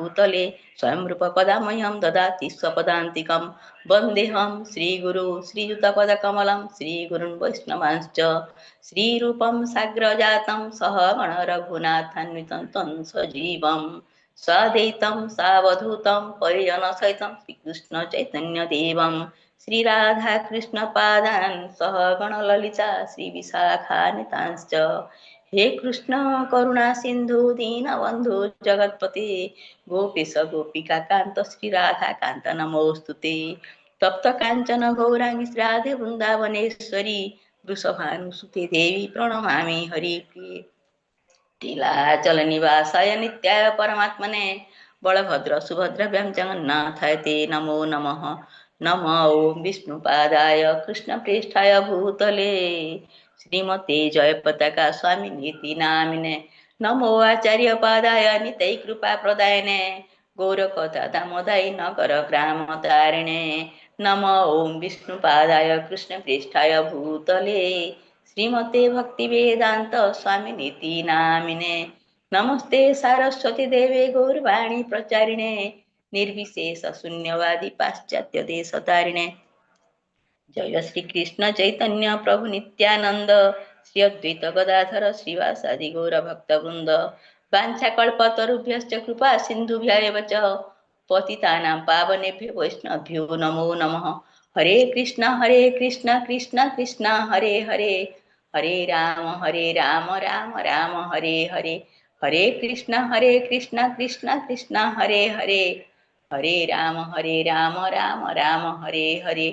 भूतले स्वयं रूप कदा मह्यं ददाति स्वपदान्तिकं। वन्देऽहं श्रीगुरु श्रीयुतपदकमलं श्रीगुरुन् वैष्णवांश्च। श्रीरूपं साग्रजातं सह गण रघुनाथान्वितं तं सजीवं सदैतं सावधूतं परिजनसहितं श्रीकृष्ण चैतन्यदेवं। श्रीराधाकृष्णपादान् सह गणललिता श्रीविशाखान्वितांश्च। हे कृष्ण करुणा सिंधु दीनबंधु जगतपते, गोपेश गोपिका कांत श्री राधा कांत नमोस्तुते। तप्त कांचन गौरांगी राधे वृंदावनेश्वरी, वृषभानुसुते देवी प्रणमामि हरिप्रिये। नीलाचल निवासाय नित्याय परमात्मने, बलभद्र सुभद्राभ्यां जगन्नाथाय ते नमो नमः। नमो ॐ विष्णुपादाय कृष्णप्रेष्ठाय भूतले, श्रीमते जयपताका स्वामी नीति नामिने। नमो आचार्य पादाय नितै कृपा प्रदायने, गौरकथा दामोदाय नगर ग्राम तारिणे। नमो ॐ विष्णुपादाय कृष्णप्रेष्ठाय भूतले, श्रीमते भक्ति वेदांत स्वामी नीति नामिने। नमस्ते सारस्वती देवे गौरवाणी प्रचारिणे, निर्विशेष शून्यवादी पाश्चात्य देश तारिणे। जय श्री कृष्ण चैतन्य प्रभु नित्यानंद, श्री अद्वैत गदाधर श्रीवासादि गौर भक्तवृंद। वाञ्छाकल्पतरुभ्यश्च कृपा सिन्धुभ्य एव च, पतितानां पावनेभ्यो वैष्णवेभ्यो नमो नमः। हरे कृष्ण कृष्ण कृष्ण हरे हरे, हरे राम राम राम हरे हरे। हरे कृष्ण कृष्ण कृष्ण हरे हरे, हरे राम राम राम हरे हरे।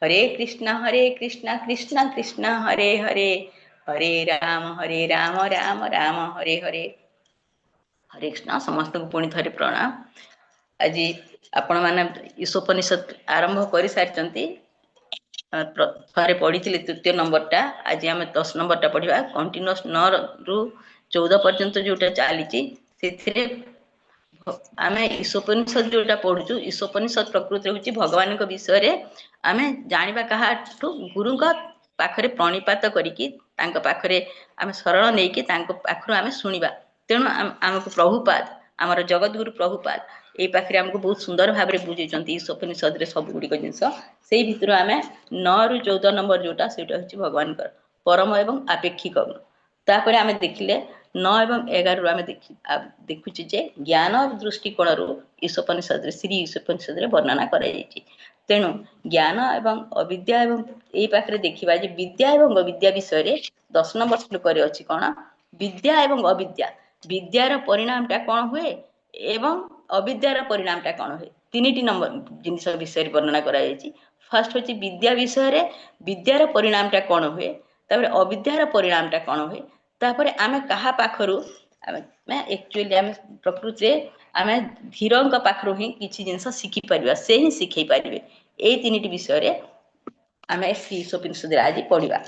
हरे कृष्ण कृष्ण कृष्ण हरे हरे, हरे राम राम राम हरे हरे। हरे कृष्ण। ସମସ୍ତଙ୍କୁ ପୁଣି ଥରେ ପ୍ରଣାମ। ଆଜି ଆପଣମାନେ ଈଶୋପନିଷଦ ଆରମ୍ଭ କରିସାରିଛନ୍ତି, ଥରେ ପଢିଥିଲେ ତୃତୀୟ ନମ୍ବରଟା, ଆଜି ଆମେ 10 ନମ୍ବରଟା ପଢିବା। କଣ୍ଟିନ୍ୟୁଅସ୍ 9ରୁ 14 ପର୍ଯ୍ୟନ୍ତ ଯୋଉଟା ଚାଲିଛି, ସେଥିରେ ଆମେ ଈଶୋପନିଷଦ ଯୋଉଟା ପଢୁଛୁ, ଈଶୋପନିଷଦ ପ୍ରକୃତିରେ ହଉଛି ଭଗବାନଙ୍କ ବିଷୟରେ ଆମେ ଜାଣିବା କାହାଠୁ? ଗୁରୁଙ୍କ ପାଖରେ ପ୍ରଣିପାତ କରିକି ତାଙ୍କ ପାଖରେ ଆମେ ଶରଣ ନେଇକି ତାଙ୍କ ପାଖରୁ ଆମେ ଶୁଣିବା। ତେଣୁ ଆମକୁ ପ୍ରଭୁପାଦ, ଆମର ଜଗତଗୁରୁ ପ୍ରଭୁପାଦ ଏଇ ପାଖରେ ଆମକୁ ବହୁତ ସୁନ୍ଦର ଭାବରେ ବୁଝେଇଛନ୍ତି ଈଶୋପନିଷଦରେ ସବୁ ଗୁଡ଼ିକ ଜିନିଷ। ସେଇ ଭିତରୁ ଆମେ 9ରୁ 14 ନମ୍ବର ଯୋଉଟା, ସେଇଟା ହଉଛି ଭଗବାନଙ୍କର ପରମ ଏବଂ ଆପେକ୍ଷିକ। ତାପରେ ଆମେ ଦେଖିଲେ 9 ଏବଂ 11ରୁ ଆମେ ଦେଖୁଛୁ ଯେ ଜ୍ଞାନ ଦୃଷ୍ଟିକୋଣରୁ ଈଶୋପନିଷଦରେ, ଶ୍ରୀ ଈଶୋପନିଷଦରେ ବର୍ଣ୍ଣନା କରାଯାଇଛି। ତେଣୁ ଜ୍ଞାନ ଏବଂ ଅବିଦ୍ୟା, ଏବଂ ଏଇ ପାଖରେ ଦେଖିବା ଯେ ବିଦ୍ୟା ଏବଂ ଅବିଦ୍ୟା ବିଷୟରେ 10 ନମ୍ବର ଶ୍ଲୋକରେ ଅଛି କଣ? ବିଦ୍ୟା ଏବଂ ଅବିଦ୍ୟା, ବିଦ୍ୟାର ପରିଣାମଟା କଣ ହୁଏ ଏବଂ ଅବିଦ୍ୟାର ପରିଣାମଟା କଣ ହୁଏ, 3ଟି ନମ୍ବର ଜିନିଷ ବିଷୟରେ ବର୍ଣ୍ଣନା କରାଯାଇଛି। ଫାର୍ଷ୍ଟ ହଉଛି ବିଦ୍ୟା ବିଷୟରେ, ବିଦ୍ୟାର ପରିଣାମଟା କଣ ହୁଏ, ତାପରେ ଅବିଦ୍ୟାର ପରିଣାମଟା କଣ ହୁଏ, ତାପରେ ଆମେ କାହା ପାଖରୁ ଆମେ ଆକ୍ଚୁଆଲି ଆମେ ପ୍ରକୃତିରେ ଆମେ ଧୀରଙ୍କ ପାଖରୁ ହିଁ କିଛି ଜିନିଷ ଶିଖିପାରିବା, ସେ ହିଁ ଶିଖେଇ ପାରିବେ। ଏଇ 3ଟି ବିଷୟରେ ଆମେ ଶ୍ରୀ ଈଶୋପନିଷଦରେ ଆଜି ପଢିବା।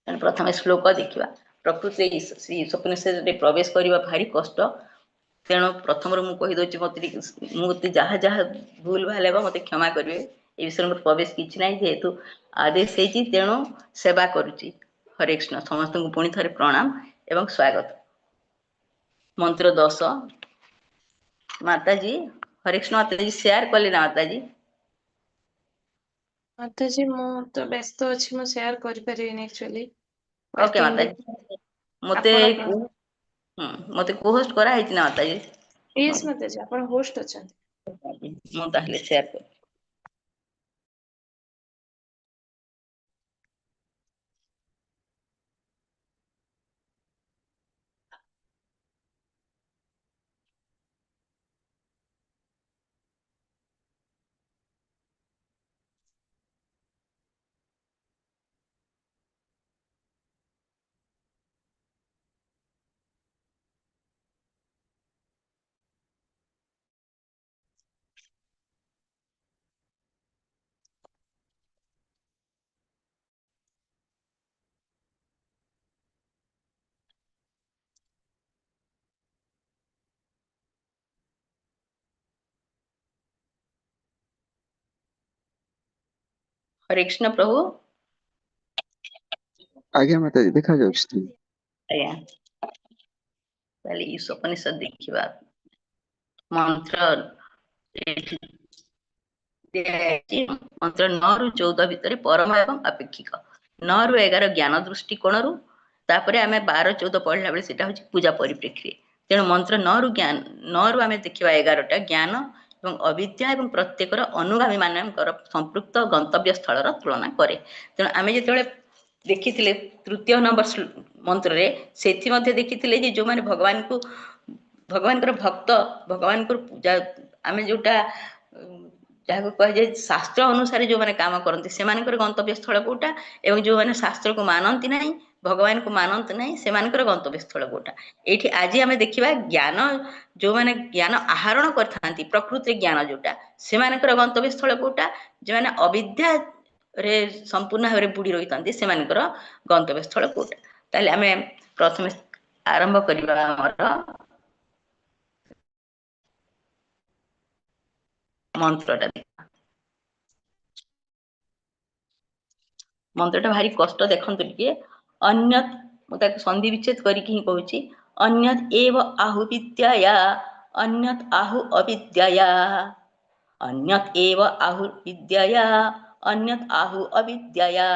ତେଣୁ ପ୍ରଥମେ ଶ୍ଲୋକ ଦେଖିବା। ପ୍ରକୃତିରେ ଶ୍ରୀ ଈଶୋପନିଷଦରେ ପ୍ରବେଶ କରିବା ଭାରି କଷ୍ଟ। ତେଣୁ ପ୍ରଥମରୁ ମୁଁ କହିଦଉଛି, ମୋତେ ଯାହା ଯାହା ଭୁଲ ଭାଲ ହେବ ମୋତେ କ୍ଷମା କରିବେ। ଏ ବିଷୟରେ ମୋର ପ୍ରବେଶ କିଛି ନାହିଁ, ଯେହେତୁ ଆଦେଶ ହେଇଛି ତେଣୁ ସେବା କରୁଛି। ହରେ କୃଷ୍ଣ। ସମସ୍ତଙ୍କୁ ପୁଣି ଥରେ ପ୍ରଣାମ ଏବଂ ସ୍ୱାଗତ। ମନ୍ତ୍ର 10। ମାତାଜୀ, ହରେ କୃଷ୍ଣ ମାତାଜୀ, ସେୟାର କଲେ ନା ମାତାଜୀ? ମାତାଜୀ ମୁଁ ତ ବ୍ୟସ୍ତ ଅଛି, ମୁଁ ସେୟାର କରିପାରିବିନି ଆକ୍ଚୁଆଲି। ଓକେ ମାତାଜୀ, ମତେ କୋ-ହୋଷ୍ଟ କରାହେଇଛି ନା ମାତାଜୀ? ୟେସ୍ ମାତାଜୀ, ଆପଣ ହୋଷ୍ଟ ଅଛନ୍ତି। ମୁଁ ତାହେଲେ ସେୟାର କରିବି। ହରେ କୃଷ୍ଣ ପ୍ରଭୁ। ଆଜ୍ଞା ମାତାଜୀ, ଦେଖାଯାଉଛି। ଆଜ୍ଞା, ତାହେଲେ ଈଶୋପନିଷଦ ଦେଖିବା। ମନ୍ତ୍ର ଏଠି ଦିଆଯାଇଛି, ମନ୍ତ୍ର 9ରୁ 14 ଭିତରେ ପରମ ଏବଂ ଆପେକ୍ଷିକ, 9ରୁ 11 ଜ୍ଞାନ ଦୃଷ୍ଟିକୋଣରୁ, ତାପରେ ଆମେ 12 14 ପଢିଲା ବେଳେ ସେଟା ହଉଛି ପୂଜା ପରିପ୍ରେକ୍ଷୀରେ। ତେଣୁ ମନ୍ତ୍ର 9ରୁ ଜ୍ଞାନ, 9ରୁ ଆମେ ଦେଖିବା 11ଟା ଜ୍ଞାନ ଏବଂ ଅବିଦ୍ୟା ଏବଂ ପ୍ରତ୍ୟେକର ଅନୁଗାମୀ ମାନଙ୍କର ସମ୍ପୃକ୍ତ ଗନ୍ତବ୍ୟ ସ୍ଥଳର ତୁଳନା କରେ। ତେଣୁ ଆମେ ଯେତେବେଳେ ଦେଖିଥିଲେ ତୃତୀୟ ନମ୍ବର ମନ୍ତ୍ରରେ, ସେଥି ମଧ୍ୟ ଦେଖିଥିଲେ ଯେ ଯୋଉମାନେ ଭଗବାନଙ୍କର ଭକ୍ତ, ଭଗବାନଙ୍କର ପୂଜା, ଆମେ ଯୋଉଟା ଯାହାକୁ କୁହାଯାଏ ଶାସ୍ତ୍ର ଅନୁସାରେ ଯୋଉମାନେ କାମ କରନ୍ତି ସେମାନଙ୍କର ଗନ୍ତବ୍ୟ ସ୍ଥଳ କୋଉଟା, ଏବଂ ଯୋଉମାନେ ଶାସ୍ତ୍ରକୁ ମାନନ୍ତି ନାହିଁ, ଭଗବାନଙ୍କୁ ମାନନ୍ତି ନାହିଁ, ସେମାନଙ୍କର ଗନ୍ତବ୍ୟ ସ୍ଥଳ କୋଉଟା। ଏଇଠି ଆଜି ଆମେ ଦେଖିବା ଜ୍ଞାନ, ଯୋଉମାନେ ଜ୍ଞାନ ଆହରଣ କରିଥାନ୍ତି, ପ୍ରକୃତିରେ ଜ୍ଞାନ ଯୋଉଟା, ସେମାନଙ୍କର ଗନ୍ତବ୍ୟ ସ୍ଥଳ କୋଉଟା, ଯୋଉମାନେ ଅବିଦ୍ୟାରେ ସମ୍ପୂର୍ଣ୍ଣ ଭାବରେ ବୁଡି ରହିଥାନ୍ତି ସେମାନଙ୍କର ଗନ୍ତବ୍ୟ ସ୍ଥଳ କୋଉଟା। ତାହେଲେ ଆମେ ପ୍ରଥମେ ଆରମ୍ଭ କରିବା ଆମର ମନ୍ତ୍ରଟା। ମନ୍ତ୍ରଟା ଭାରି କଷ୍ଟ, ଦେଖନ୍ତୁ ଟିକେ। ଅନ୍ୟତ୍, ମୁଁ ତାକୁ ସନ୍ଧି ବିଚ୍ଛେଦ କରିକି ହିଁ କହୁଛି। ଅନ୍ୟତ୍ ଏବ ଆହୁ ବିଦ୍ୟାୟା, ଅନ୍ୟତ୍ ଆହୁ ଅବିଦ୍ୟାୟା, ଅନ୍ୟତ୍ ଏବ ଆହୁ ବିଦ୍ୟାୟା, ଅନ୍ୟତ୍ ଆହୁ ଅବିଦ୍ୟାୟା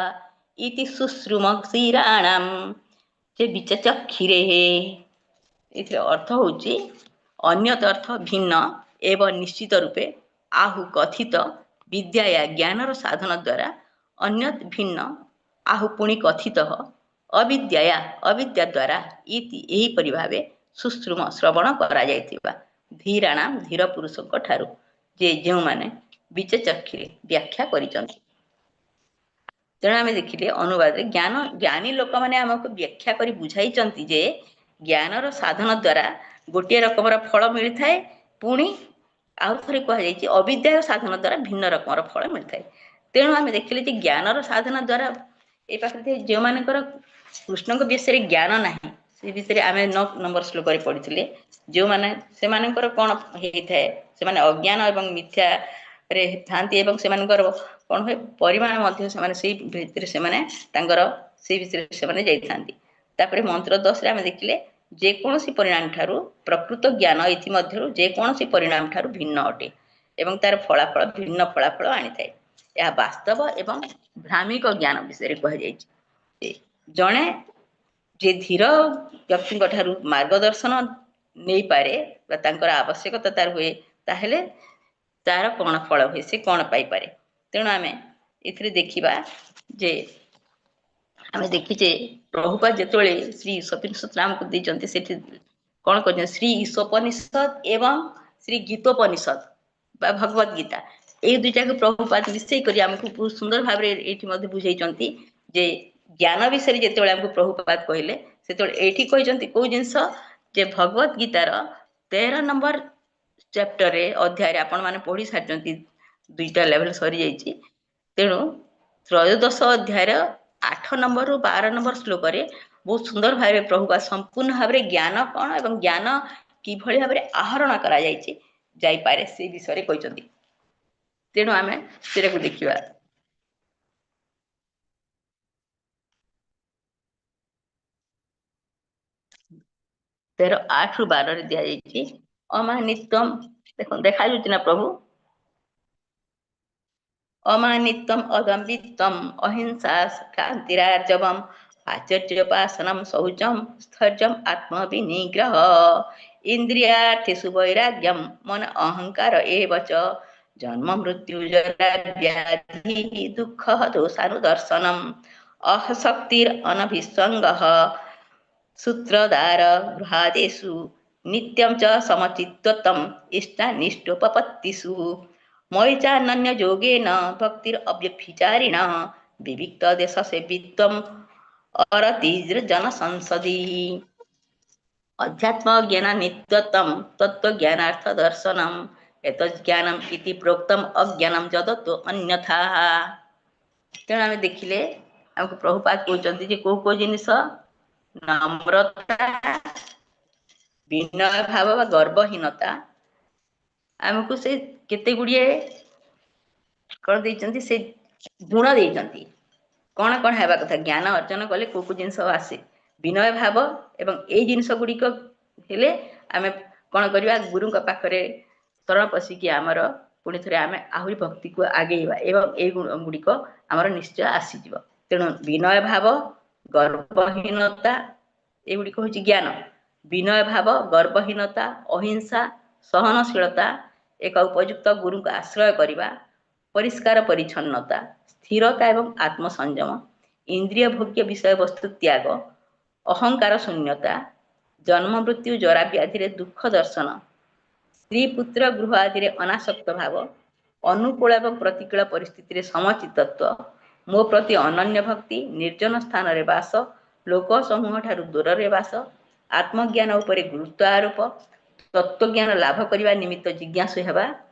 ଇତି ଶୁଶ୍ରୁମ ଶିରାଣାମ ଯେ ବିଚଚକ୍ଷିରେ। ଏଥିରେ ଅର୍ଥ ହଉଛି ଅନ୍ୟତ୍ ଅର୍ଥ ଭିନ୍ନ, ଏବ ନିଶ୍ଚିତ ରୂପେ, ଆହୁ କଥିତ, ବିଦ୍ୟାୟା ଜ୍ଞାନର ସାଧନ ଦ୍ୱାରା, ଅନ୍ୟତ୍ ଭିନ୍ନ, ଆହୁ ପୁଣି କଥିତ, ଅବିଦ୍ୟାୟା ଅବିଦ୍ୟା ଦ୍ୱାରା, ଇତି ଏହିପରି ଭାବେ ଶୁଶ୍ରୁମ ଶ୍ରବଣ କରାଯାଇଥିବା, ଧୀରାଣାମ ଧୀର ପୁରୁଷଙ୍କ ଠାରୁ, ଯେ ଯେଉଁମାନେ ବିଚଚକ୍ଷିରେ ବ୍ୟାଖ୍ୟା କରିଛନ୍ତି। ତେଣୁ ଆମେ ଦେଖିଲେ ଅନୁବାଦରେ ଜ୍ଞାନୀ ଲୋକମାନେ ଆମକୁ ବ୍ୟାଖ୍ୟା କରି ବୁଝାଇଛନ୍ତି ଯେ ଜ୍ଞାନର ସାଧନ ଦ୍ୱାରା ଗୋଟିଏ ରକମର ଫଳ ମିଳିଥାଏ, ପୁଣି ଆଉ ଥରେ କୁହାଯାଇଛି ଅବିଦ୍ୟାର ସାଧନ ଦ୍ୱାରା ଭିନ୍ନ ରକମର ଫଳ ମିଳିଥାଏ। ତେଣୁ ଆମେ ଦେଖିଲେ ଯେ ଜ୍ଞାନର ସାଧନ ଦ୍ୱାରା ଏ ପାଖରେ ଯେଉଁମାନଙ୍କର କୃଷ୍ଣଙ୍କ ବିଷୟରେ ଜ୍ଞାନ ନାହିଁ, ସେ ବିଷୟରେ ଆମେ 9 ନମ୍ବର ଶ୍ଲୋକରେ ପଢିଥିଲେ, ଯେଉଁମାନେ ସେମାନଙ୍କର କଣ ହେଇଥାଏ, ସେମାନେ ଅଜ୍ଞାନ ଏବଂ ମିଥ୍ୟାରେ ଥାନ୍ତି ଏବଂ ସେମାନଙ୍କର କଣ ହୁଏ ପରିମାଣ ମଧ୍ୟ ସେମାନେ ସେଇ ଭିତରେ ସେମାନେ ତାଙ୍କର ସେଇ ଭିତରେ ସେମାନେ ଯାଇଥାନ୍ତି। ତାପରେ ମନ୍ତ୍ର 10ରେ ଆମେ ଦେଖିଲେ ଯେକୌଣସି ପରିଣାମ ଠାରୁ ପ୍ରକୃତ ଜ୍ଞାନ ଏଥିମଧ୍ୟରୁ ଯେକୌଣସି ପରିଣାମ ଠାରୁ ଭିନ୍ନ ଅଟେ ଏବଂ ତାର ଫଳାଫଳ ଭିନ୍ନ ଫଳାଫଳ ଆଣିଥାଏ। ଏହା ବାସ୍ତବ ଏବଂ ଭ୍ରାମିକ ଜ୍ଞାନ ବିଷୟରେ କୁହାଯାଇଛି। ଜଣେ ଯେ ଧୀର ବ୍ୟକ୍ତିଙ୍କ ଠାରୁ ମାର୍ଗଦର୍ଶନ ନେଇପାରେ ବା ତାଙ୍କର ଆବଶ୍ୟକତା ତାର ହୁଏ, ତାହେଲେ ତାର କଣ ଫଳ ହୁଏ, ସେ କଣ ପାଇପାରେ। ତେଣୁ ଆମେ ଏଥିରେ ଦେଖିବା ଯେ ଆମେ ଦେଖିଛେ ପ୍ରଭୁପାଦ ଯେତେବେଳେ ଶ୍ରୀ ଈଶୋପନିଷଦ ଆମକୁ ଦେଇଛନ୍ତି, ସେଠି କଣ କରିଛନ୍ତି, ଶ୍ରୀ ଈଶୋପନିଷଦ ଏବଂ ଶ୍ରୀ ଗୀତୋପନିଷଦ ବା ଭଗବତ ଗୀତା, ଏଇ ଦୁଇଟାକୁ ପ୍ରଭୁପାଦ ମିଶେଇ କରି ଆମକୁ ବହୁତ ସୁନ୍ଦର ଭାବରେ ଏଇଠି ମଧ୍ୟ ବୁଝେଇଛନ୍ତି ଯେ ଜ୍ଞାନ ବିଷୟରେ ଯେତେବେଳେ ଆମକୁ ପ୍ରଭୁପାଦ କହିଲେ, ସେତେବେଳେ ଏଇଠି କହିଛନ୍ତି କୋଉ ଜିନିଷ, ଯେ ଭଗବତ ଗୀତାର 13 ନମ୍ବର ଚାପ୍ଟରରେ ଅଧ୍ୟାୟରେ ଆପଣ ମାନେ ପଢି ସାରିଛନ୍ତି, 2ଟା ଲେଭେଲ ସରିଯାଇଛି। ତେଣୁ ତ୍ରୟୋଦଶ ଅଧ୍ୟାୟର 8 ନମ୍ବରରୁ 12 ନମ୍ବର ଶ୍ଲୋକରେ ବହୁତ ସୁନ୍ଦର ଭାବରେ ପ୍ରଭୁପାଦ ସମ୍ପୂର୍ଣ୍ଣ ଭାବରେ ଜ୍ଞାନ କଣ ଏବଂ ଜ୍ଞାନ କିଭଳି ଭାବରେ ଆହରଣ କରାଯାଇଛି ଯାଇପାରେ ସେ ବିଷୟରେ କହିଛନ୍ତି। ତେଣୁ ଆମେ ସେଟାକୁ ଦେଖିବା। 13 8ରୁ 12ରେ ଦିଆଯାଇଛି ଅମାନିତ୍ୱମ, ଦେଖନ୍ତୁ ଦେଖାଯାଉଛି ନା ପ୍ରଭୁ, ଅମାନିତ୍ୱମ ଅଦମ୍ବିତ୍ୱମ ଅହିଂସା କ୍ରାନ୍ତିରାର୍ଜବମ ଆଚର୍ଯ୍ୟୋପାସନମ ଶୌଚମ ସ୍ଥୈର୍ଯ୍ୟମ ଆତ୍ମବିନିଗ୍ରହ ଇନ୍ଦ୍ରିୟାର୍ଥେଷୁ ବୈରାଗ୍ୟମ ମନ ଅହଙ୍କାର ଏବ ଚ ଜନ୍ମ ମୃତ୍ୟୁ ଜରା ବ୍ୟାଧି ଦୁଃଖ ଦୋଷାନୁଦର୍ଶନମ ଅହଶକ୍ତିର ଅନଭିସଙ୍ଗଃ ସୂତ୍ରଦାର ଗୃହାଦେଷୁ ନିତ୍ୟಂ ଚ ସମଚିତ୍ୱତମ୍ ଇଷ୍ଟାନିଷ୍ଟୋପପତ୍ତିଷୁ ମୟି ଚାନନ୍ୟ ଯୋଗେନ ଭକ୍ତିର ଅବ୍ୟଭିଚାରିଣ ବିବିକ୍ତ ଦେଶ ସେବିତ୍ୱମ୍ ଅରତିଜ୍ର ଜନ ସଂସଦି। ଅଧ୍ୟାତ୍ମ ଜ୍ଞାନ ନିତ୍ୟତମ୍ ତତ୍ତ୍ୱ ଜ୍ଞାନାର୍ଥ ଦର୍ଶନମ୍ ଏତଜ୍ଞାନମ୍ ଇତି ପ୍ରୋକ୍ତମ୍ ଅଜ୍ଞାନମ୍ ଯଦତ୍ୱ ଅନ୍ୟଥା। ତେଣୁ ଆମେ ଦେଖିଲେ ଆମକୁ ପ୍ରଭୁପାଦ କହୁଛନ୍ତି ଯେ କୋଉ କୋଉ ଜିନିଷ ନମ୍ରତା, ବିନୟ ଭାବ ବା ଗର୍ବହୀନତା, ଆମକୁ ସେ କେତେ ଗୁଡ଼ିଏ କଣ ଦେଇଛନ୍ତି, ସେ ଗୁଣ ଦେଇଛନ୍ତି। କଣ କଣ ହେବା କଥା, ଜ୍ଞାନ ଅର୍ଜନ କଲେ କୋଉ କୋଉ ଜିନିଷ ଆସେ, ବିନୟ ଭାବ ଏବଂ ଏଇ ଜିନିଷ ଗୁଡ଼ିକ ହେଲେ ଆମେ କଣ କରିବା? ଗୁରୁଙ୍କ ପାଖରେ ଶରଣ ପଶିକି ଆମର ପୁଣି ଥରେ ଆମେ ଆହୁରି ଭକ୍ତିକୁ ଆଗେଇବା ଏବଂ ଏଇ ଗୁଣ ଗୁଡ଼ିକ ଆମର ନିଶ୍ଚୟ ଆସିଯିବ। ତେଣୁ ବିନୟ ଭାବ, ଗର୍ବହୀନତା, ଏଗୁଡ଼ିକ ହଉଛି ଜ୍ଞାନ। ବିନୟ ଭାବ, ଗର୍ବହୀନତା, ଅହିଂସା, ସହନଶୀଳତା, ଏକ ଉପଯୁକ୍ତ ଗୁରୁଙ୍କୁ ଆଶ୍ରୟ କରିବା, ପରିଷ୍କାର ପରିଚ୍ଛନ୍ନତା, ସ୍ଥିରତା ଏବଂ ଆତ୍ମସଂଯମ, ଇନ୍ଦ୍ରିୟ ଭୋଗ୍ୟ ବିଷୟବସ୍ତୁ ତ୍ୟାଗ, ଅହଙ୍କାର ଶୂନ୍ୟତା, ଜନ୍ମ ମୃତ୍ୟୁ ଜରା ବ୍ୟାଧିରେ ଦୁଃଖ ଦର୍ଶନ, ସ୍ତ୍ରୀ ପୁତ୍ର ଗୃହ ଆଦିରେ ଅନାସକ୍ତ ଭାବ, ଅନୁକୂଳ ଏବଂ ପ୍ରତିକୂଳ ପରିସ୍ଥିତିରେ ସମଚିତ୍ତତ୍ଵ, ମୋ ପ୍ରତି ଅନନ୍ୟ ଭକ୍ତି, ନିର୍ଜନ ସ୍ଥାନରେ ବାସ, ଲୋକ ସମୂହ ଠାରୁ ଦୂରରେ ବାସ, ଆତ୍ମଜ୍ଞାନ ଉପରେ ଗୁରୁତ୍ୱ ଆରୋପ, ତତ୍ତ୍ୱଜ୍ଞାନ ଲାଭ କରିବା ନିମିତ୍ତ ଜିଜ୍ଞାସୁ ହେବା।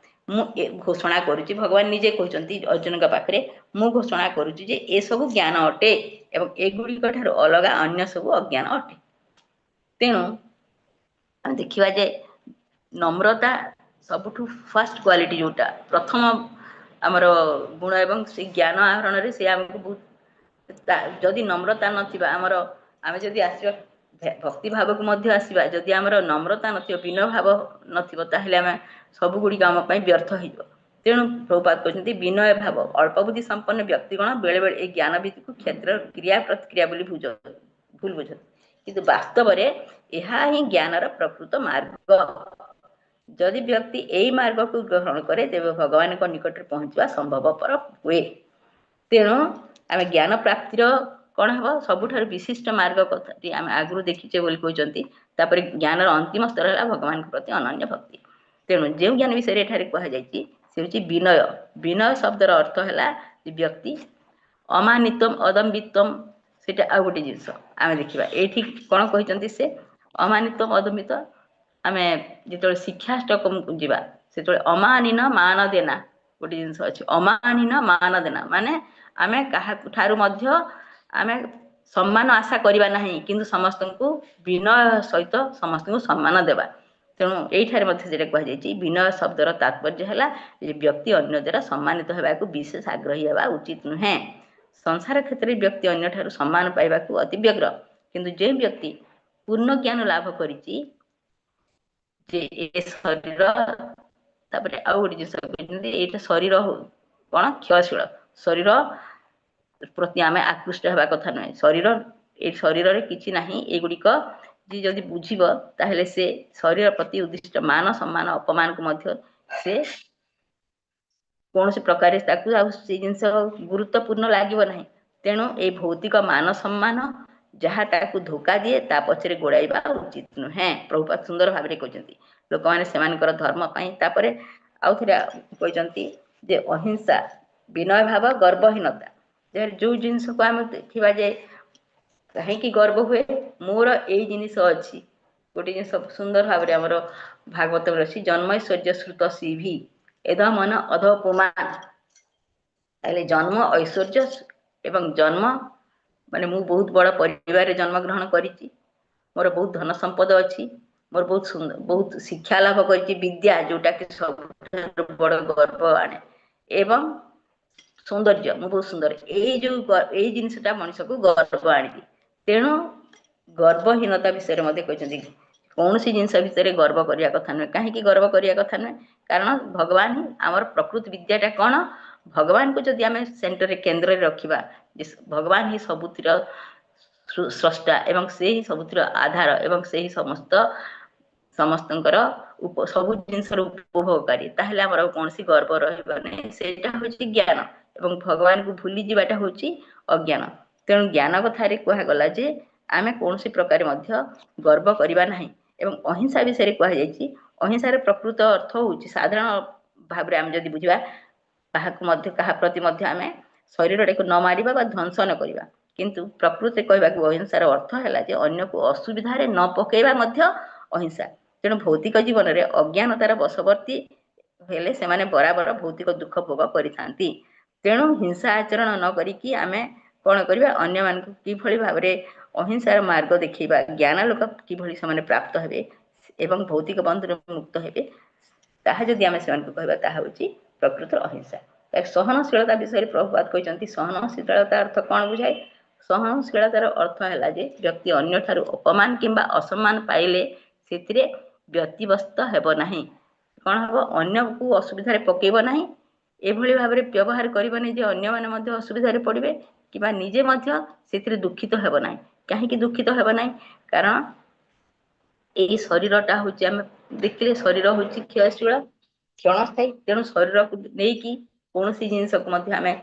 ମୁଁ ଘୋଷଣା କରୁଛି, ଭଗବାନ ନିଜେ କହୁଛନ୍ତି ଅର୍ଜୁନଙ୍କ ପାଖରେ, ମୁଁ ଘୋଷଣା କରୁଛି ଯେ ଏସବୁ ଜ୍ଞାନ ଅଟେ ଏବଂ ଏଗୁଡ଼ିକ ଠାରୁ ଅଲଗା ଅନ୍ୟ ସବୁ ଅଜ୍ଞାନ ଅଟେ। ତେଣୁ ଆମେ ଦେଖିବା ଯେ ନମ୍ରତା ସବୁଠୁ ଫାଷ୍ଟ କ୍ୱାଲିଟି, ଯୋଉଟା ପ୍ରଥମ ଆମର ଗୁଣ, ଏବଂ ସେ ଜ୍ଞାନ ଆହରଣରେ ସେ ଆମକୁ ବହୁତ, ଯଦି ନମ୍ରତା ନଥିବା ଆମର, ଆମେ ଯଦି ଆସିବା ଭକ୍ତି ଭାବକୁ ମଧ୍ୟ ଆସିବା, ଯଦି ଆମର ନମ୍ରତା ନଥିବ, ବିନୟ ଭାବ ନଥିବ, ତାହେଲେ ଆମେ ସବୁ ଗୁଡ଼ିକ ଆମ ପାଇଁ ବ୍ୟର୍ଥ ହେଇଯିବ। ତେଣୁ ପ୍ରଭୁପାଦ କହୁଛନ୍ତି ବିନୟ ଭାବ, ଅଳ୍ପ ବୁଦ୍ଧି ସମ୍ପନ୍ନ ବ୍ୟକ୍ତିଗଣ ବେଳେ ବେଳେ ଏଇ ଜ୍ଞାନ ଭିତ୍ତିକୁ କ୍ଷେତ୍ରର କ୍ରିୟା ପ୍ରତିକ୍ରିୟା ବୋଲି ଭୁଲ ବୁଝନ୍ତି, କିନ୍ତୁ ବାସ୍ତବରେ ଏହା ହିଁ ଜ୍ଞାନର ପ୍ରକୃତ ମାର୍ଗ। ଯଦି ବ୍ୟକ୍ତି ଏଇ ମାର୍ଗକୁ ଗ୍ରହଣ କରେ, ତେବେ ଭଗବାନଙ୍କ ନିକଟରେ ପହଞ୍ଚିବା ସମ୍ଭବପର ହୁଏ। ତେଣୁ ଆମେ ଜ୍ଞାନ ପ୍ରାପ୍ତିର କଣ ହବ ସବୁଠାରୁ ବିଶିଷ୍ଟ ମାର୍ଗ କଥାଟି ଆମେ ଆଗରୁ ଦେଖିଛେ ବୋଲି କହୁଛନ୍ତି। ତାପରେ ଜ୍ଞାନର ଅନ୍ତିମ ସ୍ତର ହେଲା ଭଗବାନଙ୍କ ପ୍ରତି ଅନନ୍ୟ ଭକ୍ତି। ତେଣୁ ଯେଉଁ ଜ୍ଞାନ ବିଷୟରେ ଏଠାରେ କୁହାଯାଇଛି ସେ ହଉଛି ବିନୟ। ବିନୟ ଶବ୍ଦର ଅର୍ଥ ହେଲା ବ୍ୟକ୍ତି ଅମାନିତ୍ୱମ ଅଦମ୍ବିତ୍ୱମ, ସେଇଟା ଆଉ ଗୋଟେ ଜିନିଷ ଆମେ ଦେଖିବା ଏଇଠି କଣ କହିଛନ୍ତି ସେ ଅମାନିତ୍ୱମ ଅଦମ୍ବିତ। ଆମେ ଯେତେବେଳେ ଶିକ୍ଷାଷ୍ଟକମକୁ ଯିବା ସେତେବେଳେ ଅମାନିନ ମାନ ଦେନା ଗୋଟେ ଜିନିଷ ଅଛି। ଅମାନିନ ମାନ ଦେନା ମାନେ ଆମେ କାହାକୁ ଠାରୁ ମଧ୍ୟ ଆମେ ସମ୍ମାନ ଆଶା କରିବା ନାହିଁ, କିନ୍ତୁ ସମସ୍ତଙ୍କୁ ବିନୟ ସହିତ ସମସ୍ତଙ୍କୁ ସମ୍ମାନ ଦେବା। ତେଣୁ ଏଇଠାରେ ମଧ୍ୟ ଯେଟା କୁହାଯାଇଛି, ବିନୟ ଶବ୍ଦର ତାତ୍ପର୍ଯ୍ୟ ହେଲା ଯେ ବ୍ୟକ୍ତି ଅନ୍ୟ ଦ୍ୱାରା ସମ୍ମାନିତ ହେବାକୁ ବିଶେଷ ଆଗ୍ରହୀ ହେବା ଉଚିତ ନୁହେଁ। ସଂସାର କ୍ଷେତ୍ରରେ ବ୍ୟକ୍ତି ଅନ୍ୟଠାରୁ ସମ୍ମାନ ପାଇବାକୁ ଅତି ବ୍ୟଗ୍ର, କିନ୍ତୁ ଯେଉଁ ବ୍ୟକ୍ତି ପୂର୍ଣ୍ଣ ଜ୍ଞାନ ଲାଭ କରିଛି ଯେ ଏ ଶରୀର, ତାପରେ ଆଉ ଗୋଟେ ଜିନିଷ କହିଛନ୍ତି ଏଇଟା ଶରୀର କଣ କ୍ଷୟଶୀଳ, ଶରୀର ପ୍ରତି ଆମେ ଆକୃଷ୍ଟ ହେବା କଥା ନୁହେଁ। ଶରୀର, ଏ ଶରୀରରେ କିଛି ନାହିଁ, ଏଗୁଡ଼ିକ ଯିଏ ଯଦି ବୁଝିବ ତାହେଲେ ସେ ଶରୀର ପ୍ରତି ଉଦ୍ଦିଷ୍ଟ ମାନ ସମ୍ମାନ ଅପମାନକୁ ମଧ୍ୟ ସେ କୌଣସି ପ୍ରକାରେ ତାକୁ ଆଉ ସେ ଜିନିଷ ଗୁରୁତ୍ୱପୂର୍ଣ୍ଣ ଲାଗିବ ନାହିଁ। ତେଣୁ ଏଇ ଭୌତିକ ମାନ ସମ୍ମାନ ଯାହା ତାକୁ ଧୋକା ଦିଏ ତା ପଛରେ ଗୋଡ଼ାଇବା ଉଚିତ ନୁହେଁ। ପ୍ରଭୁପାଦ ସୁନ୍ଦର ଭାବରେ କହିଛନ୍ତି ଲୋକମାନେ ସେମାନଙ୍କର ଧର୍ମ ପାଇଁ। ତାପରେ ଆଉ ଥରେ କହିଛନ୍ତି ଯେ ଅହିଂସା, ବିନୟ ଭାବ, ଗର୍ବହୀନତା, ଯୋଉ ଜିନିଷକୁ ଆମେ ଦେଖିବା ଯେ କାହିଁକି ଗର୍ବ ହୁଏ, ମୋର ଏଇ ଜିନିଷ ଅଛି। ଗୋଟେ ଜିନିଷ ସୁନ୍ଦର ଭାବରେ ଆମର ଭାଗବତରେ ଅଛି, ଜନ୍ମ ଐଶ୍ୱର୍ଯ୍ୟ ଶ୍ରୁତ ସିଭି ଏଧ ମନ ଅଧ ପୁମାନ। ତାହେଲେ ଜନ୍ମ ଐଶ୍ୱର୍ଯ୍ୟ ଏବଂ ଜନ୍ମ ମାନେ ମୁଁ ବହୁତ ବଡ ପରିବାରରେ ଜନ୍ମଗ୍ରହଣ କରିଛି, ମୋର ବହୁତ ଧନ ସମ୍ପଦ ଅଛି, ମୋର ବହୁତ ସୁନ୍ଦର ବହୁତ ଶିକ୍ଷା ଲାଭ କରିଛି, ବିଦ୍ୟା ଯୋଉଟା କି ସବୁଠାରୁ ବଡ ଗର୍ବ ଆଣେ, ଏବଂ ସୌନ୍ଦର୍ଯ୍ୟ, ମୁଁ ବହୁତ ସୁନ୍ଦର, ଏଇ ଯୋଉ ଏଇ ଜିନିଷଟା ମଣିଷକୁ ଗର୍ବ ଆଣିଦିଏ। ତେଣୁ ଗର୍ବହୀନତା ବିଷୟରେ ମଧ୍ୟ କହିଛନ୍ତି, କୌଣସି ଜିନିଷ ଭିତରେ ଗର୍ବ କରିବା କଥା ନୁହେଁ। କାହିଁକି ଗର୍ବ କରିବା କଥା ନୁହେଁ? କାରଣ ଭଗବାନ ହିଁ ଆମର ପ୍ରକୃତି ବିଦ୍ୟାଟା କଣ, ଭଗବାନଙ୍କୁ ଯଦି ଆମେ ସେଣ୍ଟରରେ କେନ୍ଦ୍ରରେ ରଖିବା, ଭଗବାନ ହିଁ ସବୁଥିର ସ୍ରଷ୍ଟା ଏବଂ ସେ ହିଁ ସବୁଥିର ଆଧାର ଏବଂ ସେ ହିଁ ସମସ୍ତଙ୍କର ସବୁ ଜିନିଷର ଉପଭୋଗକାରୀ, ତାହେଲେ ଆମର କୌଣସି ଗର୍ବ ରହିବ ନାହିଁ। ସେଇଟା ହଉଛି ଜ୍ଞାନ, ଏବଂ ଭଗବାନଙ୍କୁ ଭୁଲି ଯିବାଟା ହଉଛି ଅଜ୍ଞାନ। ତେଣୁ ଜ୍ଞାନ କଥାରେ କୁହାଗଲା ଯେ ଆମେ କୌଣସି ପ୍ରକାରେ ମଧ୍ୟ ଗର୍ବ କରିବା ନାହିଁ। ଏବଂ ଅହିଂସା ବିଷୟରେ କୁହାଯାଇଛି, ଅହିଂସାର ପ୍ରକୃତ ଅର୍ଥ ହଉଛି ସାଧାରଣ ଭାବରେ ଆମେ ଯଦି ବୁଝିବା, କାହାକୁ ମଧ୍ୟ କାହା ପ୍ରତି ମଧ୍ୟ ଆମେ ଶରୀରଟାକୁ ନ ମାରିବା ବା ଧ୍ୱଂସ ନ କରିବା। କିନ୍ତୁ ପ୍ରକୃତି କହିବାକୁ ଅହିଂସାର ଅର୍ଥ ହେଲା ଯେ ଅନ୍ୟକୁ ଅସୁବିଧାରେ ନ ପକେଇବା ମଧ୍ୟ ଅହିଂସା। ତେଣୁ ଭୌତିକ ଜୀବନରେ ଅଜ୍ଞାନତାର ବଶବର୍ତ୍ତୀ ହେଲେ ସେମାନେ ବରାବର ଭୌତିକ ଦୁଃଖ ଭୋଗ କରିଥାନ୍ତି। ତେଣୁ ହିଂସା ଆଚରଣ ନ କରିକି ଆମେ କଣ କରିବା, ଅନ୍ୟମାନଙ୍କୁ କିଭଳି ଭାବରେ ଅହିଂସାର ମାର୍ଗ ଦେଖେଇବା, ଜ୍ଞାନ ଲୋକ କିଭଳି ସେମାନେ ପ୍ରାପ୍ତ ହେବେ ଏବଂ ଭୌତିକ ବନ୍ଧରୁ ମୁକ୍ତ ହେବେ, ତାହା ଯଦି ଆମେ ସେମାନଙ୍କୁ କହିବା ତାହା ହଉଛି ପ୍ରକୃତ ଅହିଂସା। ସହନଶୀଳତା ବିଷୟରେ ପ୍ରଭୁପାଦ କହିଛନ୍ତି, ସହନଶୀଳତା ଅର୍ଥ କଣ ବୁଝାଏ? ସହନଶୀଳତାର ଅର୍ଥ ହେଲା ଯେ ବ୍ୟକ୍ତି ଅନ୍ୟଠାରୁ ଅପମାନ କିମ୍ବା ଅସମ୍ମାନ ପାଇଲେ ସେଥିରେ ବ୍ୟତିବ୍ୟସ୍ତ ହେବ ନାହିଁ। କଣ ହବ? ଅନ୍ୟକୁ ଅସୁବିଧାରେ ପକେଇବ ନାହିଁ। ଏଭଳି ଭାବରେ ବ୍ୟବହାର କରିବନି ଯେ ଅନ୍ୟମାନେ ମଧ୍ୟ ଅସୁବିଧାରେ ପଡିବେ କିମ୍ବା ନିଜେ ମଧ୍ୟ ସେଥିରେ ଦୁଃଖିତ ହେବ ନାହିଁ। କାହିଁକି ଦୁଃଖିତ ହେବ ନାହିଁ? କାରଣ ଏଇ ଶରୀରଟା ହଉଛି, ଆମେ ଦେଖିଲେ ଶରୀର ହଉଛି କ୍ଷୟଶୀଳ, କ୍ଷଣସ୍ଥାୟୀ। ତେଣୁ ଶରୀରକୁ ନେଇକି କୌଣସି ଜିନିଷକୁ ମଧ୍ୟ ଆମେ,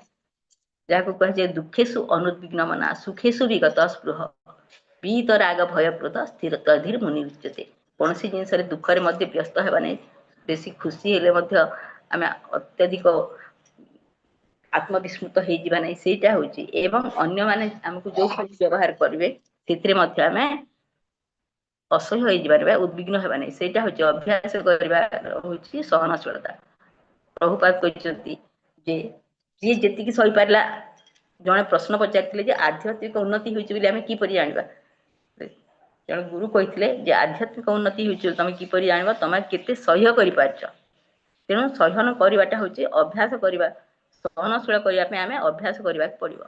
ଯାହାକୁ କୁହାଯାଏ ଦୁଃଖେଷୁ ଅନୁଦ୍ବିଗ୍ନ ମନା ସୁଖେଷୁ ବିଗତ ସ୍ପୃହ ବିତ ରାଗ ଭୟ କ୍ରୋଧ ସ୍ଥିର ମୁନି ଉଚ୍ଚତେ। କୌଣସି ଜିନିଷରେ ଦୁଃଖରେ ମଧ୍ୟ ବ୍ୟସ୍ତ ହେବା ନାହିଁ। ବେଶୀ ଖୁସି ହେଲେ ମଧ୍ୟ ଆମେ ଅତ୍ୟଧିକ ଆତ୍ମବିସ୍ମୃତ ହେଇଯିବା ନାହିଁ। ସେଇଟା ହଉଛି, ଏବଂ ଅନ୍ୟମାନେ ଆମକୁ ଯୋଉ ଭଳି ବ୍ୟବହାର କରିବେ ସେଥିରେ ମଧ୍ୟ ଆମେ ଅସହ୍ୟ ହେଇଯିବା ବା ଉଦ୍ବିଗ୍ନ ହେବା ନାହିଁ। ସେଇଟା ହଉଛି ଅଭ୍ୟାସ କରିବା ହଉଛି ସହନଶୀଳତା। ପ୍ରଭୁପାଦ କହିଛନ୍ତି ଯେ ଯିଏ ଯେତିକି ସହିପାରିଲା। ଜଣେ ପ୍ରଶ୍ନ ପଚାରିଥିଲେ ଯେ ଆଧ୍ୟାତ୍ମିକ ଉନ୍ନତି ହେଉଛି ବୋଲି ଆମେ କିପରି ଜାଣିବା? ଜଣେ ଗୁରୁ କହିଥିଲେ ଯେ ଆଧ୍ୟାତ୍ମିକ ଉନ୍ନତି ହେଉଛି ବୋଲି ତମେ କିପରି ଜାଣିବ? ତମେ କେତେ ସହ୍ୟ କରିପାରୁଛ। ତେଣୁ ସହନ କରିବାଟା ହଉଛି ଅଭ୍ୟାସ କରିବା। ସହନଶୀଳ କରିବା ପାଇଁ ଆମେ ଅଭ୍ୟାସ କରିବାକୁ ପଡିବ।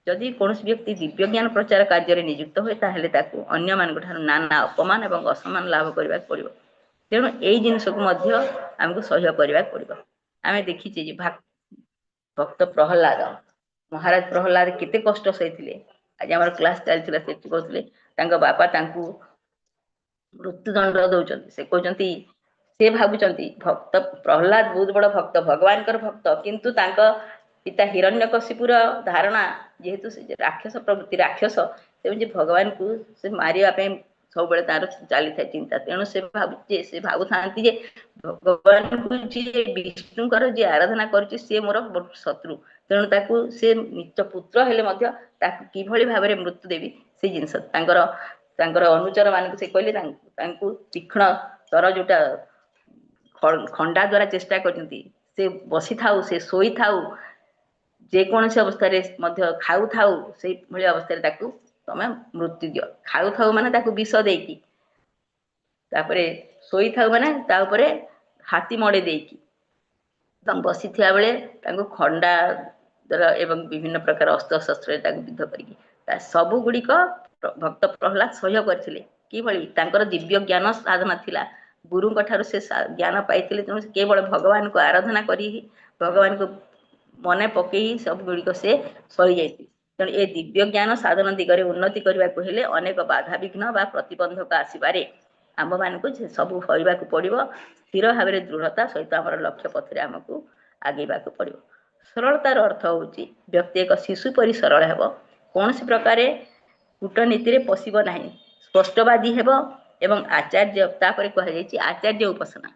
ଯଦି କୌଣସି ବ୍ୟକ୍ତି ଦିବ୍ୟ ଜ୍ଞାନ ପ୍ରଚାର କାର୍ଯ୍ୟରେ ନିଯୁକ୍ତ ହୁଏ, ତାହେଲେ ତାକୁ ଅନ୍ୟମାନଙ୍କ ଠାରୁ ନାନା ଅପମାନ ଏବଂ ଅସମ୍ମାନ ଲାଭ କରିବାକୁ ପଡିବ। ତେଣୁ ଏଇ ଜିନିଷକୁ ମଧ୍ୟ ଆମକୁ ସହ୍ୟ କରିବାକୁ ପଡିବ। ଆମେ ଦେଖିଛେ ଯେ ଭକ୍ତ ପ୍ରହ୍ଲାଦ, ମହାରାଜ ପ୍ରହ୍ଲାଦ କେତେ କଷ୍ଟ ସହିଥିଲେ। ଆଜି ଆମର କ୍ଲାସ ଚାଲିଥିଲା, ସେଠି କହୁଥିଲେ ତାଙ୍କ ବାପା ତାଙ୍କୁ ମୃତ୍ୟୁଦଣ୍ଡ ଦଉଛନ୍ତି। ସେ କହୁଛନ୍ତି, ସେ ଭାବୁଛନ୍ତି ଭକ୍ତ ପ୍ରହ୍ଲାଦ ବହୁତ ବଡ ଭକ୍ତ, ଭଗବାନଙ୍କର ଭକ୍ତ, କିନ୍ତୁ ତାଙ୍କ ପିତା ହିରଣ୍ୟକଶିପୁର ଧାରଣା ଯେହେତୁ ସେ ରାକ୍ଷସ ପ୍ରବୃତ୍ତି, ରାକ୍ଷସ, ତେଣୁ ଭଗବାନଙ୍କୁ ସେ ମାରିବା ପାଇଁ ସବୁବେଳେ ତାର ଚାଲିଥାଏ ଚିନ୍ତା। ତେଣୁ ସେ ଭାବୁଛି, ସେ ଭାବୁଥାନ୍ତି ଯେ ଭଗବାନଙ୍କୁ ଯିଏ, ବିଷ୍ଣୁଙ୍କର ଯିଏ ଆରାଧନା କରୁଛି, ସିଏ ମୋର ଶତ୍ରୁ। ତେଣୁ ତାକୁ, ସେ ନିଜ ପୁତ୍ର ହେଲେ ମଧ୍ୟ ତାକୁ କିଭଳି ଭାବରେ ମୃତ୍ୟୁ ଦେବି, ସେ ଜିନିଷ ତାଙ୍କର ତାଙ୍କର ଅନୁଚର ମାନଙ୍କୁ ସେ କହିଲେ, ତାଙ୍କୁ ତୀକ୍ଷ୍ଣ ତର ଯୋଉଟା ଖଣ୍ଡା ଦ୍ଵାରା ଚେଷ୍ଟା କରିଛନ୍ତି। ସେ ବସିଥାଉ, ସେ ଶୋଇଥାଉ, ଯେକୌଣସି ଅବସ୍ଥାରେ ମଧ୍ୟ ଖାଉଥାଉ, ସେଇଭଳି ଅବସ୍ଥାରେ ତାକୁ ତମେ ମୃତ୍ୟୁ ଦିଅ। ଖାଉଥାଉ ମାନେ ତାକୁ ବିଷ ଦେଇକି, ତାପରେ ଶୋଇଥାଉ ମାନେ ତା ଉପରେ ହାତୀ ମଡେଇ ଦେଇକି, ଏବଂ ବସିଥିବା ବେଳେ ତାଙ୍କୁ ଖଣ୍ଡା ଦ୍ୱାରା ଏବଂ ବିଭିନ୍ନ ପ୍ରକାର ଅସ୍ତ୍ରଶସ୍ତ୍ରରେ ତାକୁ ବିଦ୍ଧ କରିକି, ତା ସବୁ ଗୁଡିକ ଭକ୍ତ ପ୍ରହ୍ଲାଦ ସହ୍ୟ କରିଥିଲେ। କିଭଳି? ତାଙ୍କର ଦିବ୍ୟ ଜ୍ଞାନ ସାଧନା ଥିଲା। ଗୁରୁଙ୍କ ଠାରୁ ସେ ଜ୍ଞାନ ପାଇଥିଲେ। ତେଣୁ କେବଳ ଭଗବାନଙ୍କୁ ଆରାଧନା କରି, ଭଗବାନଙ୍କୁ ମନେ ପକେଇ ସବୁ ଗୁଡିକ ସେ ସହି ଯାଇଥିଲେ। ତେଣୁ ଏ ଦିବ୍ୟ ଜ୍ଞାନ ସାଧନ ଦିଗରେ ଉନ୍ନତି କରିବାକୁ ହେଲେ ଅନେକ ବାଧାବିଘ୍ନ ବା ପ୍ରତିବନ୍ଧକ ଆସିପାରେ। ଆମ୍ଭମାନଙ୍କୁ ସବୁ ସହିବାକୁ ପଡିବ। ସ୍ଥିର ଭାବରେ ଦୃଢତା ସହିତ ଆମର ଲକ୍ଷ୍ୟ ପଥରେ ଆମକୁ ଆଗେଇବାକୁ ପଡିବ। ସରଳତାର ଅର୍ଥ ହଉଛି ବ୍ୟକ୍ତି ଏକ ଶିଶୁ ପରି ସରଳ ହେବ, କୌଣସି ପ୍ରକାରେ କୂଟନୀତିରେ ପଶିବ ନାହିଁ, ସ୍ପଷ୍ଟବାଦୀ ହେବ ଏବଂ ଆଚାର୍ଯ୍ୟ, ତାପରେ କୁହାଯାଇଛି ଆଚାର୍ଯ୍ୟ ଉପାସନା।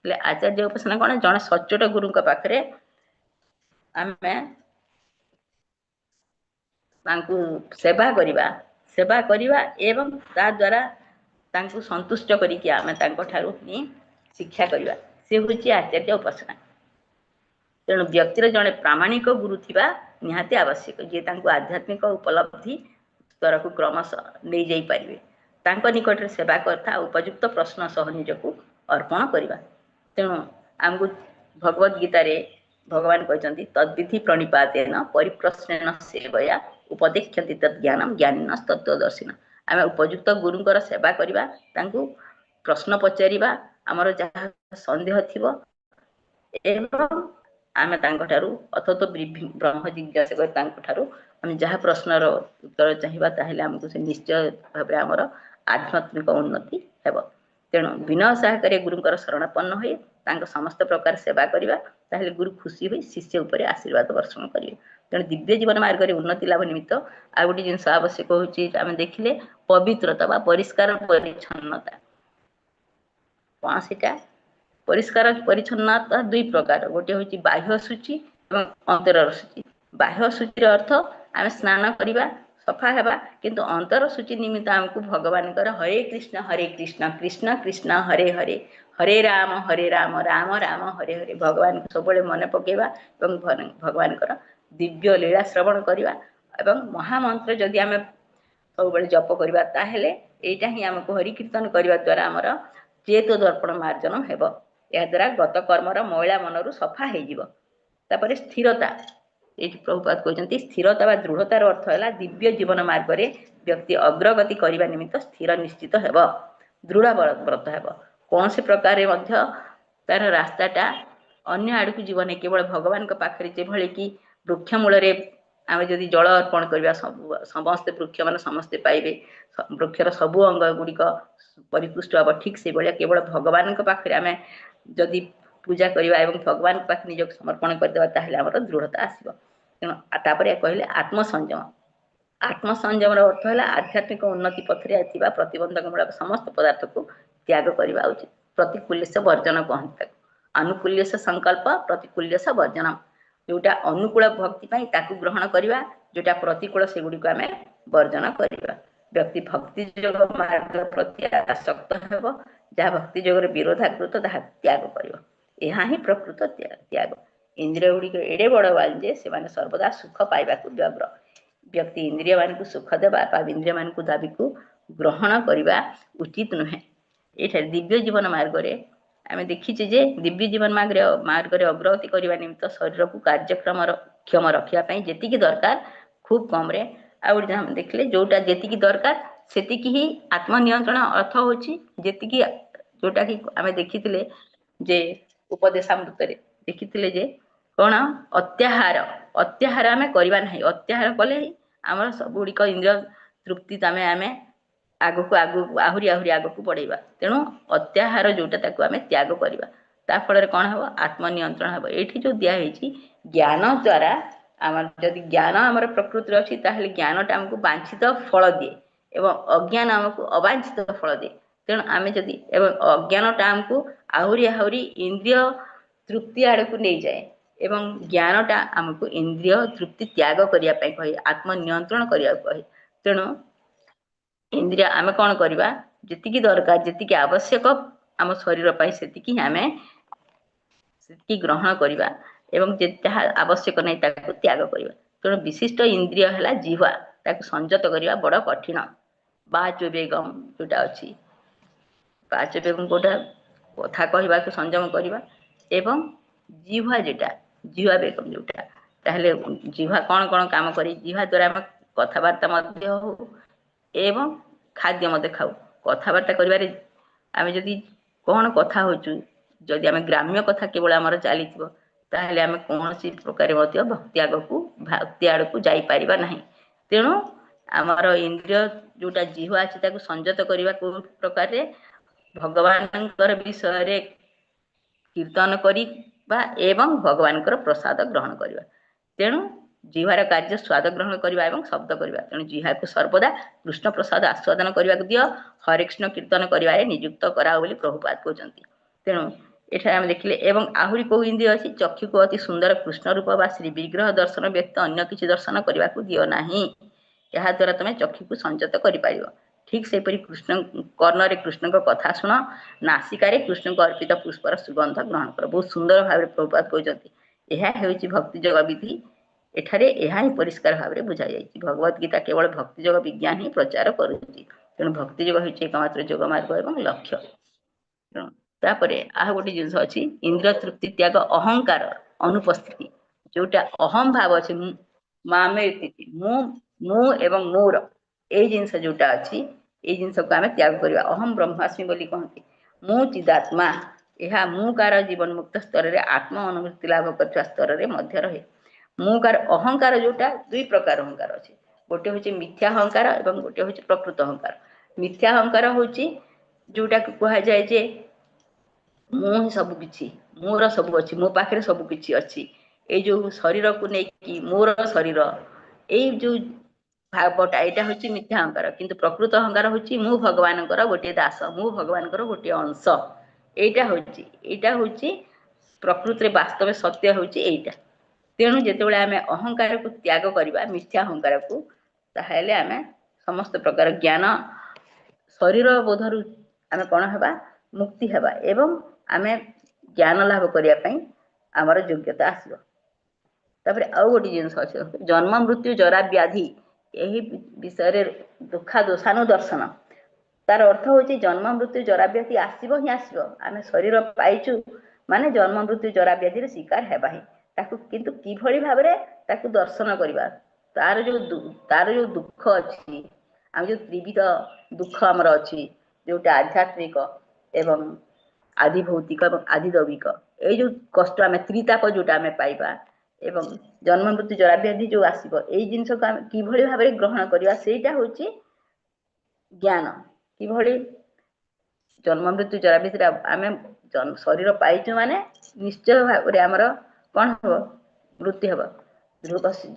ହେଲେ ଆଚାର୍ଯ୍ୟ ଉପାସନା କଣ? ଜଣେ ସଚ୍ଚୋଟ ଗୁରୁଙ୍କ ପାଖରେ ଆମେ ତାଙ୍କୁ ସେବା କରିବା, ସେବା କରିବା ଏବଂ ତା ଦ୍ଵାରା ତାଙ୍କୁ ସନ୍ତୁଷ୍ଟ କରିକି ଆମେ ତାଙ୍କ ଠାରୁ ହିଁ ଶିକ୍ଷା କରିବା, ସେ ହଉଛି ଆଚାର୍ଯ୍ୟ ଉପାସନା। ତେଣୁ ବ୍ୟକ୍ତିର ଜଣେ ପ୍ରାମାଣିକ ଗୁରୁ ଥିବା ନିହାତି ଆବଶ୍ୟକ, ଯିଏ ତାଙ୍କୁ ଆଧ୍ୟାତ୍ମିକ ଉପଲବ୍ଧି ସ୍ତରକୁ କ୍ରମଶଃ ନେଇଯାଇ ପାରିବେ। ତାଙ୍କ ନିକଟରେ ସେବା କଥା ଉପଯୁକ୍ତ ପ୍ରଶ୍ନ ସହ ନିଜକୁ ଅର୍ପଣ କରିବା। ତେଣୁ ଆମକୁ ଭଗବତ ଗୀତାରେ ଭଗବାନ କହିଛନ୍ତି, ତଦ୍ବିଧି ପ୍ରଣିପାତେନ ପରିପ୍ରଶ୍ନେନ ସେବୟା ଉପଦେକ୍ଷନ୍ତି ତତ୍ ଜ୍ଞାନମ ଜ୍ଞାନିନ ତତ୍ତ୍ୱଦର୍ଶିନ। ଆମେ ଉପଯୁକ୍ତ ଗୁରୁଙ୍କର ସେବା କରିବା, ତାଙ୍କୁ ପ୍ରଶ୍ନ ପଚାରିବା ଆମର ଯାହା ସନ୍ଦେହ ଥିବ, ଏବଂ ଆମେ ତାଙ୍କଠାରୁ ଅଥତ ବ୍ରହ୍ମ ଜିଜ୍ଞାସା କରି ତାଙ୍କ ଠାରୁ ଆମେ ଯାହା ପ୍ରଶ୍ନର ଉତ୍ତର ଚାହିଁବା, ତାହେଲେ ଆମକୁ ସେ ନିଶ୍ଚୟ ଭାବରେ ଆମର ଆଧ୍ୟାତ୍ମିକ ଉନ୍ନତି ହେବ। ତେଣୁ ବିନୟ ସହକାରେ ଗୁରୁଙ୍କର ଶରଣାପନ୍ନ ହୋଇ ତାଙ୍କ ସମସ୍ତ ପ୍ରକାର ସେବା କରିବା, ତାହେଲେ ଗୁରୁ ଖୁସି ହୋଇ ଶିଷ୍ୟ ଉପରେ ଆଶୀର୍ବାଦ ବର୍ଷଣ କରିବେ। ତେଣୁ ଦିବ୍ୟ ଜୀବନ ମାର୍ଗରେ ଉନ୍ନତି ଲାଭ ନିମିତ୍ତ ଆଉ ଗୋଟେ ଜିନିଷ ଆବଶ୍ୟକ ହଉଛି, ଆମେ ଦେଖିଲେ ପବିତ୍ରତା ବା ପରିଷ୍କାର ପରିଚ୍ଛନ୍ନତା। କଣ ସେଇଟା? ପରିଷ୍କାର ପରିଚ୍ଛନ୍ନତା ଦୁଇ ପ୍ରକାର। ଗୋଟେ ହଉଛି ବାହ୍ୟ ସୂଚି ଏବଂ ଅନ୍ତରର ସୂଚି। ବାହ୍ୟ ସୂଚିର ଅର୍ଥ ଆମେ ସ୍ନାନ କରିବା, ସଫା ହେବା, କିନ୍ତୁ ଅନ୍ତର ସୂଚି ନିମିତ୍ତ ଆମକୁ ଭଗବାନଙ୍କର ହରେ କୃଷ୍ଣ ହରେ କୃଷ୍ଣ କୃଷ୍ଣ କୃଷ୍ଣ ହରେ ହରେ, ହରେ ରାମ ହରେ ରାମ ରାମ ରାମ ହରେ ହରେ, ଭଗବାନଙ୍କୁ ସବୁବେଳେ ମନେ ପକେଇବା ଏବଂ ଭଗବାନଙ୍କର ଦିବ୍ୟ ଲୀଳା ଶ୍ରବଣ କରିବା ଏବଂ ମହାମନ୍ତ୍ର ଯଦି ଆମେ ସବୁବେଳେ ଜପ କରିବା, ତାହେଲେ ଏଇଟା ହିଁ ଆମକୁ ହରି କୀର୍ତ୍ତନ କରିବା ଦ୍ୱାରା ଆମର ଚେତ ଦର୍ପଣ ମାର୍ଜନ ହେବ। ଏହାଦ୍ୱାରା ଗତ କର୍ମର ମଇଳା ମନରୁ ସଫା ହେଇଯିବ। ତାପରେ ସ୍ଥିରତା। ଏଇଠି ପ୍ରଭୁପାଦ କହିଛନ୍ତି, ସ୍ଥିରତା ବା ଦୃଢତାର ଅର୍ଥ ହେଲା ଦିବ୍ୟ ଜୀବନ ମାର୍ଗରେ ବ୍ୟକ୍ତି ଅଗ୍ରଗତି କରିବା ନିମିତ୍ତ ସ୍ଥିର ନିଶ୍ଚିତ ହେବ, ଦୃଢ ବ୍ରତ ହେବ। କୌଣସି ପ୍ରକାରେ ମଧ୍ୟ ତାର ରାସ୍ତାଟା ଅନ୍ୟ ଆଡ଼କୁ ଯିବନି, କେବଳ ଭଗବାନଙ୍କ ପାଖରେ। ଯେଭଳି କି ବୃକ୍ଷ ମୂଳରେ ଆମେ ଯଦି ଜଳ ଅର୍ପଣ କରିବା, ସବୁ ସମସ୍ତେ ବୃକ୍ଷ ମାନେ ସମସ୍ତେ ପାଇବେ, ବୃକ୍ଷର ସବୁ ଅଙ୍ଗ ଗୁଡ଼ିକ ପରିପୁଷ୍ଟ ହବ। ଠିକ ସେଇଭଳିଆ କେବଳ ଭଗବାନଙ୍କ ପାଖରେ ଆମେ ଯଦି ପୂଜା କରିବା ଏବଂ ଭଗବାନଙ୍କ ପାଖରେ ନିଜକୁ ସମର୍ପଣ କରିଦେବା, ତାହେଲେ ଆମର ଦୃଢ଼ତା ଆସିବ। ତେଣୁ ତାପରେ କହିଲେ ଆତ୍ମସଂଯମ। ଆତ୍ମସଂଯମର ଅର୍ଥ ହେଲା ଆଧ୍ୟାତ୍ମିକ ଉନ୍ନତି ପଥରେ ଥିବା ପ୍ରତିବନ୍ଧକ ମୂଳକ ସମସ୍ତ ପଦାର୍ଥକୁ ତ୍ୟାଗ କରିବା ଉଚିତ। ପ୍ରତିକୂଲ୍ୟସ ବର୍ଜନ କହନ୍ତି ତାକୁ। ଆନୁକୂଲ୍ୟସ ସଂକଳ୍ପ, ପ୍ରତିକୂଲ୍ୟସ ବର୍ଜନ। ଯୋଉଟା ଅନୁକୂଳ ଭକ୍ତି ପାଇଁ ତାକୁ ଗ୍ରହଣ କରିବା, ଯୋଉଟା ପ୍ରତିକୂଳ ସେଗୁଡ଼ିକୁ ଆମେ ବର୍ଜନ କରିବା। ବ୍ୟକ୍ତି ଭକ୍ତି ଯୋଗ ମାର୍ଗ ପ୍ରତି ଆସକ୍ତ ହେବ, ଯାହା ଭକ୍ତି ଯୋଗର ବିରୋଧାକୃତ ତାହା ତ୍ୟାଗ କରିବ। ଏହା ହିଁ ପ୍ରକୃତ ତ୍ୟାଗ। ଇନ୍ଦ୍ରିୟ ଗୁଡ଼ିକ ଏଡ଼େ ବଳବାନ ଯେ ସେମାନେ ସର୍ବଦା ସୁଖ ପାଇବାକୁ ବ୍ୟଗ୍ର। ବ୍ୟକ୍ତି ଇନ୍ଦ୍ରିୟ ମାନଙ୍କୁ ସୁଖ ଦେବା ବା ଇନ୍ଦ୍ରିୟ ମାନଙ୍କୁ ଦାବିକୁ ଗ୍ରହଣ କରିବା ଉଚିତ ନୁହେଁ। ଏଇଠାରେ ଦିବ୍ୟ ଜୀବନ ମାର୍ଗରେ ଆମେ ଦେଖିଛେ ଯେ ଦିବ୍ୟ ଜୀବନ ମାର୍ଗରେ ଅଗ୍ରଗତି କରିବା ନିମିତ୍ତ ଶରୀରକୁ କାର୍ଯ୍ୟକ୍ରମର କ୍ଷମ ରଖିବା ପାଇଁ ଯେତିକି ଦରକାର ଖୁବ କମରେ। ଆଉ ଗୋଟେ ଯାହା ଦେଖିଲେ, ଯୋଉଟା ଯେତିକି ଦରକାର ସେତିକି ହିଁ ଆତ୍ମନିୟନ୍ତ୍ରଣ ଅର୍ଥ ହଉଛି ଯେତିକି, ଯୋଉଟା କି ଆମେ ଦେଖିଥିଲେ ଯେ ଉପଦେଶାମୃତରେ ଦେଖିଥିଲେ ଯେ କଣ ଅତ୍ୟାହାର। ଅତ୍ୟାହାର ଆମେ କରିବା ନାହିଁ। ଅତ୍ୟାହାର କଲେ ହିଁ ଆମର ସବୁ ଗୁଡ଼ିକ ଇନ୍ଦ୍ରିୟ ତୃପ୍ତି ଆମେ ଆମେ ଆଗକୁ ଆଗକୁ ଆହୁରି ଆହୁରି ଆଗକୁ ବଢେଇବା। ତେଣୁ ଅତ୍ୟାହାର ଯୋଉଟା ତାକୁ ଆମେ ତ୍ୟାଗ କରିବା। ତା ଫଳରେ କଣ ହବ? ଆତ୍ମନିୟନ୍ତ୍ରଣ ହବ। ଏଇଠି ଯୋଉ ଦିଆ ହେଇଛି ଜ୍ଞାନ ଦ୍ଵାରା, ଆମର ଯଦି ଜ୍ଞାନ ଆମର ପ୍ରକୃତିରେ ଅଛି, ତାହେଲେ ଜ୍ଞାନଟା ଆମକୁ ବାଞ୍ଛିତ ଫଳ ଦିଏ ଏବଂ ଅଜ୍ଞାନ ଆମକୁ ଅବାଞ୍ଛିତ ଫଳ ଦିଏ। ତେଣୁ ଆମେ ଯଦି ଏବଂ ଅଜ୍ଞାନଟା ଆମକୁ ଆହୁରି ଆହୁରି ଇନ୍ଦ୍ରିୟ ତୃପ୍ତି ଆଡକୁ ନେଇଯାଏ ଏବଂ ଜ୍ଞାନଟା ଆମକୁ ଇନ୍ଦ୍ରିୟ ତୃପ୍ତି ତ୍ୟାଗ କରିବା ପାଇଁ କହେ, ଆତ୍ମନିୟନ୍ତ୍ରଣ କରିବାକୁ କହେ। ତେଣୁ ଇନ୍ଦ୍ରିୟ ଆମେ କଣ କରିବା? ଯେତିକି ଦରକାର, ଯେତିକି ଆବଶ୍ୟକ ଆମ ଶରୀର ପାଇଁ, ସେତିକି ହିଁ ଆମେ ସେତିକି ଗ୍ରହଣ କରିବା ଏବଂ ଯାହା ଆବଶ୍ୟକ ନାହିଁ ତାକୁ ତ୍ୟାଗ କରିବା। ତେଣୁ ବିଶିଷ୍ଟ ଇନ୍ଦ୍ରିୟ ହେଲା ଜିହ୍ୱା, ତାକୁ ସଂଯତ କରିବା ବଡ କଠିନ। ବାଚ ବେଗମ ଯୋଉଟା ଅଛି, ବାଚ ବେଗମ କୋଉଟା? କଥା କହିବାକୁ ସଂଯମ କରିବା ଏବଂ ଜିହ୍ୱା ଯେଟା, ଜିହ୍ୱା ବେଗମ ଯୋଉଟା, ତାହେଲେ ଜିହ୍ୱା କଣ କଣ କାମ କରେ? ଜିହ୍ୱା ଦ୍ଵାରା ଆମେ କଥାବାର୍ତ୍ତା ମଧ୍ୟ ହଉ ଏବଂ ଖାଦ୍ୟ ମଧ୍ୟ ଖାଉ। କଥାବାର୍ତ୍ତା କରିବାରେ ଆମେ ଯଦି କଣ କଥା ହଉଛୁ, ଯଦି ଆମେ ଗ୍ରାମ୍ୟ କଥା କେବଳ ଆମର ଚାଲିଥିବ, ତାହେଲେ ଆମେ କୌଣସି ପ୍ରକାର ମଧ୍ୟ ଭକ୍ତି ଆଗକୁ ଭକ୍ତି ଆଡକୁ ଯାଇପାରିବା ନାହିଁ। ତେଣୁ ଆମର ଇନ୍ଦ୍ରିୟ ଯୋଉଟା ଜିହ୍ୱା ଅଛି, ତାକୁ ସଂଯତ କରିବା କୋଉ ପ୍ରକାରରେ? ଭଗବାନଙ୍କର ବିଷୟରେ କୀର୍ତ୍ତନ କରିବା ଏବଂ ଭଗବାନଙ୍କର ପ୍ରସାଦ ଗ୍ରହଣ କରିବା। ତେଣୁ ଜିହ୍ୱାର କାର୍ଯ୍ୟ ସ୍ୱାଦ ଗ୍ରହଣ କରିବା ଏବଂ ଶବ୍ଦ କରିବା। ତେଣୁ ଜିହ୍ୱାକୁ ସର୍ବଦା କୃଷ୍ଣ ପ୍ରସାଦ ଆସ୍ୱାଦନ କରିବାକୁ ଦିଅ, ହରେ କୃଷ୍ଣ କୀର୍ତ୍ତନ କରିବାରେ ନିଯୁକ୍ତ କରାଅ ବୋଲି ପ୍ରଭୁପାଦ କହୁଛନ୍ତି। ତେଣୁ ଏଠାରେ ଆମେ ଦେଖିଲେ ଏବଂ ଆହୁରି କୋଉ ଇନ୍ଦ୍ରିୟ ଅଛି? ଚକ୍ଷୁକୁ ଅତି ସୁନ୍ଦର କୃଷ୍ଣ ରୂପ ବା ଶ୍ରୀ ବିଗ୍ରହ ଦର୍ଶନ ବ୍ୟତୀତ ଅନ୍ୟ କିଛି ଦର୍ଶନ କରିବାକୁ ଦିଅ ନାହିଁ। ଏହା ଦ୍ୱାରା ତମେ ଚକ୍ଷୁକୁ ସଂଯତ କରିପାରିବ। ଠିକ ସେହିପରି କୃଷ୍ଣ କର୍ଣ୍ଣରେ କୃଷ୍ଣଙ୍କ କଥା ଶୁଣ, ନାସିକାରେ କୃଷ୍ଣଙ୍କ ଅର୍ପିତ ପୁଷ୍ପର ସୁଗନ୍ଧ ଗ୍ରହଣ କର। ବହୁତ ସୁନ୍ଦର ଭାବରେ ପ୍ରଭୁପାଦ କହୁଛନ୍ତି, ଏହା ହେଉଛି ଭକ୍ତି ଯୋଗ ବିଧି। ଏଠାରେ ଏହା ହିଁ ପରିଷ୍କାର ଭାବରେ ବୁଝାଯାଇଛି। ଭଗବତ ଗୀତା କେବଳ ଭକ୍ତି ଯୋଗ ବିଜ୍ଞାନ ହିଁ ପ୍ରଚାର କରୁଛି। ତେଣୁ ଭକ୍ତି ଯୋଗ ହେଉଛି ଏକମାତ୍ର ଯୋଗ ମାର୍ଗ ଏବଂ ଲକ୍ଷ୍ୟ। ତେଣୁ ତାପରେ ଆଉ ଗୋଟେ ଜିନିଷ ଅଛି, ଇନ୍ଦ୍ରିୟ ତୃପ୍ତି ତ୍ୟାଗ, ଅହଙ୍କାର ଅନୁପସ୍ଥିତି। ଯୋଉଟା ଅହମ ଭାବ ଅଛି, ମାମେ, ମୁଁ ମୁଁ ଏବଂ ମୋର, ଏଇ ଜିନିଷ ଯୋଉଟା ଅଛି, ଏଇ ଜିନିଷକୁ ଆମେ ତ୍ୟାଗ କରିବା। ଅହମ ବ୍ରହ୍ମାସ୍ମି ବୋଲି କହନ୍ତି, ମୁଁ ଚିଦାତ୍ମା। ଏହା ମୁଁ କାର ଜୀବନ ମୁକ୍ତ ସ୍ତରରେ ଆତ୍ମ ଅନୁଭୂତି ଲାଭ କରୁଥିବା ସ୍ତରରେ ମଧ୍ୟ ରହେ। ମୁଁ କାର ଅହଙ୍କାର ଯୋଉଟା, ଦୁଇ ପ୍ରକାର ଅହଙ୍କାର ଅଛି। ଗୋଟେ ହଉଛି ମିଥ୍ୟା ଅହଙ୍କାର ଏବଂ ଗୋଟେ ହଉଛି ପ୍ରକୃତ ଅହଙ୍କାର। ମିଥ୍ୟା ଅହଙ୍କାର ହଉଛି ଯୋଉଟାକୁ କୁହାଯାଏ ଯେ ମୁଁ ହିଁ ସବୁ କିଛି, ମୋର ସବୁ ଅଛି, ମୋ ପାଖରେ ସବୁ କିଛି ଅଛି। ଏଇ ଯୋଉ ଶରୀରକୁ ନେଇକି ମୋର ଶରୀର, ଏଇ ଯୋଉ ଭାବଟା, ଏଇଟା ହଉଛି ମିଥ୍ୟା ଅହଙ୍କାର। କିନ୍ତୁ ପ୍ରକୃତ ଅହଙ୍କାର ହଉଛି ମୁଁ ଭଗବାନଙ୍କର ଗୋଟିଏ ଦାସ, ମୁଁ ଭଗବାନଙ୍କର ଗୋଟିଏ ଅଂଶ। ଏଇଟା ହଉଛି ପ୍ରକୃତରେ ବାସ୍ତବ ସତ୍ୟ ହଉଛି ଏଇଟା। ତେଣୁ ଯେତେବେଳେ ଆମେ ଅହଙ୍କାରକୁ ତ୍ୟାଗ କରିବା, ମିଥ୍ୟା ଅହଙ୍କାରକୁ, ତାହେଲେ ଆମେ ସମସ୍ତ ପ୍ରକାର ଜ୍ଞାନ ଶରୀର ବୋଧରୁ ଆମେ କଣ ହେବା? ମୁକ୍ତି ହେବା ଏବଂ ଆମେ ଜ୍ଞାନ ଲାଭ କରିବା ପାଇଁ ଆମର ଯୋଗ୍ୟତା ଆସିବ। ତାପରେ ଆଉ ଗୋଟେ ଜିନିଷ ଅଛି, ଜନ୍ମ ମୃତ୍ୟୁ ଜରା ବ୍ୟାଧି ଏହି ବିଷୟରେ ଦୁଃଖା ଦୋଷାନୁଦର୍ଶନ। ତାର ଅର୍ଥ ହଉଛି ଜନ୍ମ ମୃତ୍ୟୁ ଜରା ବ୍ୟାଧି ଆସିବ ହିଁ ଆସିବ। ଆମେ ଶରୀର ପାଇଛୁ ମାନେ ଜନ୍ମ ମୃତ୍ୟୁ ଜରା ବ୍ୟାଧିର ଶିକାର ହେବା ହିଁ। ତାକୁ କିନ୍ତୁ କିଭଳି ଭାବରେ ତାକୁ ଦର୍ଶନ କରିବା, ତାର ଯୋଉ ଦୁଃଖ ଅଛି, ଆମେ ଯୋଉ ତ୍ରିବିଧ ଦୁଃଖ ଆମର ଅଛି, ଯୋଉଟା ଆଧ୍ୟାତ୍ମିକ ଏବଂ ଆଦି ଭୌତିକ ଏବଂ ଆଦି ଦୈବିକ, ଏଇ ଯୋଉ କଷ୍ଟ ଆମେ ତ୍ରିତାପ ଯୋଉଟା ଆମେ ପାଇବା ଏବଂ ଜନ୍ମ ମୃତ୍ୟୁ ଜରାବ୍ୟାଧି ଯୋଉ ଆସିବ, ଏଇ ଜିନିଷକୁ ଆମେ କିଭଳି ଭାବରେ ଗ୍ରହଣ କରିବା ସେଇଟା ହଉଛି ଜ୍ଞାନ। କିଭଳି ଜନ୍ମ ମୃତ୍ୟୁ ଜରାବ୍ୟାଧିରେ ଆମେ ଶରୀର ପାଇଛୁ ମାନେ ନିଶ୍ଚୟ ଭାବରେ ଆମର କଣ ହବ? ମୃତ୍ୟୁ ହେବ।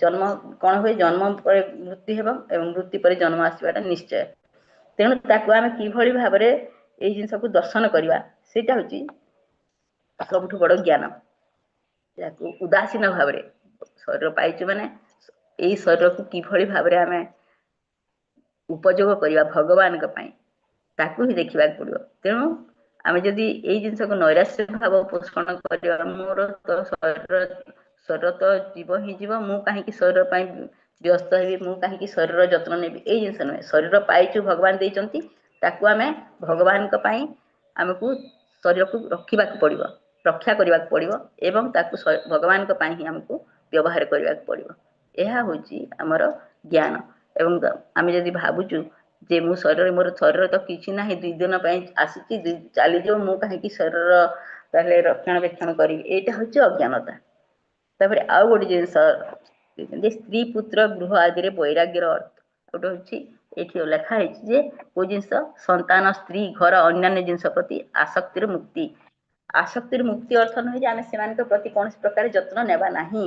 ଜନ୍ମ କଣ ହୁଏ? ଜନ୍ମ ପରେ ମୃତ୍ୟୁ ହେବ ଏବଂ ମୃତ୍ୟୁ ପରେ ଜନ୍ମ ଆସିବାଟା ନିଶ୍ଚୟ। ତେଣୁ ତାକୁ ଆମେ କିଭଳି ଭାବରେ ଏଇ ଜିନିଷକୁ ଦର୍ଶନ କରିବା ସେଇଟା ହଉଛି ସବୁଠୁ ବଡ ଜ୍ଞାନ। ଯାହାକୁ ଉଦାସୀନ ଭାବରେ ଶରୀର ପାଇଛୁ ମାନେ ଏଇ ଶରୀରକୁ କିଭଳି ଭାବରେ ଆମେ ଉପଯୋଗ କରିବା ଭଗବାନଙ୍କ ପାଇଁ, ତାକୁ ହିଁ ଦେଖିବାକୁ ପଡିବ। ତେଣୁ ଆମେ ଯଦି ଏଇ ଜିନିଷକୁ ନୈରାଶ୍ୟ ଭାବ ପୋଷଣ କରିବା, ମୋର ତ ଶରୀର ଶରୀର ତ ଯିବ ହିଁ ଯିବ, ମୁଁ କାହିଁକି ଶରୀର ପାଇଁ ବ୍ୟସ୍ତ ହେବି, ମୁଁ କାହିଁକି ଶରୀରର ଯତ୍ନ ନେବି, ଏଇ ଜିନିଷ ନୁହେଁ। ଶରୀର ପାଇଛୁ, ଭଗବାନ ଦେଇଛନ୍ତି, ତାକୁ ଆମେ ଭଗବାନଙ୍କ ପାଇଁ ଆମକୁ ଶରୀରକୁ ରଖିବାକୁ ପଡିବ, ରକ୍ଷା କରିବାକୁ ପଡିବ ଏବଂ ତାକୁ ଭଗବାନଙ୍କ ପାଇଁ ହିଁ ଆମକୁ ବ୍ୟବହାର କରିବାକୁ ପଡିବ। ଏହା ହଉଛି ଆମର ଜ୍ଞାନ। ଏବଂ ଆମେ ଯଦି ଭାବୁଛୁ ଯେ ମୁଁ ଶରୀରରେ, ମୋର ଶରୀର ତ କିଛି ନାହିଁ, 2 ଦିନ ପାଇଁ ଆସିଛି, ଚାଲିଯିବ, ମୁଁ କାହିଁକି ଶରୀରର ତାହେଲେ ରକ୍ଷଣାବେକ୍ଷଣ କରିବି, ଏଇଟା ହଉଛି ଅଜ୍ଞାନତା। ତାପରେ ଆଉ ଗୋଟେ ଜିନିଷ, ସ୍ତ୍ରୀ ପୁତ୍ର ଗୃହ ଆଦିରେ ବୈରାଗ୍ୟର ଅର୍ଥ ଗୋଟେ ହଉଛି, ଏଇଠି ଲେଖା ହେଇଛି ଯେ କୋଉ ଜିନିଷ ସନ୍ତାନ, ସ୍ତ୍ରୀ, ଘର, ଅନ୍ୟାନ୍ୟ ଜିନିଷ ପ୍ରତି ଆସକ୍ତିର ମୁକ୍ତି। ଆସକ୍ତିର ମୁକ୍ତି ଅର୍ଥ ନୁହେଁ ଯେ ଆମେ ସେମାନଙ୍କ ପ୍ରତି କୌଣସି ପ୍ରକାର ଯତ୍ନ ନେବା ନାହିଁ।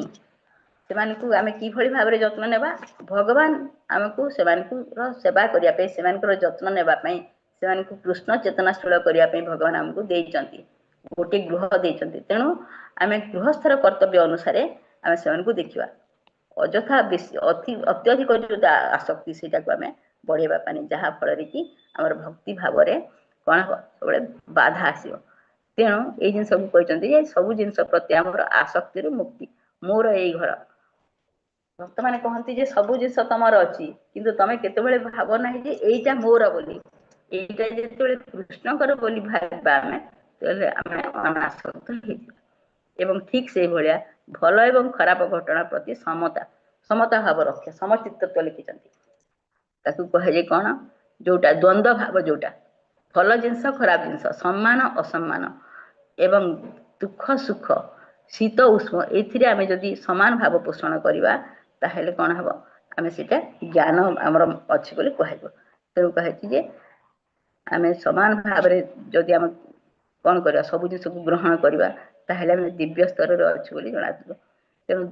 ସେମାନଙ୍କୁ ଆମେ କିଭଳି ଭାବରେ ଯତ୍ନ ନେବା? ଭଗବାନ ଆମକୁ ସେମାନଙ୍କର ସେବା କରିବା ପାଇଁ, ସେମାନଙ୍କର ଯତ୍ନ ନେବା ପାଇଁ, ସେମାନଙ୍କୁ କୃଷ୍ଣ ଚେତନାଶୀଳ କରିବା ପାଇଁ ଭଗବାନ ଆମକୁ ଦେଇଛନ୍ତି, ଗୋଟେ ଗୃହ ଦେଇଛନ୍ତି। ତେଣୁ ଆମେ ଗୃହସ୍ଥର କର୍ତ୍ତବ୍ୟ ଅନୁସାରେ ଆମେ ସେମାନଙ୍କୁ ଦେଖିବା। ଅଯଥା ବେଶୀ ଅତି ଅତ୍ୟଧିକ ଯୋଉଟା ଆସକ୍ତି ସେଇଟାକୁ ଆମେ ବଢେଇବା ପାଇଁ, ଯାହା ଫଳରେ କି ଆମର ଭକ୍ତି ଭାବରେ କଣ ହବ? ସବୁବେଳେ ବାଧା ଆସିବ। ତେଣୁ ଏଇ ଜିନିଷକୁ କହିଛନ୍ତି ଯେ ସବୁ ଜିନିଷ ପ୍ରତି ଆମର ଆସକ୍ତିରୁ ମୁକ୍ତି। ମୋର ଏଇ ଘର, ଭକ୍ତମାନେ କହନ୍ତି ଯେ ସବୁ ଜିନିଷ ତମର ଅଛି, କିନ୍ତୁ ତମେ କେତେବେଳେ ଭାବ ନାହିଁ ଯେ ଏଇଟା ମୋର ବୋଲି। ଏଇଟା ଯେତେବେଳେ କୃଷ୍ଣଙ୍କର ବୋଲି ଭାବିବା ଆମେ, ତାହେଲେ ଆମେ ଅନାସକ୍ତ ହେଇଯିବା। ଏବଂ ଠିକ ସେଇଭଳିଆ ଭଲ ଏବଂ ଖରାପ ଘଟଣା ପ୍ରତି ସମତା, ସମତା ଭାବ ରକ୍ଷା, ସମଚିତ୍ତତ୍ଵ ଲେଖିଛନ୍ତି। ତାକୁ କୁହାଯାଏ କଣ? ଯୋଉଟା ଦ୍ୱନ୍ଦ୍ୱ ଭାବ, ଯୋଉଟା ଭଲ ଜିନିଷ ଖରାପ ଜିନିଷ, ସମ୍ମାନ ଅସମ୍ମାନ ଏବଂ ଦୁଃଖ ସୁଖ, ଶୀତ ଉଷ୍ମ, ଏଇଥିରେ ଆମେ ଯଦି ସମାନ ଭାବ ପୋଷଣ କରିବା ତାହେଲେ କଣ ହବ? ଆମେ ସେଇଟା ଜ୍ଞାନ ଆମର ଅଛି ବୋଲି କୁହାଯିବ। ତେଣୁ କୁହାଯାଇଛି ଯେ ଆମେ ସମାନ ଭାବରେ ଯଦି ଆମେ କଣ କରିବା, ସବୁ ଜିନିଷକୁ ଗ୍ରହଣ କରିବା, ତାହେଲେ ଆମେ ଦିବ୍ୟ ସ୍ତରରେ ଅଛୁ ବୋଲି ଜଣାଯିବ। ତେଣୁ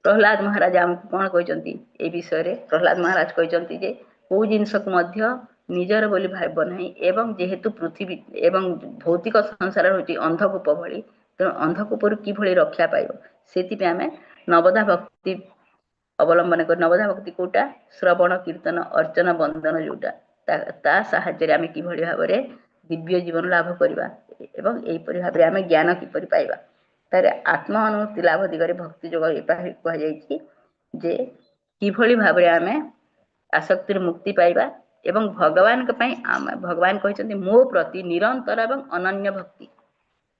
ପ୍ରହ୍ଲାଦ ମହାରାଜ ଆମକୁ କଣ କହିଛନ୍ତି ଏଇ ବିଷୟରେ? ପ୍ରହ୍ଲାଦ ମହାରାଜ କହିଛନ୍ତି ଯେ କୋଉ ଜିନିଷକୁ ମଧ୍ୟ ନିଜର ବୋଲି ଭାବିବ ନାହିଁ, ଏବଂ ଯେହେତୁ ପୃଥିବୀ ଏବଂ ଭୌତିକ ସଂସାର ହଉଛି ଅନ୍ଧକୂପ ଭଳି, ତେଣୁ ଅନ୍ଧକୂପରୁ କିଭଳି ରକ୍ଷା ପାଇବ ସେଥିପାଇଁ ଆମେ ନବଧା ଭକ୍ତି ଅବଲମ୍ବନ କରି, ନବଧା ଭକ୍ତି କୋଉଟା? ଶ୍ରବଣ, କୀର୍ତ୍ତନ, ଅର୍ଚ୍ଚନ, ବନ୍ଦନ ଯୋଉଟା, ତା ସାହାଯ୍ୟରେ ଆମେ କିଭଳି ଭାବରେ ଦିବ୍ୟ ଜୀବନ ଲାଭ କରିବା ଏବଂ ଏହିପରି ଭାବରେ ଆମେ ଜ୍ଞାନ କିପରି ପାଇବା। ତାର ଆତ୍ମ ଅନୁଭୂତି ଲାଭ ଦିଗରେ ଭକ୍ତି ଯୋଗ କୁହାଯାଇଛି ଯେ କିଭଳି ଭାବରେ ଆମେ ଆସକ୍ତିରୁ ମୁକ୍ତି ପାଇବା ଏବଂ ଭଗବାନଙ୍କ ପାଇଁ ଆମେ, ଭଗବାନ କହିଛନ୍ତି ମୋ ପ୍ରତି ନିରନ୍ତର ଏବଂ ଅନନ୍ୟ ଭକ୍ତି।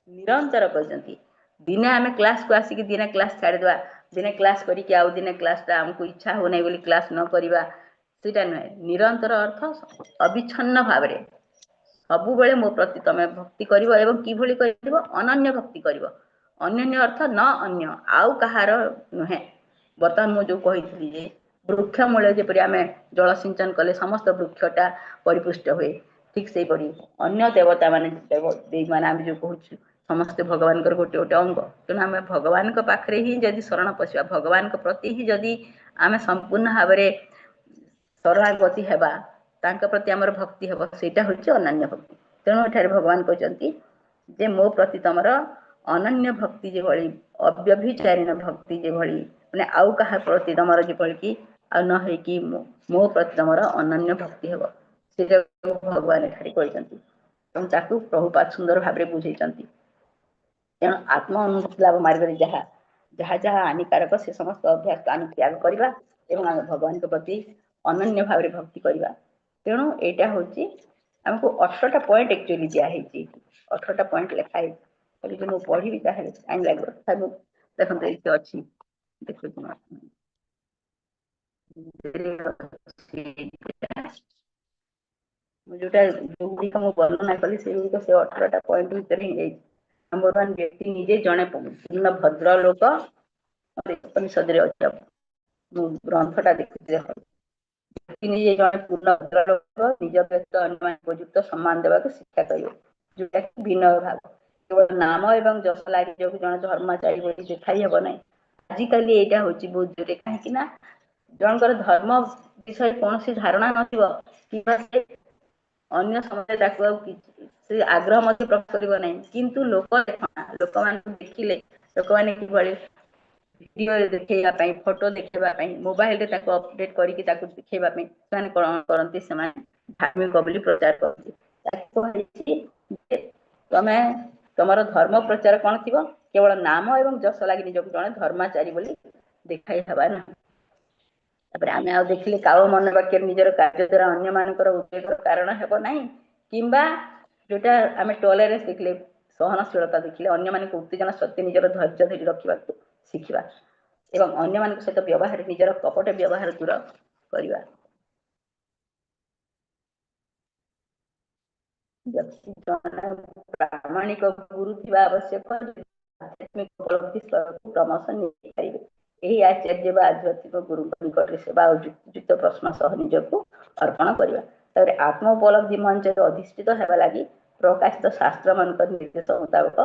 ନିରନ୍ତର କହିଛନ୍ତି। ଦିନେ ଆମେ କ୍ଲାସକୁ ଆସିକି ଦିନେ କ୍ଲାସ ଛାଡ଼ିଦେବା, ଦିନେ କ୍ଲାସ କରିକି ଆଉ ଦିନେ କ୍ଲାସଟା ଆମକୁ ଇଚ୍ଛା ହଉନାହିଁ ବୋଲି କ୍ଲାସ ନ କରିବା, ସେଇଟା ନୁହେଁ। ନିରନ୍ତର ଅର୍ଥ ଅବିଚ୍ଛନ୍ନ ଭାବରେ ସବୁବେଳେ ମୋ ପ୍ରତି ତମେ ଭକ୍ତି କରିବ। ଏବଂ କିଭଳି କରିବ? ଅନନ୍ୟ ଭକ୍ତି କରିବ। ଅନନ୍ୟ ଅର୍ଥ ନ ଅନ୍ୟ, ଆଉ କାହାର ନୁହେଁ। ବର୍ତ୍ତମାନ ମୁଁ ଯୋଉ କହିଥିଲି ଯେ ବୃକ୍ଷ ମୂଳ ଯେପରି ଆମେ ଜଳ ସିଞ୍ଚନ କଲେ ସମସ୍ତ ବୃକ୍ଷଟା ପରିପୁଷ୍ଟ ହୁଏ, ଠିକ ସେଇପରି ଅନ୍ୟ ଦେବତା ମାନେ, ଦେବ ଦେବୀ ମାନେ, ଆମେ ଯୋଉ କହୁଛୁ ସମସ୍ତେ ଭଗବାନଙ୍କର ଗୋଟେ ଗୋଟେ ଅଙ୍ଗ। ତେଣୁ ଆମେ ଭଗବାନଙ୍କ ପାଖରେ ହିଁ ଯଦି ଶରଣ ପଶିବା, ଭଗବାନଙ୍କ ପ୍ରତି ହିଁ ଯଦି ଆମେ ସମ୍ପୂର୍ଣ୍ଣ ଭାବରେ ଶରଣାଗତି ହେବା, ତାଙ୍କ ପ୍ରତି ଆମର ଭକ୍ତି ହେବ, ସେଇଟା ହଉଛି ଅନନ୍ୟ ଭକ୍ତି। ତେଣୁ ଏଠାରେ ଭଗବାନ କହିଛନ୍ତି ଯେ ମୋ ପ୍ରତି ତମର ଅନନ୍ୟ ଭକ୍ତି ଯେଭଳି, ଅବ୍ୟଭିଚାରିଣ ଭକ୍ତି ଯେଭଳି, ମାନେ ଆଉ କାହା ପ୍ରତି ତମର ଯେଭଳି କି ଆଉ ନ ହେଇକି ମୋ ପ୍ରତି ତମର ଅନନ୍ୟ ଭକ୍ତି ହେବ, ସେଇଟା ଭଗବାନ ଏଠାରେ କହିଛନ୍ତି ଏବଂ ତାକୁ ପ୍ରଭୁପାଦ ସୁନ୍ଦର ଭାବରେ ବୁଝେଇଛନ୍ତି। ତେଣୁ ଆତ୍ମ ଅନୁଭୂତି ଲାଭ ମାର୍ଗରେ ଯାହା ଯାହା ଯାହା ହାନିକାରକ ସେ ସମସ୍ତ ଅଭ୍ୟାସ ଆମେ ତ୍ୟାଗ କରିବା ଏବଂ ଆମେ ଭଗବାନଙ୍କ ପ୍ରତି ଅନନ୍ୟ ଭାବରେ ଭକ୍ତି କରିବା। ତେଣୁ ଏଇଟା ହଉଛି ଆମକୁ 18ଟା ପଏଣ୍ଟ ଆକ୍ଚୁଆଲି ଦିଆ ହେଇଛି, 18ଟା ପଏଣ୍ଟ ଲେଖା ହେଇଛି। ଯଦି ମୁଁ ପଢିବି ତାହେଲେ ଟାଇମ୍ ଲାଗିବ। ତଥାପି ଦେଖନ୍ତୁ ଏଇଠି ଅଛି, ଦେଖୁଛି ମୁଁ ଆପଣଙ୍କୁ। ମୁଁ ଯୋଉଟା ଯୋଉଗୁଡ଼ିକ ମୁଁ ବର୍ଣ୍ଣନା କଲି ସେଗୁଡ଼ିକ ସେ 18ଟା ପଏଣ୍ଟ ଭିତରେ ହିଁ ଯାଇଛି। ନମ୍ବର 1, ବ୍ୟକ୍ତି ନିଜେ ଜଣେ ପୂର୍ଣ୍ଣ ଭଦ୍ର ଲୋକ। ଉପନିଷଦରେ ଅଛି, ମୁଁ ଗ୍ରନ୍ଥଟା ଦେଖୁଛି ଦେଖ। ବ୍ୟକ୍ତି ନିଜେ ଜଣେ ପୂର୍ଣ୍ଣ ଭଦ୍ର ଲୋକ, ନିଜ ବ୍ୟକ୍ତ ଅନ୍ୟମାନଙ୍କୁ ଉପଯୁକ୍ତ ସମ୍ମାନ ଦେବାକୁ ଶିକ୍ଷା କରିବ, ଯୋଉଟା କି ବିନୟ ଭାବ। କେବଳ ନାମ ଏବଂ ଯଶ ଲାଗି ନିଜକୁ ଜଣେ ଧର୍ମାଚାରୀ ବୋଲି ଦେଖାଇ ହେବ ନାହିଁ। ଆଜିକାଲି ଏଇଟା ହଉଛି ବହୁତ ଜୋରେ, କାହିଁକି ନା ଜଣଙ୍କର ଧର୍ମ ବିଷୟରେ କୌଣସି ଧାରଣା ନଥିବ କିମ୍ବା ସେ ଅନ୍ୟ ସମୟରେ ତାକୁ ଆଉ କିଛି ସେ ଆଗ୍ରହ ମଧ୍ୟ ପ୍ରକାଶ କରିବ ନାହିଁ, କିନ୍ତୁ ଲୋକ ଲୋକମାନଙ୍କୁ ଦେଖିଲେ ଲୋକମାନେ କିଭଳି ଭିଡିଓ ଦେଖେଇବା ପାଇଁ, ଫଟୋ ଦେଖେଇବା ପାଇଁ, ମୋବାଇଲରେ ତାକୁ ଅପଡେଟ କରିକି ତାକୁ ଦେଖେଇବା ପାଇଁ ସେମାନେ କଣ କରନ୍ତି, ସେମାନେ ଧାର୍ମିକ ବୋଲି ପ୍ରଚାର କରନ୍ତି। ତାକୁ କୁହାଯାଇଛି ଯେ ତମେ ତମର ଧର୍ମ ପ୍ରଚାର କଣ ଥିବ, କେବଳ ନାମ ଏବଂ ଯଶ ଲାଗି ନିଜକୁ ଜଣେ ଧର୍ମାଚାରୀ ବୋଲି ଦେଖାଇ ହେବା ନାହିଁ। ତାପରେ ଆମେ ଆଉ ଦେଖିଲେ କାଳ ମନ ବାକ୍ୟରେ ନିଜର କାର୍ଯ୍ୟ ଦ୍ୱାରା ଅନ୍ୟମାନଙ୍କର ଉଦ୍ବେଗର କାରଣ ହେବ ନାହିଁ, କିମ୍ବା ଯୋଉଟା ଆମେ ଟଲରେନ୍ସ ଦେଖିଲେ, ସହନଶୀଳତା ଦେଖିଲେ, ଅନ୍ୟମାନଙ୍କୁ ଉତ୍ତେଜନା ସତ୍ତ୍ୱେ ନିଜର ଧୈର୍ଯ୍ୟ ଧରି ରଖିବାକୁ ଶିଖିବା ଏବଂ ଅନ୍ୟମାନଙ୍କ ସହିତ ବ୍ୟବହାରରେ ନିଜର କପଟ ବ୍ୟବହାର ଦୂର କରିବା। ବ୍ୟକ୍ତି ଜଣେ ପ୍ରାମାଣିକ ଗୁରୁ ଥିବା ଆବଶ୍ୟକ, ଆଧ୍ୟାତ୍ମିକ ଉପଲବ୍ଧି ସ୍ତରକୁ କ୍ରମଶଃ ନେଇପାରିବେ। ଏହି ଆଚାର୍ଯ୍ୟ ବା ଆଧ୍ୟାତ୍ମିକ ଗୁରୁଙ୍କ ନିକଟରେ ସେବା ଓ ଯୁକ୍ତିଯୁକ୍ତ ପ୍ରଶ୍ନ ସହ ନିଜକୁ ଅର୍ପଣ କରିବା। ତାପରେ ଆତ୍ମ ଉପଲବ୍ଧି ମଞ୍ଚରେ ଅଧିଷ୍ଠିତ ହେବା ଲାଗି ପ୍ରକାଶିତ ଶାସ୍ତ୍ରମାନଙ୍କ ନିର୍ଦ୍ଦେଶ ମୁତାବକ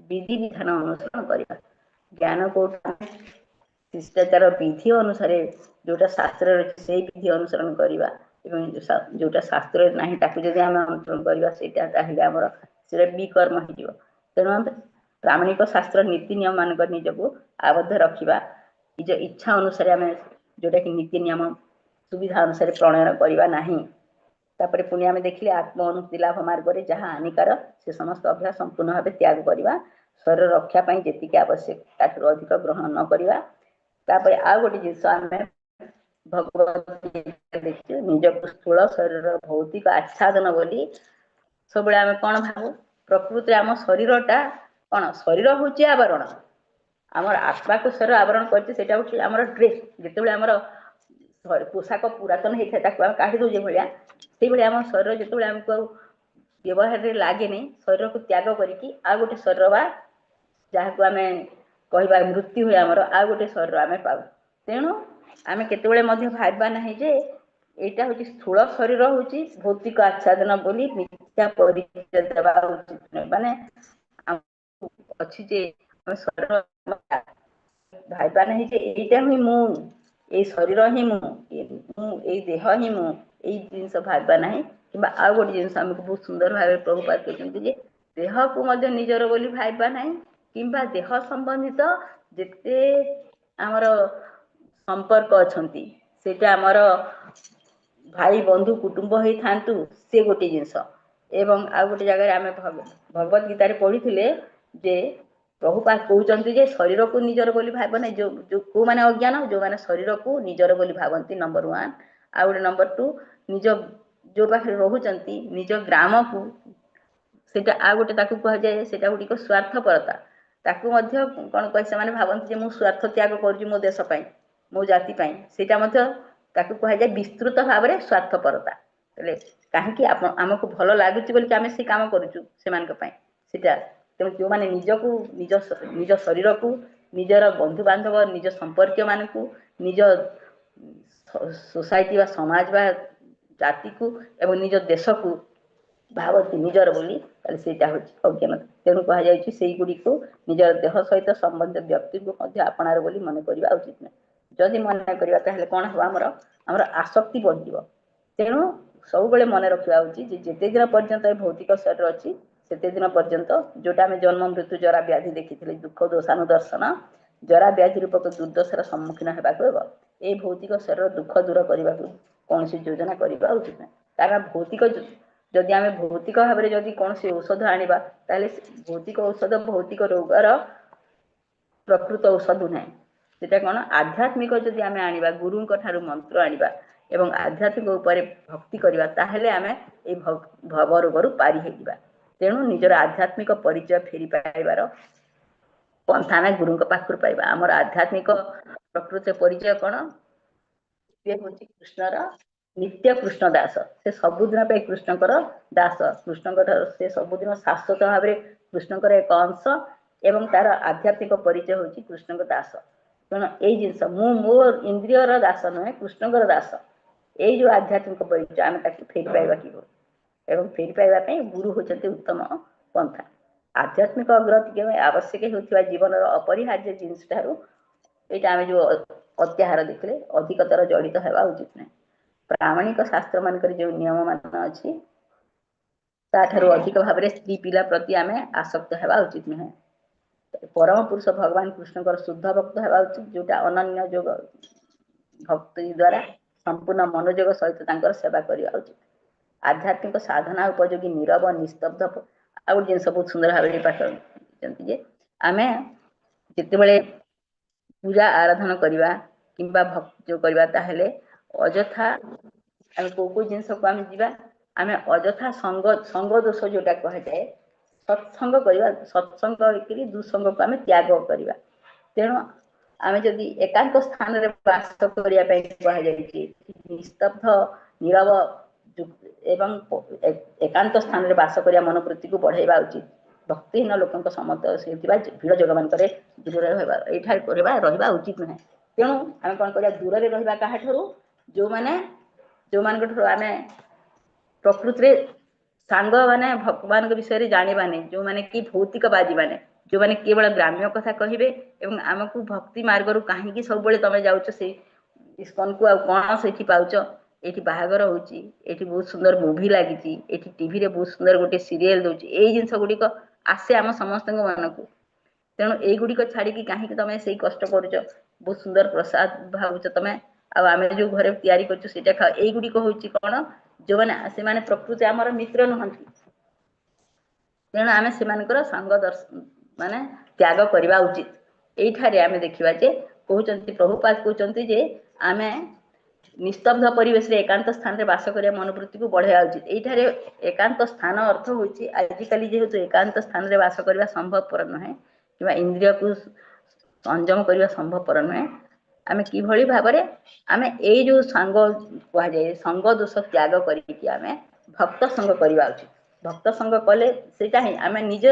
ବିଧିବିଧାନ ଅନୁସରଣ କରିବା। ଜ୍ଞାନ କୋଉଟା ଶିଷ୍ଟାଚାର ବିଧି ଅନୁସାରେ ଯୋଉଟା ଶାସ୍ତ୍ରରେ ଅଛି ସେଇ ବିଧି ଅନୁସରଣ କରିବା, ଏବଂ ଯୋଉଟା ଶାସ୍ତ୍ରରେ ନାହିଁ ତାକୁ ଯଦି ଆମେ ଅନୁସରଣ କରିବା ସେଇଟା ତାହେଲେ ଆମର ସେଇଟା ବିକର୍ମ ହେଇଯିବ। ତେଣୁ ଆମେ ପ୍ରାମାଣିକ ଶାସ୍ତ୍ର ନୀତି ନିୟମ ମାନଙ୍କ ନିଜକୁ ଆବଦ୍ଧ ରଖିବା, ନିଜ ଇଚ୍ଛା ଅନୁସାରେ ଆମେ ଯୋଉଟା କି ନୀତି ନିୟମ ସୁବିଧା ଅନୁସାରେ ପ୍ରଣୟନ କରିବା ନାହିଁ। ତାପରେ ପୁଣି ଆମେ ଦେଖିଲେ ଆତ୍ମ ଅନୁଭୂତି ଲାଭ ମାର୍ଗରେ ଯାହା ହାନିକାର ସେ ସମସ୍ତ ଅଭ୍ୟାସ ସମ୍ପୂର୍ଣ୍ଣ ଭାବେ ତ୍ୟାଗ କରିବା, ଶରୀର ରକ୍ଷା ପାଇଁ ଯେତିକି ଆବଶ୍ୟକ ତାଠାରୁ ଅଧିକ ଗ୍ରହଣ ନ କରିବା। ତାପରେ ଆଉ ଗୋଟେ ଜିନିଷ ଆମେ ଭଗବତ ଦେଖିଛୁ, ନିଜକୁ ସ୍ଥୂଳ ଶରୀରର ଭୌତିକ ଆଚ୍ଛାଦନ ବୋଲି ସବୁବେଳେ ଆମେ କଣ ଭାବୁ, ପ୍ରକୃତିରେ ଆମ ଶରୀରଟା କଣ, ଶରୀର ହଉଛି ଆବରଣ, ଆମର ଆତ୍ମାକୁ ଶରୀର ଆବରଣ କରିଛି, ସେଇଟା ହଉଛି ଆମର ଡ୍ରେସ୍। ଯେତେବେଳେ ଆମର ପୋଷାକ ପୁରାତନ ହେଇଥାଏ ତାକୁ ଆମେ କାଢି ଦଉଛେ ଭଳିଆ, ସେଇଭଳିଆ ଆମ ଶରୀର ଯେତେବେଳେ ଆମକୁ ଆଉ ବ୍ୟବହାରରେ ଲାଗେନି, ଶରୀରକୁ ତ୍ୟାଗ କରିକି ଆଉ ଗୋଟେ ଶରୀର ବା ଯାହାକୁ ଆମେ କହିବା ମୃତ୍ୟୁ ହୁଏ ଆମର, ଆଉ ଗୋଟେ ଶରୀର ଆମେ ପାଉ। ତେଣୁ ଆମେ କେତେବେଳେ ମଧ୍ୟ ଭାବିବା ନାହିଁ ଯେ ଏଇଟା ହଉଛି ସ୍ଥୂଳ ଶରୀର ହଉଛି ଭୌତିକ ଆଚ୍ଛାଦନ ବୋଲି ମିଥ୍ୟା ପରିଚୟ ଦେବା ଉଚିତ ନୁହେଁ। ମାନେ ଅଛି ଯେ ଆମେ ଶରୀର ଭାବିବା ନାହିଁ ଯେ ଏଇଟା ହିଁ ମୁଁ, ଏଇ ଶରୀର ହିଁ ମୁଁ, ମୁଁ ଏଇ ଦେହ ହିଁ ମୁଁ, ଏଇ ଜିନିଷ ଭାବିବା ନାହିଁ। କିମ୍ବା ଆଉ ଗୋଟେ ଜିନିଷ ଆମକୁ ବହୁତ ସୁନ୍ଦର ଭାବରେ ପ୍ରଭୁପାଦ କହିଛନ୍ତି ଯେ ଦେହକୁ ମଧ୍ୟ ନିଜର ବୋଲି ଭାବିବା ନାହିଁ, କିମ୍ବା ଦେହ ସମ୍ବନ୍ଧିତ ଯେତେ ଆମର ସମ୍ପର୍କ ଅଛନ୍ତି ସେଇଟା ଆମର ଭାଇ ବନ୍ଧୁ କୁଟୁମ୍ବ ହେଇଥାନ୍ତୁ, ସେ ଗୋଟେ ଜିନିଷ। ଏବଂ ଆଉ ଗୋଟେ ଜାଗାରେ ଆମେ ଭଗବତ ଗୀତାରେ ପଢିଥିଲେ ଯେ ପ୍ରଭୁପାଦ କହୁଛନ୍ତି ଯେ ଶରୀରକୁ ନିଜର ବୋଲି ଭାବ ନାହିଁ, ଯୋଉ କୋଉମାନେ ଅଜ୍ଞାନ, ଯୋଉମାନେ ଶରୀରକୁ ନିଜର ବୋଲି ଭାବନ୍ତି, ନମ୍ବର 1। ଆଉ ଗୋଟେ ନମ୍ବର 2, ନିଜ ଯୋଉ ପାଖରେ ରହୁଛନ୍ତି ନିଜ ଗ୍ରାମକୁ, ସେଇଟା ଆଉ ଗୋଟେ ତାକୁ କୁହାଯାଏ, ସେଇଟା ଗୁଡ଼ିକ ସ୍ୱାର୍ଥପରତା। ତାକୁ ମଧ୍ୟ କଣ କହେ, ସେମାନେ ଭାବନ୍ତି ଯେ ମୁଁ ସ୍ୱାର୍ଥ ତ୍ୟାଗ କରୁଛି ମୋ ଦେଶ ପାଇଁ, ମୋ ଜାତି ପାଇଁ, ସେଇଟା ମଧ୍ୟ ତାକୁ କୁହାଯାଏ ବିସ୍ତୃତ ଭାବରେ ସ୍ୱାର୍ଥପରତା। ହେଲେ କାହିଁକି ଆମକୁ ଭଲ ଲାଗୁଛି ବୋଲିକି ଆମେ ସେ କାମ କରୁଛୁ ସେମାନଙ୍କ ପାଇଁ, ସେଇଟା। ତେଣୁ ଯେଉଁମାନେ ନିଜକୁ, ନିଜ ଶରୀରକୁ, ନିଜର ବନ୍ଧୁବାନ୍ଧବ, ନିଜ ସମ୍ପର୍କୀୟମାନଙ୍କୁ, ନିଜ ସୋସାଇଟି ବା ସମାଜ ବା ଜାତିକୁ ଏବଂ ନିଜ ଦେଶକୁ ଭାବନ୍ତି ନିଜର ବୋଲି, ତାହେଲେ ସେଇଟା ହଉଛି ଅଜ୍ଞାନତା। ତେଣୁ କୁହାଯାଇଛି ସେଇଗୁଡ଼ିକୁ ନିଜର ଦେହ ସହିତ ସମ୍ବନ୍ଧିତ ବ୍ୟକ୍ତିଙ୍କୁ ମଧ୍ୟ ଆପଣାର ବୋଲି ମନେ କରିବା ଉଚିତ ନୁହେଁ। ଯଦି ମନେ କରିବା ତାହେଲେ କଣ ହବ, ଆମର ଆସକ୍ତି ବଢିଯିବ। ତେଣୁ ସବୁବେଳେ ମନେ ରଖିବା ଉଚିତ ଯେ ଯେତେ ଦିନ ପର୍ଯ୍ୟନ୍ତ ଏ ଭୌତିକ ଶରୀର ଅଛି ସେତେ ଦିନ ପର୍ଯ୍ୟନ୍ତ ଯୋଉଟା ଆମେ ଜନ୍ମ ମୃତ୍ୟୁ ଜରା ବ୍ୟାଧି ଦେଖିଥିଲେ, ଦୁଃଖ ଦୋଷାନୁଦର୍ଶନ, ଜରା ବ୍ୟାଧି ରୂପକ ଦୁର୍ଦ୍ଦଶାର ସମ୍ମୁଖୀନ ହେବାକୁ ହେବ। ଏଇ ଭୌତିକ ଶରୀର ଦୁଃଖ ଦୂର କରିବାକୁ କୌଣସି ଯୋଜନା କରିବା ଉଚିତ ନୁହେଁ। କାରଣ ଯଦି ଆମେ ଭୌତିକ ଭାବରେ ଯଦି କୌଣସି ଔଷଧ ଆଣିବା ତାହେଲେ ଭୌତିକ ଔଷଧ ଭୌତିକ ରୋଗର ପ୍ରକୃତ ଔଷଧ ନୁହେଁ। ସେଟା କଣ, ଆଧ୍ୟାତ୍ମିକ ଯଦି ଆମେ ଆଣିବା, ଗୁରୁଙ୍କ ଠାରୁ ମନ୍ତ୍ର ଆଣିବା ଏବଂ ଆଧ୍ୟାତ୍ମିକ ଉପରେ ଭକ୍ତି କରିବା, ତାହେଲେ ଆମେ ଏଇ ଭବ ରୋଗରୁ ପାରି ହେଇଯିବା। ତେଣୁ ନିଜର ଆଧ୍ୟାତ୍ମିକ ପରିଚୟ ଫେରି ପାଇବାର ପନ୍ଥା ଆମେ ଗୁରୁଙ୍କ ପାଖରୁ ପାଇବା। ଆମର ଆଧ୍ୟାତ୍ମିକ ପ୍ରକୃତ ପରିଚୟ କଣ, ସିଏ ହଉଛି କୃଷ୍ଣର ନିତ୍ୟ କୃଷ୍ଣ ଦାସ, ସେ ସବୁଦିନ ପାଇଁ କୃଷ୍ଣଙ୍କର ଦାସ। କୃଷ୍ଣଙ୍କ ଠାରୁ ସେ ସବୁଦିନ ଶାଶ୍ୱତ ଭାବରେ କୃଷ୍ଣଙ୍କର ଏକ ଅଂଶ ଏବଂ ତାର ଆଧ୍ୟାତ୍ମିକ ପରିଚୟ ହଉଛି କୃଷ୍ଣଙ୍କ ଦାସ। ତେଣୁ ଏଇ ଜିନିଷ, ମୁଁ ମୋ ଇନ୍ଦ୍ରିୟର ଦାସ ନୁହେଁ, କୃଷ୍ଣଙ୍କର ଦାସ, ଏଇ ଯୋଉ ଆଧ୍ୟାତ୍ମିକ ପରିଚୟ ଆମେ ତାକୁ ଫେରି ପାଇବା କିଭଳି, ଏବଂ ଫେରି ପାଇବା ପାଇଁ ଗୁରୁ ହଉଛନ୍ତି ଉତ୍ତମ ପନ୍ଥା। ଆଧ୍ୟାତ୍ମିକ ଅଗ୍ରଗତି ପାଇଁ ଆବଶ୍ୟକ ହେଉଥିବା ଜୀବନର ଅପରିହାର୍ଯ୍ୟ ଜିନିଷ ଠାରୁ ଏଇଟା ଆମେ ଯୋଉ ଅତ୍ୟାହାର ଦେଖିଲେ ଅଧିକତର ଜଡ଼ିତ ହେବା ଉଚିତ ନୁହେଁ। ପ୍ରାମାଣିକ ଶାସ୍ତ୍ର ମାନଙ୍କରେ ଯୋଉ ନିୟମ ମାନ ଅଛି ତାଠାରୁ ଅଧିକ ଭାବରେ ସ୍ତ୍ରୀ ପିଲା ପ୍ରତି ଆମେ ଆସକ୍ତ ହେବା ଉଚିତ ନୁହେଁ। ପରମ ପୁରୁଷ ଭଗବାନ କୃଷ୍ଣଙ୍କର ଶୁଦ୍ଧ ଭକ୍ତ ହେବା ଉଚିତ, ଯୋଉଟା ଅନନ୍ୟ ଯୋଗ ଭକ୍ତି ଦ୍ଵାରା ସମ୍ପୂର୍ଣ୍ଣ ମନୋଯୋଗ ସହିତ ତାଙ୍କର ସେବା କରିବା ଉଚିତ। ଆଧ୍ୟାତ୍ମିକ ସାଧନା ଉପଯୋଗୀ ନିରବ ନିସ୍ତବ୍ଧ। ଆଉ ଗୋଟେ ଜିନିଷ ବହୁତ ସୁନ୍ଦର ଭାବରେ ପାଠ ଯେ ଆମେ ଯେତେବେଳେ ପୂଜା ଆରାଧନା କରିବା କିମ୍ବା ଭକ୍ତି କରିବା, ତାହେଲେ ଅଯଥା ଆମେ କୋଉ କୋଉ ଜିନିଷକୁ ଆମେ ଯିବା, ଆମେ ଅଯଥା ସଙ୍ଗ ସଙ୍ଗ ଦୋଷ ଯୋଉଟା କୁହାଯାଏ, ସତ୍ସଙ୍ଗ କରିବା, ସତ୍ସଙ୍ଗ ହେଇକରି ଦୁଃସଙ୍ଗକୁ ଆମେ ତ୍ୟାଗ କରିବା। ତେଣୁ ଆମେ ଯଦି ଏକାନ୍ତ ସ୍ଥାନରେ ବାସ କରିବା ପାଇଁ କୁହାଯାଇଛି, ନିସ୍ତବ୍ଧ ନିରବ ଏବଂ ଏକାନ୍ତ ସ୍ଥାନରେ ବାସ କରିବା ମନୋବୃତ୍ତିକୁ ବଢେଇବା ଉଚିତ। ଭକ୍ତିହୀନ ଲୋକଙ୍କ ସମତ ହେଉଥିବା ଭିଡ଼ ଯୋଗମାନଙ୍କରେ ଦୂରରେ ରହିବା, ଏଇଠାରେ କରିବା ରହିବା ଉଚିତ ନୁହେଁ। ତେଣୁ ଆମେ କଣ କରିବା, ଦୂରରେ ରହିବା କାହାଠାରୁ, ଯୋଉମାନେ ଯୋଉମାନଙ୍କ ଠାରୁ ଆମେ ପ୍ରକୃତିରେ ସାଙ୍ଗମାନେ ଭଗବାନଙ୍କ ବିଷୟରେ ଜାଣିବାନି, ଯୋଉମାନେ କି ଭୌତିକବାଦୀ ମାନେ, ଯୋଉମାନେ କେବଳ ଗ୍ରାମ୍ୟ କଥା କହିବେ ଏବଂ ଆମକୁ ଭକ୍ତି ମାର୍ଗରୁ କାହିଁକି ସବୁବେଳେ ତମେ ଯାଉଛ ସେଇ ଇସ୍କନକୁ, ଆଉ କଣ ସେଇଠି ପାଉଛ, ଏଇଠି ବାହାଘର ହଉଛି, ଏଇଠି ବହୁତ ସୁନ୍ଦର ମୁଭି ଲାଗିଛି, ଏଇଠି ଟିଭିରେ ବହୁତ ସୁନ୍ଦର ଗୋଟେ ସିରିଏଲ ଦଉଛି, ଏଇ ଜିନିଷ ଗୁଡିକ ଆସେ ଆମ ସମସ୍ତଙ୍କ ମନକୁ। ତେଣୁ ଏଇଗୁଡିକ ଛାଡିକି କାହିଁକି ତମେ ସେଇ କଷ୍ଟ କରୁଛ, ବହୁତ ସୁନ୍ଦର ପ୍ରସାଦ ଭାବୁଛ ତମେ, ଆଉ ଆମେ ଯୋଉ ଘରେ ତିଆରି କରୁଛୁ ସେଇଟା ଖାଅ। ଏଇଗୁଡିକ ହଉଛି କଣ, ଯୋଉମାନେ ସେମାନେ ପ୍ରକୃତି ଆମର ମିତ୍ର ନୁହନ୍ତି। ତେଣୁ ଆମେ ସେମାନଙ୍କର ସାଙ୍ଗ ମାନେ ତ୍ୟାଗ କରିବା ଉଚିତ। ଏଇଠାରେ ଆମେ ଦେଖିବା ଯେ କହୁଛନ୍ତି ପ୍ରଭୁପାଦ କହୁଛନ୍ତି ଯେ ଆମେ ନିସ୍ତବ୍ଧ ପରିବେଶରେ ଏକାନ୍ତ ସ୍ଥାନରେ ବାସ କରିବା ମନୋବୃତ୍ତିକୁ ବଢେଇବା ଉଚିତ। ଏଇଠାରେ ଏକାନ୍ତ ସ୍ଥାନ ଅର୍ଥ ହଉଛି ଆଜିକାଲି ଯେହେତୁ ଏକାନ୍ତ ସ୍ଥାନରେ ବାସ କରିବା ସମ୍ଭବପର ନୁହେଁ କିମ୍ବା ଇନ୍ଦ୍ରିୟକୁ ସଂଯମ କରିବା ସମ୍ଭବପର ନୁହେଁ, ଆମେ କିଭଳି ଭାବରେ ଆମେ ଏଇ ଯୋଉ ସାଙ୍ଗ କୁହାଯାଏ ସଙ୍ଗ ଦୋଷ ତ୍ୟାଗ କରିକି ଆମେ ଭକ୍ତ ସଙ୍ଗ କରିବା ଉଚିତ। ଭକ୍ତ ସଙ୍ଗ କଲେ ସେଇଟା ହିଁ ଆମେ ନିଜ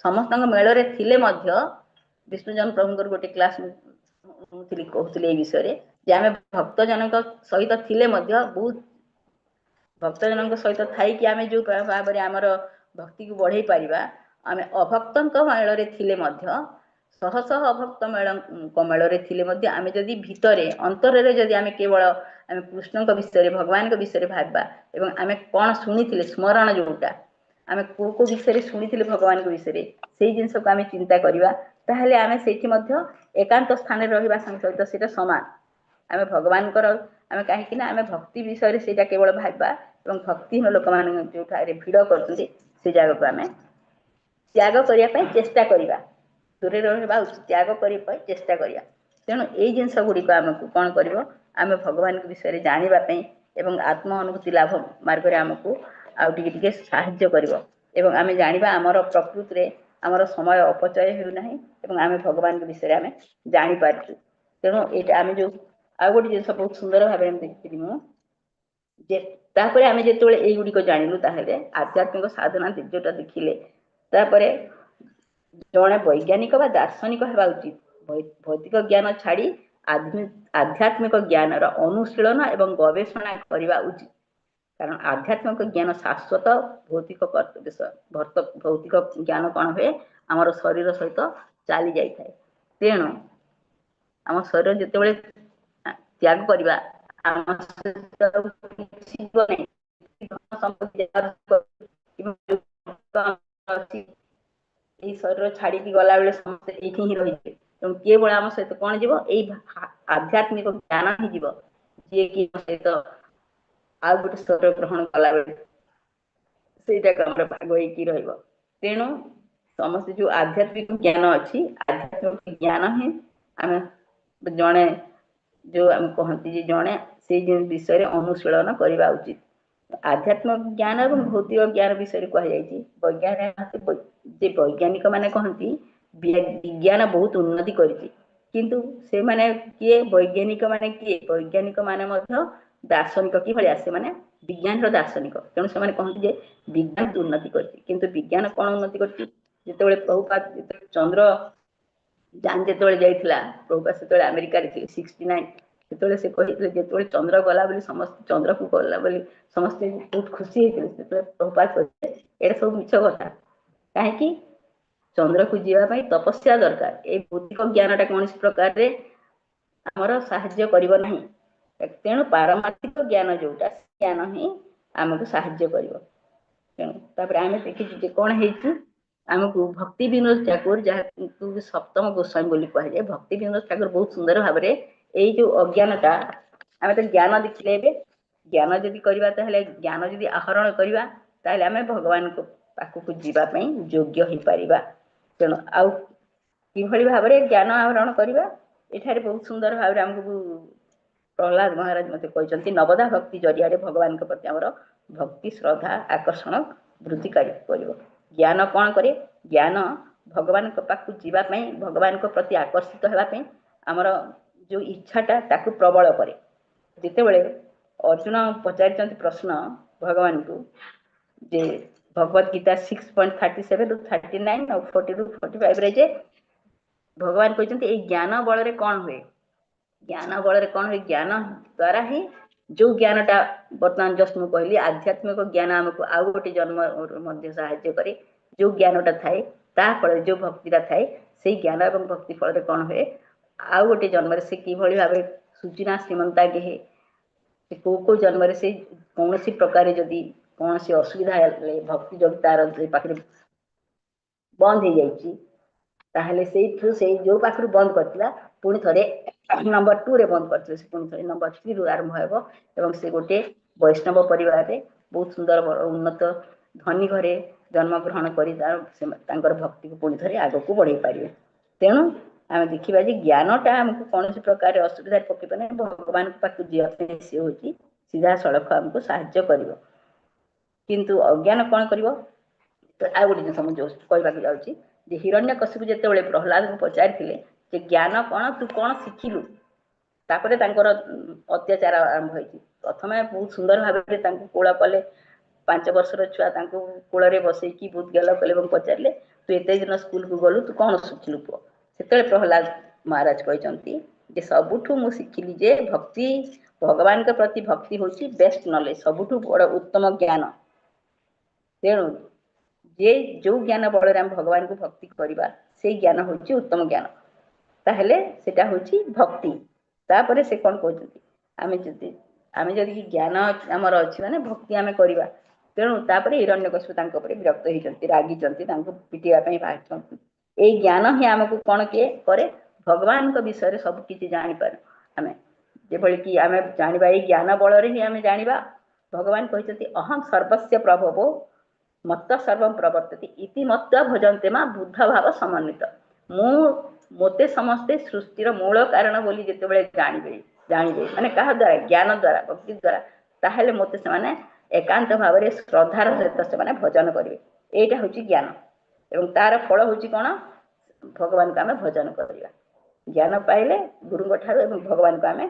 ସମସ୍ତଙ୍କ ମେଳରେ ଥିଲେ ମଧ୍ୟ, ବିଷ୍ଣୁଜନ ପ୍ରଭୁଙ୍କର ଗୋଟେ କ୍ଲାସ ମୁଁ ଥିଲି କହୁଥିଲି ଏଇ ବିଷୟରେ ଯେ ଆମେ ଭକ୍ତ ଜନଙ୍କ ସହିତ ଥିଲେ ମଧ୍ୟ ବହୁତ ଭକ୍ତ ଜନଙ୍କ ସହିତ ଥାଇକି ଆମେ ଯୋଉ ଭାବରେ ଆମର ଭକ୍ତିକୁ ବଢେଇ ପାରିବା, ଆମେ ଅଭକ୍ତଙ୍କ ମେଳରେ ଥିଲେ ମଧ୍ୟ, ଶହ ଶହ ଅଭକ୍ତ ମେଳରେ ଥିଲେ ମଧ୍ୟ ଆମେ ଯଦି ଭିତରେ ଅନ୍ତରରେ ଯଦି ଆମେ କେବଳ ଆମେ କୃଷ୍ଣଙ୍କ ବିଷୟରେ ଭଗବାନଙ୍କ ବିଷୟରେ ଭାବିବା ଏବଂ ଆମେ କଣ ଶୁଣିଥିଲେ ସ୍ମରଣ ଯୋଉଟା ଆମେ କୋଉ କୋଉ ବିଷୟରେ ଶୁଣିଥିଲେ ଭଗବାନଙ୍କ ବିଷୟରେ ସେଇ ଜିନିଷକୁ ଆମେ ଚିନ୍ତା କରିବା, ତାହେଲେ ଆମେ ସେଇଠି ମଧ୍ୟ ଏକାନ୍ତ ସ୍ଥାନରେ ରହିବା ସହିତ ସେଇଟା ସମାନ। ଆମେ ଭଗବାନଙ୍କର ଆମେ କାହିଁକି ନା ଆମେ ଭକ୍ତି ବିଷୟରେ ସେଇଟା କେବଳ ଭାବିବା ଏବଂ ଭକ୍ତିହୀନ ଲୋକମାନଙ୍କ ଯୋଉଠାରେ ଭିଡ଼ କରୁଛନ୍ତି ସେ ଜାଗାକୁ ଆମେ ତ୍ୟାଗ କରିବା ପାଇଁ ଚେଷ୍ଟା କରିବା, ଦୂରରେ ରହିବା ଉଚିତ, ତ୍ୟାଗ କରିବା ପାଇଁ ଚେଷ୍ଟା କରିବା। ତେଣୁ ଏଇ ଜିନିଷ ଗୁଡ଼ିକ ଆମକୁ କଣ କରିବ, ଆମେ ଭଗବାନଙ୍କ ବିଷୟରେ ଜାଣିବା ପାଇଁ ଏବଂ ଆତ୍ମ ଅନୁଭୂତି ଲାଭ ମାର୍ଗରେ ଆମକୁ ଆଉ ଟିକେ ଟିକେ ସାହାଯ୍ୟ କରିବ ଏବଂ ଆମେ ଜାଣିବା ଆମର ପ୍ରକୃତିରେ ଆମର ସମୟ ଅପଚୟ ହେଉନାହିଁ ଏବଂ ଆମେ ଭଗବାନଙ୍କ ବିଷୟରେ ଆମେ ଜାଣିପାରୁଛୁ। ତେଣୁ ଏଇଟା ଆମେ ଯୋଉ ଆଉ ଗୋଟେ ଜିନିଷ ବହୁତ ସୁନ୍ଦର ଭାବରେ ଆମେ ଦେଖିଥିଲି ମୁଁ ଯେ ତାପରେ ଆମେ ଯେତେବେଳେ ଏଇଗୁଡ଼ିକ ଜାଣିଲୁ, ତାହେଲେ ଆଧ୍ୟାତ୍ମିକ ସାଧନା ଯୋଉଟା ଦେଖିଲେ, ତାପରେ ଜଣେ ବୈଜ୍ଞାନିକ ବା ଦାର୍ଶନିକ ହେବା ଉଚିତ। ଭୌତିକ ଜ୍ଞାନ ଛାଡି ଆଧ୍ୟାତ୍ମିକ ଜ୍ଞାନର ଅନୁଶୀଳନ ଏବଂ ଗବେଷଣା କରିବା ଉଚିତ। କାରଣ ଆଧ୍ୟାତ୍ମିକ ଜ୍ଞାନ ଶାଶ୍ୱତ, ଭୌତିକ ଭୌତିକ ଜ୍ଞାନ କଣ ହୁଏ, ଆମର ଶରୀର ସହିତ ଚାଲି ଯାଇଥାଏ। ତେଣୁ ଆମ ଶରୀର ଯେତେବେଳେ ତ୍ୟାଗ କରିବା, ଆମ ସହିତ କିଛି ନାହିଁ, ଏଇ ଶରୀର ଛାଡିକି ଗଲାବେଳେ ସମସ୍ତେ ଏଇଠି ହିଁ ରହିଯିବେ। ତେଣୁ କେବଳ ଆମ ସହିତ କଣ ଯିବ, ଏଇ ଆଧ୍ୟାତ୍ମିକ ଜ୍ଞାନ ହିଁ ଯିବ, ଯିଏକି ଆମ ସହିତ ଆଉ ଗୋଟେ ଶରୀର ଗ୍ରହଣ କଲାବେଳେ ସେଇଟା ଆମର ଭାଗ ହେଇକି ରହିବ। ତେଣୁ ସମସ୍ତେ ଯୋଉ ଆଧ୍ୟାତ୍ମିକ ଜ୍ଞାନ ଅଛି, ଆଧ୍ୟାତ୍ମିକ ଜ୍ଞାନ ହିଁ ଆମେ ଜଣେ ଯୋଉ ଆମେ କହନ୍ତି ଯେ ଜଣେ ସେଇ ବିଷୟରେ ଅନୁଶୀଳନ କରିବା ଉଚିତ। ଆଧ୍ୟାତ୍ମିକ ଜ୍ଞାନ ଏବଂ ଭୌତିକ ଜ୍ଞାନ ବିଷୟରେ କୁହାଯାଇଛି। ବୈଜ୍ଞାନିକ ଯେ ବୈଜ୍ଞାନିକ ମାନେ କହନ୍ତି ବିଜ୍ଞାନ ବହୁତ ଉନ୍ନତି କରିଛି, କିନ୍ତୁ ସେମାନେ କିଏ, ବୈଜ୍ଞାନିକ ମାନେ କିଏ, ବୈଜ୍ଞାନିକ ମାନେ ମଧ୍ୟ ଦାର୍ଶନିକ କିଭଳିଆ? ସେମାନେ ବିଜ୍ଞାନର ଦାର୍ଶନିକ। ତେଣୁ ସେମାନେ କହନ୍ତି ଯେ ବିଜ୍ଞାନ ଉନ୍ନତି କରିଛି। କିନ୍ତୁ ବିଜ୍ଞାନ କଣ ଉନ୍ନତି କରିଛି? ଯେତେବେଳେ ପ୍ରଭୁପାଦ, ଯେତେବେଳେ ଚନ୍ଦ୍ର ଯାନ ଯେତେବେଳେ ଯାଇଥିଲା, ପ୍ରଭୁପାଦ ସେତେବେଳେ ଆମେରିକାରେ ଥିଲେ, 69, ସେତେବେଳେ ସେ କହିଥିଲେ, ଯେତେବେଳେ ଚନ୍ଦ୍ର ଗଲା ବୋଲି ସମସ୍ତେ, ଚନ୍ଦ୍ରକୁ ଗଲା ବୋଲି ସମସ୍ତେ ବହୁତ ଖୁସି ହେଇଥିଲେ, ସେତେବେଳେ ପ୍ରଭୁପାଦ କହିଥିଲେ, ଏଇଟା ସବୁ ମିଛ କଥା। କାହିଁକି? ଚନ୍ଦ୍ରକୁ ଯିବା ପାଇଁ ତପସ୍ୟା ଦରକାର। ଏଇ ଭୌତିକ ଜ୍ଞାନଟା କୌଣସି ପ୍ରକାରରେ ଆମର ସାହାଯ୍ୟ କରିବ ନାହିଁ। ତେଣୁ ପାରମାର୍ଥିକ ଜ୍ଞାନ ଯୋଉଟା, ଜ୍ଞାନ ହିଁ ଆମକୁ ସାହାଯ୍ୟ କରିବ। ତେଣୁ ତାପରେ ଆମେ ଦେଖିଛୁ ଯେ କଣ ହେଇଛି ଆମକୁ ଭକ୍ତି ବିନୋଦ ଠାକୁର, ଯାହାକୁ ସପ୍ତମ ଗୋସ୍ୱାମୀ ବୋଲି କୁହାଯାଏ, ଭକ୍ତି ବିନୋଦ ଠାକୁର ବହୁତ ସୁନ୍ଦର ଭାବରେ ଏଇ ଯୋଉ ଅଜ୍ଞାନଟା, ଆମେ ତ ଜ୍ଞାନ ଦେଖିଲେ, ଏବେ ଜ୍ଞାନ ଯଦି କରିବା, ତାହେଲେ ଜ୍ଞାନ ଯଦି ଆହରଣ କରିବା, ତାହେଲେ ଆମେ ଭଗବାନଙ୍କ ପାଖକୁ ଯିବା ପାଇଁ ଯୋଗ୍ୟ ହେଇପାରିବା। ତେଣୁ ଆଉ କିଭଳି ଭାବରେ ଜ୍ଞାନ ଆହରଣ କରିବା, ଏଠାରେ ବହୁତ ସୁନ୍ଦର ଭାବରେ ଆମକୁ ପ୍ରହ୍ଲାଦ ମହାରାଜ ମତେ କହିଛନ୍ତି, ନବଧା ଭକ୍ତି ଜରିଆରେ ଭଗବାନଙ୍କ ପ୍ରତି ଆମର ଭକ୍ତି, ଶ୍ରଦ୍ଧା, ଆକର୍ଷଣ ବୃଦ୍ଧି କରିବ। ଜ୍ଞାନ କଣ କରେ? ଜ୍ଞାନ ଭଗବାନଙ୍କ ପାଖକୁ ଯିବା ପାଇଁ, ଭଗବାନଙ୍କ ପ୍ରତି ଆକର୍ଷିତ ହେବା ପାଇଁ ଆମର ଯୋଉ ଇଚ୍ଛାଟା, ତାକୁ ପ୍ରବଳ କରେ। ଯେତେବେଳେ ଅର୍ଜୁନ ପଚାରିଛନ୍ତି ପ୍ରଶ୍ନ ଭଗବାନଙ୍କୁ ଯେ ଭଗବତ ଗୀତା 6.37 ରୁ 39 ଆଉ 40 ରୁ 45 ରେ ଯେ ଭଗବାନ କହିଛନ୍ତି, ଏଇ ଜ୍ଞାନ ବଳରେ କଣ ହୁଏ? ଜ୍ଞାନ ବଳରେ କଣ ହୁଏ? ଜ୍ଞାନ ଦ୍ଵାରା ହିଁ, ଯୋଉ ଜ୍ଞାନଟା ବର୍ତ୍ତମାନ ଜଷ୍ଟ ମୁଁ କହିଲି, ଆଧ୍ୟାତ୍ମିକ ଜ୍ଞାନ ଆମକୁ ଆଉ ଗୋଟେ ଜନ୍ମ ମଧ୍ୟ ସାହାଯ୍ୟ କରେ। ଯୋଉ ଜ୍ଞାନଟା ଥାଏ, ତା ଫଳରେ ଯୋଉ ଭକ୍ତିଟା ଥାଏ, ସେଇ ଜ୍ଞାନ ଏବଂ ଭକ୍ତି ଫଳରେ କଣ ହୁଏ? ଆଉ ଗୋଟେ ଜନ୍ମରେ ସେ କିଭଳି ଭାବରେ ସୂଚନା ଶ୍ରୀମନ୍ତା ଗେହେ, ସେ କୋଉ କୋଉ ଜନ୍ମରେ ସେ କୌଣସି ପ୍ରକାରେ ଯଦି କୌଣସି ଅସୁବିଧା ହେଲେ, ଭକ୍ତି ଯଦି ତାର ପାଖରେ ବନ୍ଦ ହେଇଯାଇଛି, ତାହେଲେ ସେଇଠୁ ସେଇ ଯୋଉ ପାଖରୁ ବନ୍ଦ କରିଥିଲା, ପୁଣି ଥରେ ନମ୍ବର 2 ରେ ବନ୍ଦ କରିଥିଲେ, ସେ ପୁଣି ଥରେ ନମ୍ବର 3 ରୁ ଆରମ୍ଭ ହେବ ଏବଂ ସେ ଗୋଟେ ବୈଷ୍ଣବ ପରିବାରରେ ବହୁତ ସୁନ୍ଦର ଉନ୍ନତ ଧନୀ ଘରେ ଜନ୍ମଗ୍ରହଣ କରି ତାର ତାଙ୍କର ଭକ୍ତିକୁ ପୁଣି ଥରେ ଆଗକୁ ବଢେଇ ପାରିବେ। ତେଣୁ ଆମେ ଦେଖିବା ଯେ ଜ୍ଞାନଟା ଆମକୁ କୌଣସି ପ୍ରକାର ଅସୁବିଧାରେ ପକେଇବ ନାହିଁ। ଭଗବାନଙ୍କ ପାଖକୁ ଯିବା ପାଇଁ ସେ ହଉଛି ସିଧାସଳଖ ଆମକୁ ସାହାଯ୍ୟ କରିବ। କିନ୍ତୁ ଅଜ୍ଞାନ କଣ କରିବ? ଆଉ ଗୋଟେ ଜିନିଷ ମୁଁ ଯୋଉ କହିବାକୁ ଯାଉଛି ଯେ ହିରଣ୍ୟକଶିପୁ ଯେତେବେଳେ ପ୍ରହ୍ଲାଦଙ୍କୁ ପଚାରିଥିଲେ ଯେ ଜ୍ଞାନ କଣ, ତୁ କଣ ଶିଖିଲୁ, ତାପରେ ତାଙ୍କର ଅତ୍ୟାଚାର ଆରମ୍ଭ ହେଇଛି। ପ୍ରଥମେ ବହୁତ ସୁନ୍ଦର ଭାବରେ ତାଙ୍କୁ କୋଳ କଲେ, 5 ବର୍ଷର ଛୁଆ, ତାଙ୍କୁ କୋଳରେ ବସେଇକି ବହୁତ ଗେଲ କଲେ ଏବଂ ପଚାରିଲେ, ତୁ ଏତେ ଦିନ ସ୍କୁଲକୁ ଗଲୁ, ତୁ କଣ ଶିଖିଲୁ ପୁଅ? ସେତେବେଳେ ପ୍ରହ୍ଲାଦ ମହାରାଜ କହିଛନ୍ତି ଯେ ସବୁଠୁ ମୁଁ ଶିଖିଲି ଯେ ଭକ୍ତି, ଭଗବାନଙ୍କ ପ୍ରତି ଭକ୍ତି ହଉଛି ବେଷ୍ଟ ନଲେଜ, ସବୁଠୁ ବଡ ଉତ୍ତମ ଜ୍ଞାନ। ତେଣୁ ଯେ ଯୋଉ ଜ୍ଞାନ ବଳରେ ଆମେ ଭଗବାନଙ୍କୁ ଭକ୍ତି କରିବା, ସେଇ ଜ୍ଞାନ ହଉଛି ଉତ୍ତମ ଜ୍ଞାନ। ତାହେଲେ ସେଟା ହଉଛି ଭକ୍ତି। ତାପରେ ସେ କଣ କହୁଛନ୍ତି? ଆମେ ଯଦି ଜ୍ଞାନ ଆମର ଅଛି ମାନେ ଭକ୍ତି ଆମେ କରିବା। ତେଣୁ ତାପରେ ହିରଣ୍ୟକଶିପୁ ତାଙ୍କ ଉପରେ ବିରକ୍ତ ହେଇଛନ୍ତି, ରାଗିଛନ୍ତି, ତାଙ୍କୁ ପିଟିବା ପାଇଁ ବାହାରିଛନ୍ତି। ଏଇ ଜ୍ଞାନ ହିଁ ଆମକୁ କଣ କିଏ କରେ? ଭଗବାନଙ୍କ ବିଷୟରେ ସବୁ କିଛି ଜାଣିପାରୁ ଆମେ। ଯେଭଳି କି ଆମେ ଜାଣିବା, ଏଇ ଜ୍ଞାନ ବଳରେ ହିଁ ଆମେ ଜାଣିବା। ଭଗବାନ କହିଛନ୍ତି, ଅହଂ ସର୍ବସ୍ୟ ପ୍ରଭବୋ ମତ୍ତଃ ସର୍ବଂ ପ୍ରବର୍ତ୍ତତେ ଇତି ମତ୍ୱା ଭଜନ୍ତେ ମାଂ ବୁଦ୍ଧା ଭାବ ସମନ୍ୱିତାଃ। ମୁଁ, ମୋତେ ସମସ୍ତେ ସୃଷ୍ଟିର ମୂଳ କାରଣ ବୋଲି ଯେତେବେଳେ ଜାଣିବେ, ଜାଣିବେ ମାନେ କାହା ଦ୍ୱାରା? ଜ୍ଞାନ ଦ୍ୱାରା, ଭକ୍ତି ଦ୍ୱାରା, ତାହେଲେ ମୋତେ ସେମାନେ ଏକାନ୍ତ ଭାବରେ ଶ୍ରଦ୍ଧାର ସହିତ ସେମାନେ ଭଜନ କରିବେ। ଏଇଟା ହଉଛି ଜ୍ଞାନ ଏବଂ ତାର ଫଳ ହଉଛି କଣ? ଭଗବାନଙ୍କୁ ଆମେ ଭଜନ କରିବା। ଜ୍ଞାନ ପାଇଲେ ଗୁରୁଙ୍କ ଠାରୁ ଏବଂ ଭଗବାନଙ୍କୁ ଆମେ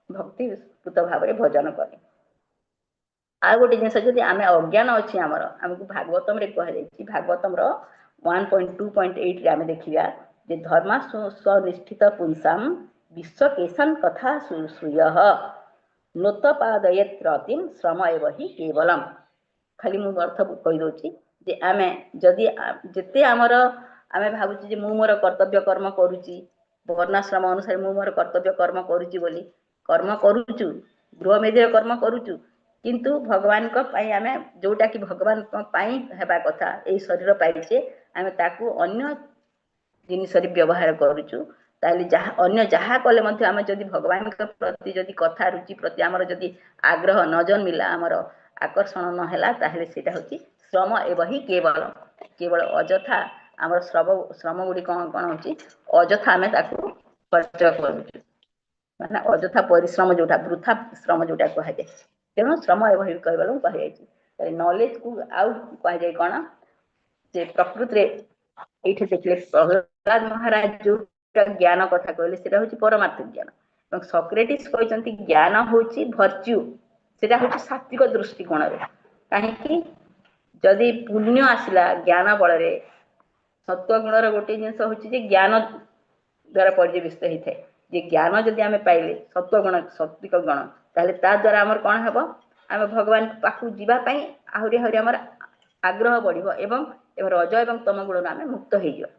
ଭକ୍ତିପୂତ ଭାବରେ ଭଜନ କଲେ। ଆଉ ଗୋଟେ ଜିନିଷ, ଯଦି ଆମେ ଅଜ୍ଞାନ ଅଛି ଆମର, ଆମକୁ ଭାଗବତମରେ କୁହାଯାଇଛି, ଭାଗବତମର 1.2.8ରେ ଆମେ ଦେଖିବା ଯେ ଧର୍ମା ସ୍ୱନିଷ୍ଠିତ ପୁଂସାମ ବିଶ୍ୱକେଶନ କଥା ଶ୍ରୂୟଃ ନୋତ୍ପାଦୟେତ୍ ରତିಂ ଶ୍ରମ ଏବ ହି କେବଲମ। ଖାଲି ମୁଁ ଅର୍ଥ କହିଦଉଛି ଯେ ଆମେ ଯଦି ଯେତେ ଆମର ଆମେ ଭାବୁଛୁ ଯେ ମୁଁ ମୋର କର୍ତ୍ତବ୍ୟ କର୍ମ କରୁଛି, ବର୍ଣ୍ଣାଶ୍ରମ ଅନୁସାରେ ମୁଁ ମୋର କର୍ତ୍ତବ୍ୟ କର୍ମ କରୁଛି ବୋଲି କର୍ମ କରୁଛୁ, ଗୃହମେଧିର କର୍ମ କରୁଛୁ, କିନ୍ତୁ ଭଗବାନଙ୍କ ପାଇଁ ଆମେ ଯୋଉଟା କି ଭଗବାନଙ୍କ ପାଇଁ ହେବା କଥା, ଏଇ ଶରୀର ପାଇଛେ ଆମେ, ତାକୁ ଅନ୍ୟ ଜିନିଷରେ ବ୍ୟବହାର କରୁଛୁ, ତାହେଲେ ଯାହା ଅନ୍ୟ ଯାହା କଲେ ମଧ୍ୟ ଆମେ ଯଦି ଭଗବାନଙ୍କ ପ୍ରତି ଯଦି କଥା ରୁଚି ପ୍ରତି ଆମର ଯଦି ଆଗ୍ରହ ନ ଜନ୍ମିଲା, ଆମର ଆକର୍ଷଣ ନ ହେଲା, ତାହେଲେ ସେଇଟା ହଉଛି ଶ୍ରମ ଏବ ହିଁ କେବଳ, କେବଳ ଅଯଥା ଆମର ଶ୍ରମ ଗୁଡ଼ିକ କଣ ହଉଛି? ଅଯଥା ଆମେ ତାକୁ ଖର୍ଚ୍ଚ କରୁଛୁ, ମାନେ ଅଯଥା ପରିଶ୍ରମ ଯୋଉଟା, ବୃଥା ଶ୍ରମ ଯୋଉଟା କୁହାଯାଏ। ତେଣୁ ଶ୍ରମ ଏବ ହିଁ କେବଳ କୁହାଯାଇଛି। ନଲେଜକୁ ଆଉ କୁହାଯାଏ କଣ ଯେ ପ୍ରକୃତିରେ ଏଇଠି ଦେଖିଲେ ପ୍ରହ୍ଲାଦ ମହାରାଜ ଯୋଉଟା ଜ୍ଞାନ କଥା କହିଲେ, ସେଟା ହଉଛି ପରମାର୍ଥ ଜ୍ଞାନ ଏବଂ ସକ୍ରେଟିସ୍ କହିଛନ୍ତି ଜ୍ଞାନ ହଉଛି ଭର୍ଚ୍ୟୁ। ସେଟା ହଉଛି ସାତ୍ବିକ ଦୃଷ୍ଟିକୋଣରେ। କାହିଁକି? ଯଦି ପୁଣ୍ୟ ଆସିଲା ଜ୍ଞାନ ବଳରେ, ସତ୍ୱ ଗୁଣର ଗୋଟେ ଜିନିଷ ହଉଛି ଯେ ଜ୍ଞାନ ଦ୍ଵାରା ପର୍ଯ୍ୟବେସିତ ହେଇଥାଏ। ଯେ ଜ୍ଞାନ ଯଦି ଆମେ ପାଇଲେ ସତ୍ୱ ଗୁଣ, ସାତ୍ବିକ ଗୁଣ, ତାହେଲେ ତା ଦ୍ଵାରା ଆମର କଣ ହବ? ଆମେ ଭଗବାନଙ୍କ ପାଖକୁ ଯିବା ପାଇଁ ଆହୁରି ଆହୁରି ଆମର ଆଗ୍ରହ ବଢିବ ଏବଂ ରଜ ଏବଂ ତମ ଗୁଣରୁ ଆମେ ମୁକ୍ତ ହେଇଯିବା।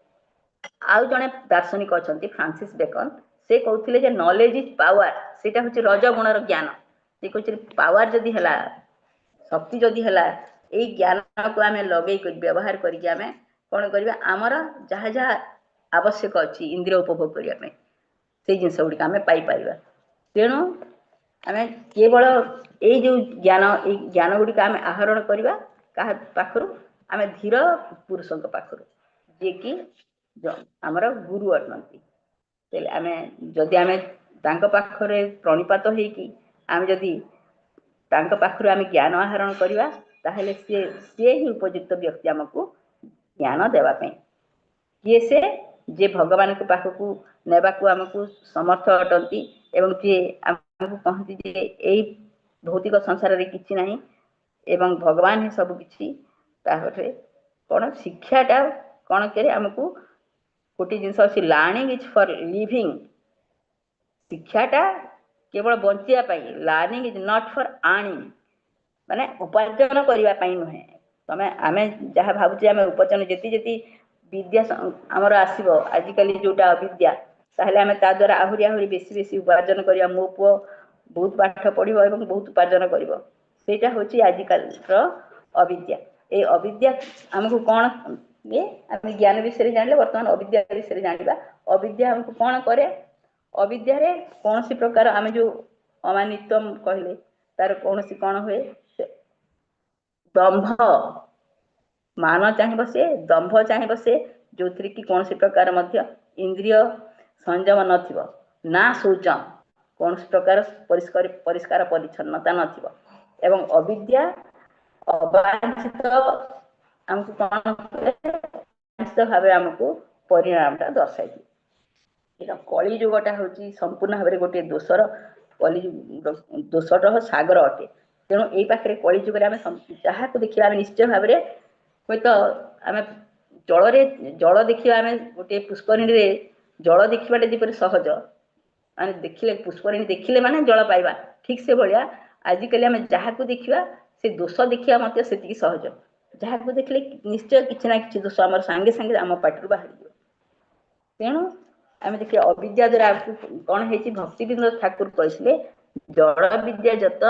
ଆଉ ଜଣେ ଦାର୍ଶନିକ ଅଛନ୍ତି ଫ୍ରାନ୍ସିସ୍ ବେକନ, ସେ କହୁଥିଲେ ଯେ ନଲେଜ is power. ସେଇଟା ହଉଛି ରଜ ଗୁଣର ଜ୍ଞାନ। ସେ କହୁଛନ୍ତି ପାୱାର ଯଦି ହେଲା, ଶକ୍ତି ଯଦି ହେଲା, ଏଇ ଜ୍ଞାନକୁ ଆମେ ଲଗେଇ କରି ବ୍ୟବହାର କରିକି ଆମେ କଣ କରିବା? ଆମର ଯାହା ଯାହା ଆବଶ୍ୟକ ଅଛି ଇନ୍ଦ୍ରିୟ ଉପଭୋଗ କରିବା ପାଇଁ, ସେଇ ଜିନିଷ ଗୁଡ଼ିକ ଆମେ ପାଇପାରିବା। ତେଣୁ ଆମେ କେବଳ ଏଇ ଯୋଉ ଜ୍ଞାନ, ଏଇ ଜ୍ଞାନ ଗୁଡ଼ିକ ଆମେ ଆହରଣ କରିବା କାହା ପାଖରୁ? ଆମେ ଧୀର ପୁରୁଷଙ୍କ ପାଖରୁ, ଯିଏକି ଆମର ଗୁରୁ ଅଟନ୍ତି। ହେଲେ ଆମେ ଯଦି ଆମେ ତାଙ୍କ ପାଖରେ ପ୍ରଣିପାତ ହେଇକି ଆମେ ଯଦି ତାଙ୍କ ପାଖରୁ ଆମେ ଜ୍ଞାନ ଆହରଣ କରିବା, ତାହେଲେ ସିଏ ସିଏ ହିଁ ଉପଯୁକ୍ତ ବ୍ୟକ୍ତି ଆମକୁ ଜ୍ଞାନ ଦେବା ପାଇଁ। କିଏ ସେ? ଯିଏ ଭଗବାନଙ୍କ ପାଖକୁ ନେବାକୁ ଆମକୁ ସମର୍ଥ ଅଟନ୍ତି ଏବଂ ଯିଏ ଆମକୁ କହନ୍ତି ଯେ ଏଇ ଭୌତିକ ସଂସାରରେ କିଛି ନାହିଁ ଏବଂ ଭଗବାନ ହିଁ ସବୁ କିଛି। ତାପରେ କଣ ଶିକ୍ଷାଟା କଣ କରେ ଆମକୁ? ଗୋଟେ ଜିନିଷ ଅଛି, ଲର୍ଣ୍ଣିଂ is for living. ଶିକ୍ଷାଟା କେବଳ ବଞ୍ଚିବା ପାଇଁ। Learning is not for earning, ମାନେ ଉପାର୍ଜନ କରିବା ପାଇଁ ନୁହେଁ। ତମେ ଆମେ ଯାହା ଭାବୁଛେ ଆମେ ଉପାର୍ଜନ, ଯେତି ଯେତି ବିଦ୍ୟା ଆମର ଆସିବ, ଆଜିକାଲି ଯୋଉଟା ଅବିଦ୍ୟା, ତାହେଲେ ଆମେ ତା ଦ୍ୱାରା ଆହୁରି ଆହୁରି ବେଶୀ ବେଶୀ ଉପାର୍ଜନ କରିବା। ମୋ ପୁଅ ବହୁତ ପାଠ ପଢିବ ଏବଂ ବହୁତ ଉପାର୍ଜନ କରିବ, ସେଇଟା ହଉଛି ଆଜିକାଲିର ଅବିଦ୍ୟା। ଏଇ ଅବିଦ୍ୟା ଆମକୁ କଣ ଦିଏ? ଆମେ ଜ୍ଞାନ ବିଷୟରେ ଜାଣିଲେ, ବର୍ତ୍ତମାନ ଅବିଦ୍ୟା ବିଷୟରେ ଜାଣିବା। ଅବିଦ୍ୟା ଆମକୁ କଣ କରେ? ଅବିଦ୍ୟାରେ କୌଣସି ପ୍ରକାର, ଆମେ ଯୋଉ ଅମାନିତ୍ୱ କହିଲେ, ତାର କୌଣସି କଣ ହୁଏ? ଦମ୍ଭ ମାନ ଚାହିଁବ ସେ, ଦମ୍ଭ ଚାହିଁବ ସେ, ଯୋଉଥିରେ କି କୌଣସି ପ୍ରକାର ମଧ୍ୟ ଇନ୍ଦ୍ରିୟ ସଂଯମ ନଥିବ, ନା ଶୌଚ, କୌଣସି ପ୍ରକାର ପରିଷ୍କାର ପରିଷ୍କାର ପରିଚ୍ଛନ୍ନତା ନଥିବ। ଏବଂ ଅବିଦ୍ୟା ଅବାଞ୍ଛିତ ଆମକୁ କଣ କରେ? ଭାବେ ଆମକୁ ପରିଣାମଟା ଦର୍ଶାଇ ଦିଏ। କଳି ଯୁଗଟା ହଉଛି ସମ୍ପୂର୍ଣ୍ଣ ଭାବରେ ଗୋଟିଏ ଦୋଷର କଳି ଦୋଷର ସାଗର ଅଟେ। ତେଣୁ ଏଇ ପାଖରେ କଳି ଯୁଗରେ ଆମେ ଯାହାକୁ ଦେଖିବା, ଆମେ ନିଶ୍ଚୟ ଭାବରେ ହୁଏତ ଆମେ ଜଳରେ ଜଳ ଦେଖିବା, ଆମେ ଗୋଟିଏ ପୁଷ୍କରିଣୀରେ ଜଳ ଦେଖିବାଟା ଯେପରି ସହଜ, ମାନେ ଦେଖିଲେ ପୁଷ୍କରିଣୀ ଦେଖିଲେ ମାନେ ଜଳ ପାଇବା, ଠିକ ସେ ଭଳିଆ ଆଜିକାଲି ଆମେ ଯାହାକୁ ଦେଖିବା ସେ ଦୋଷ ଦେଖିବା ମଧ୍ୟ ସେତିକି ସହଜ। ଯାହାକୁ ଦେଖିଲେ ନିଶ୍ଚୟ କିଛି ନା କିଛି ଦୋଷ ଆମର ସାଙ୍ଗେ ସାଙ୍ଗେ ଆମ ପାଟିରୁ ବାହାରିଯିବ। ତେଣୁ ଆମେ ଦେଖିବା ଅବିଦ୍ୟା ଦ୍ୱାରା କଣ ହେଇଛି। ଭକ୍ତିବିନୋଦ ଠାକୁର କହିଥିଲେ ଜଡ଼ ବିଦ୍ୟା ଯତ,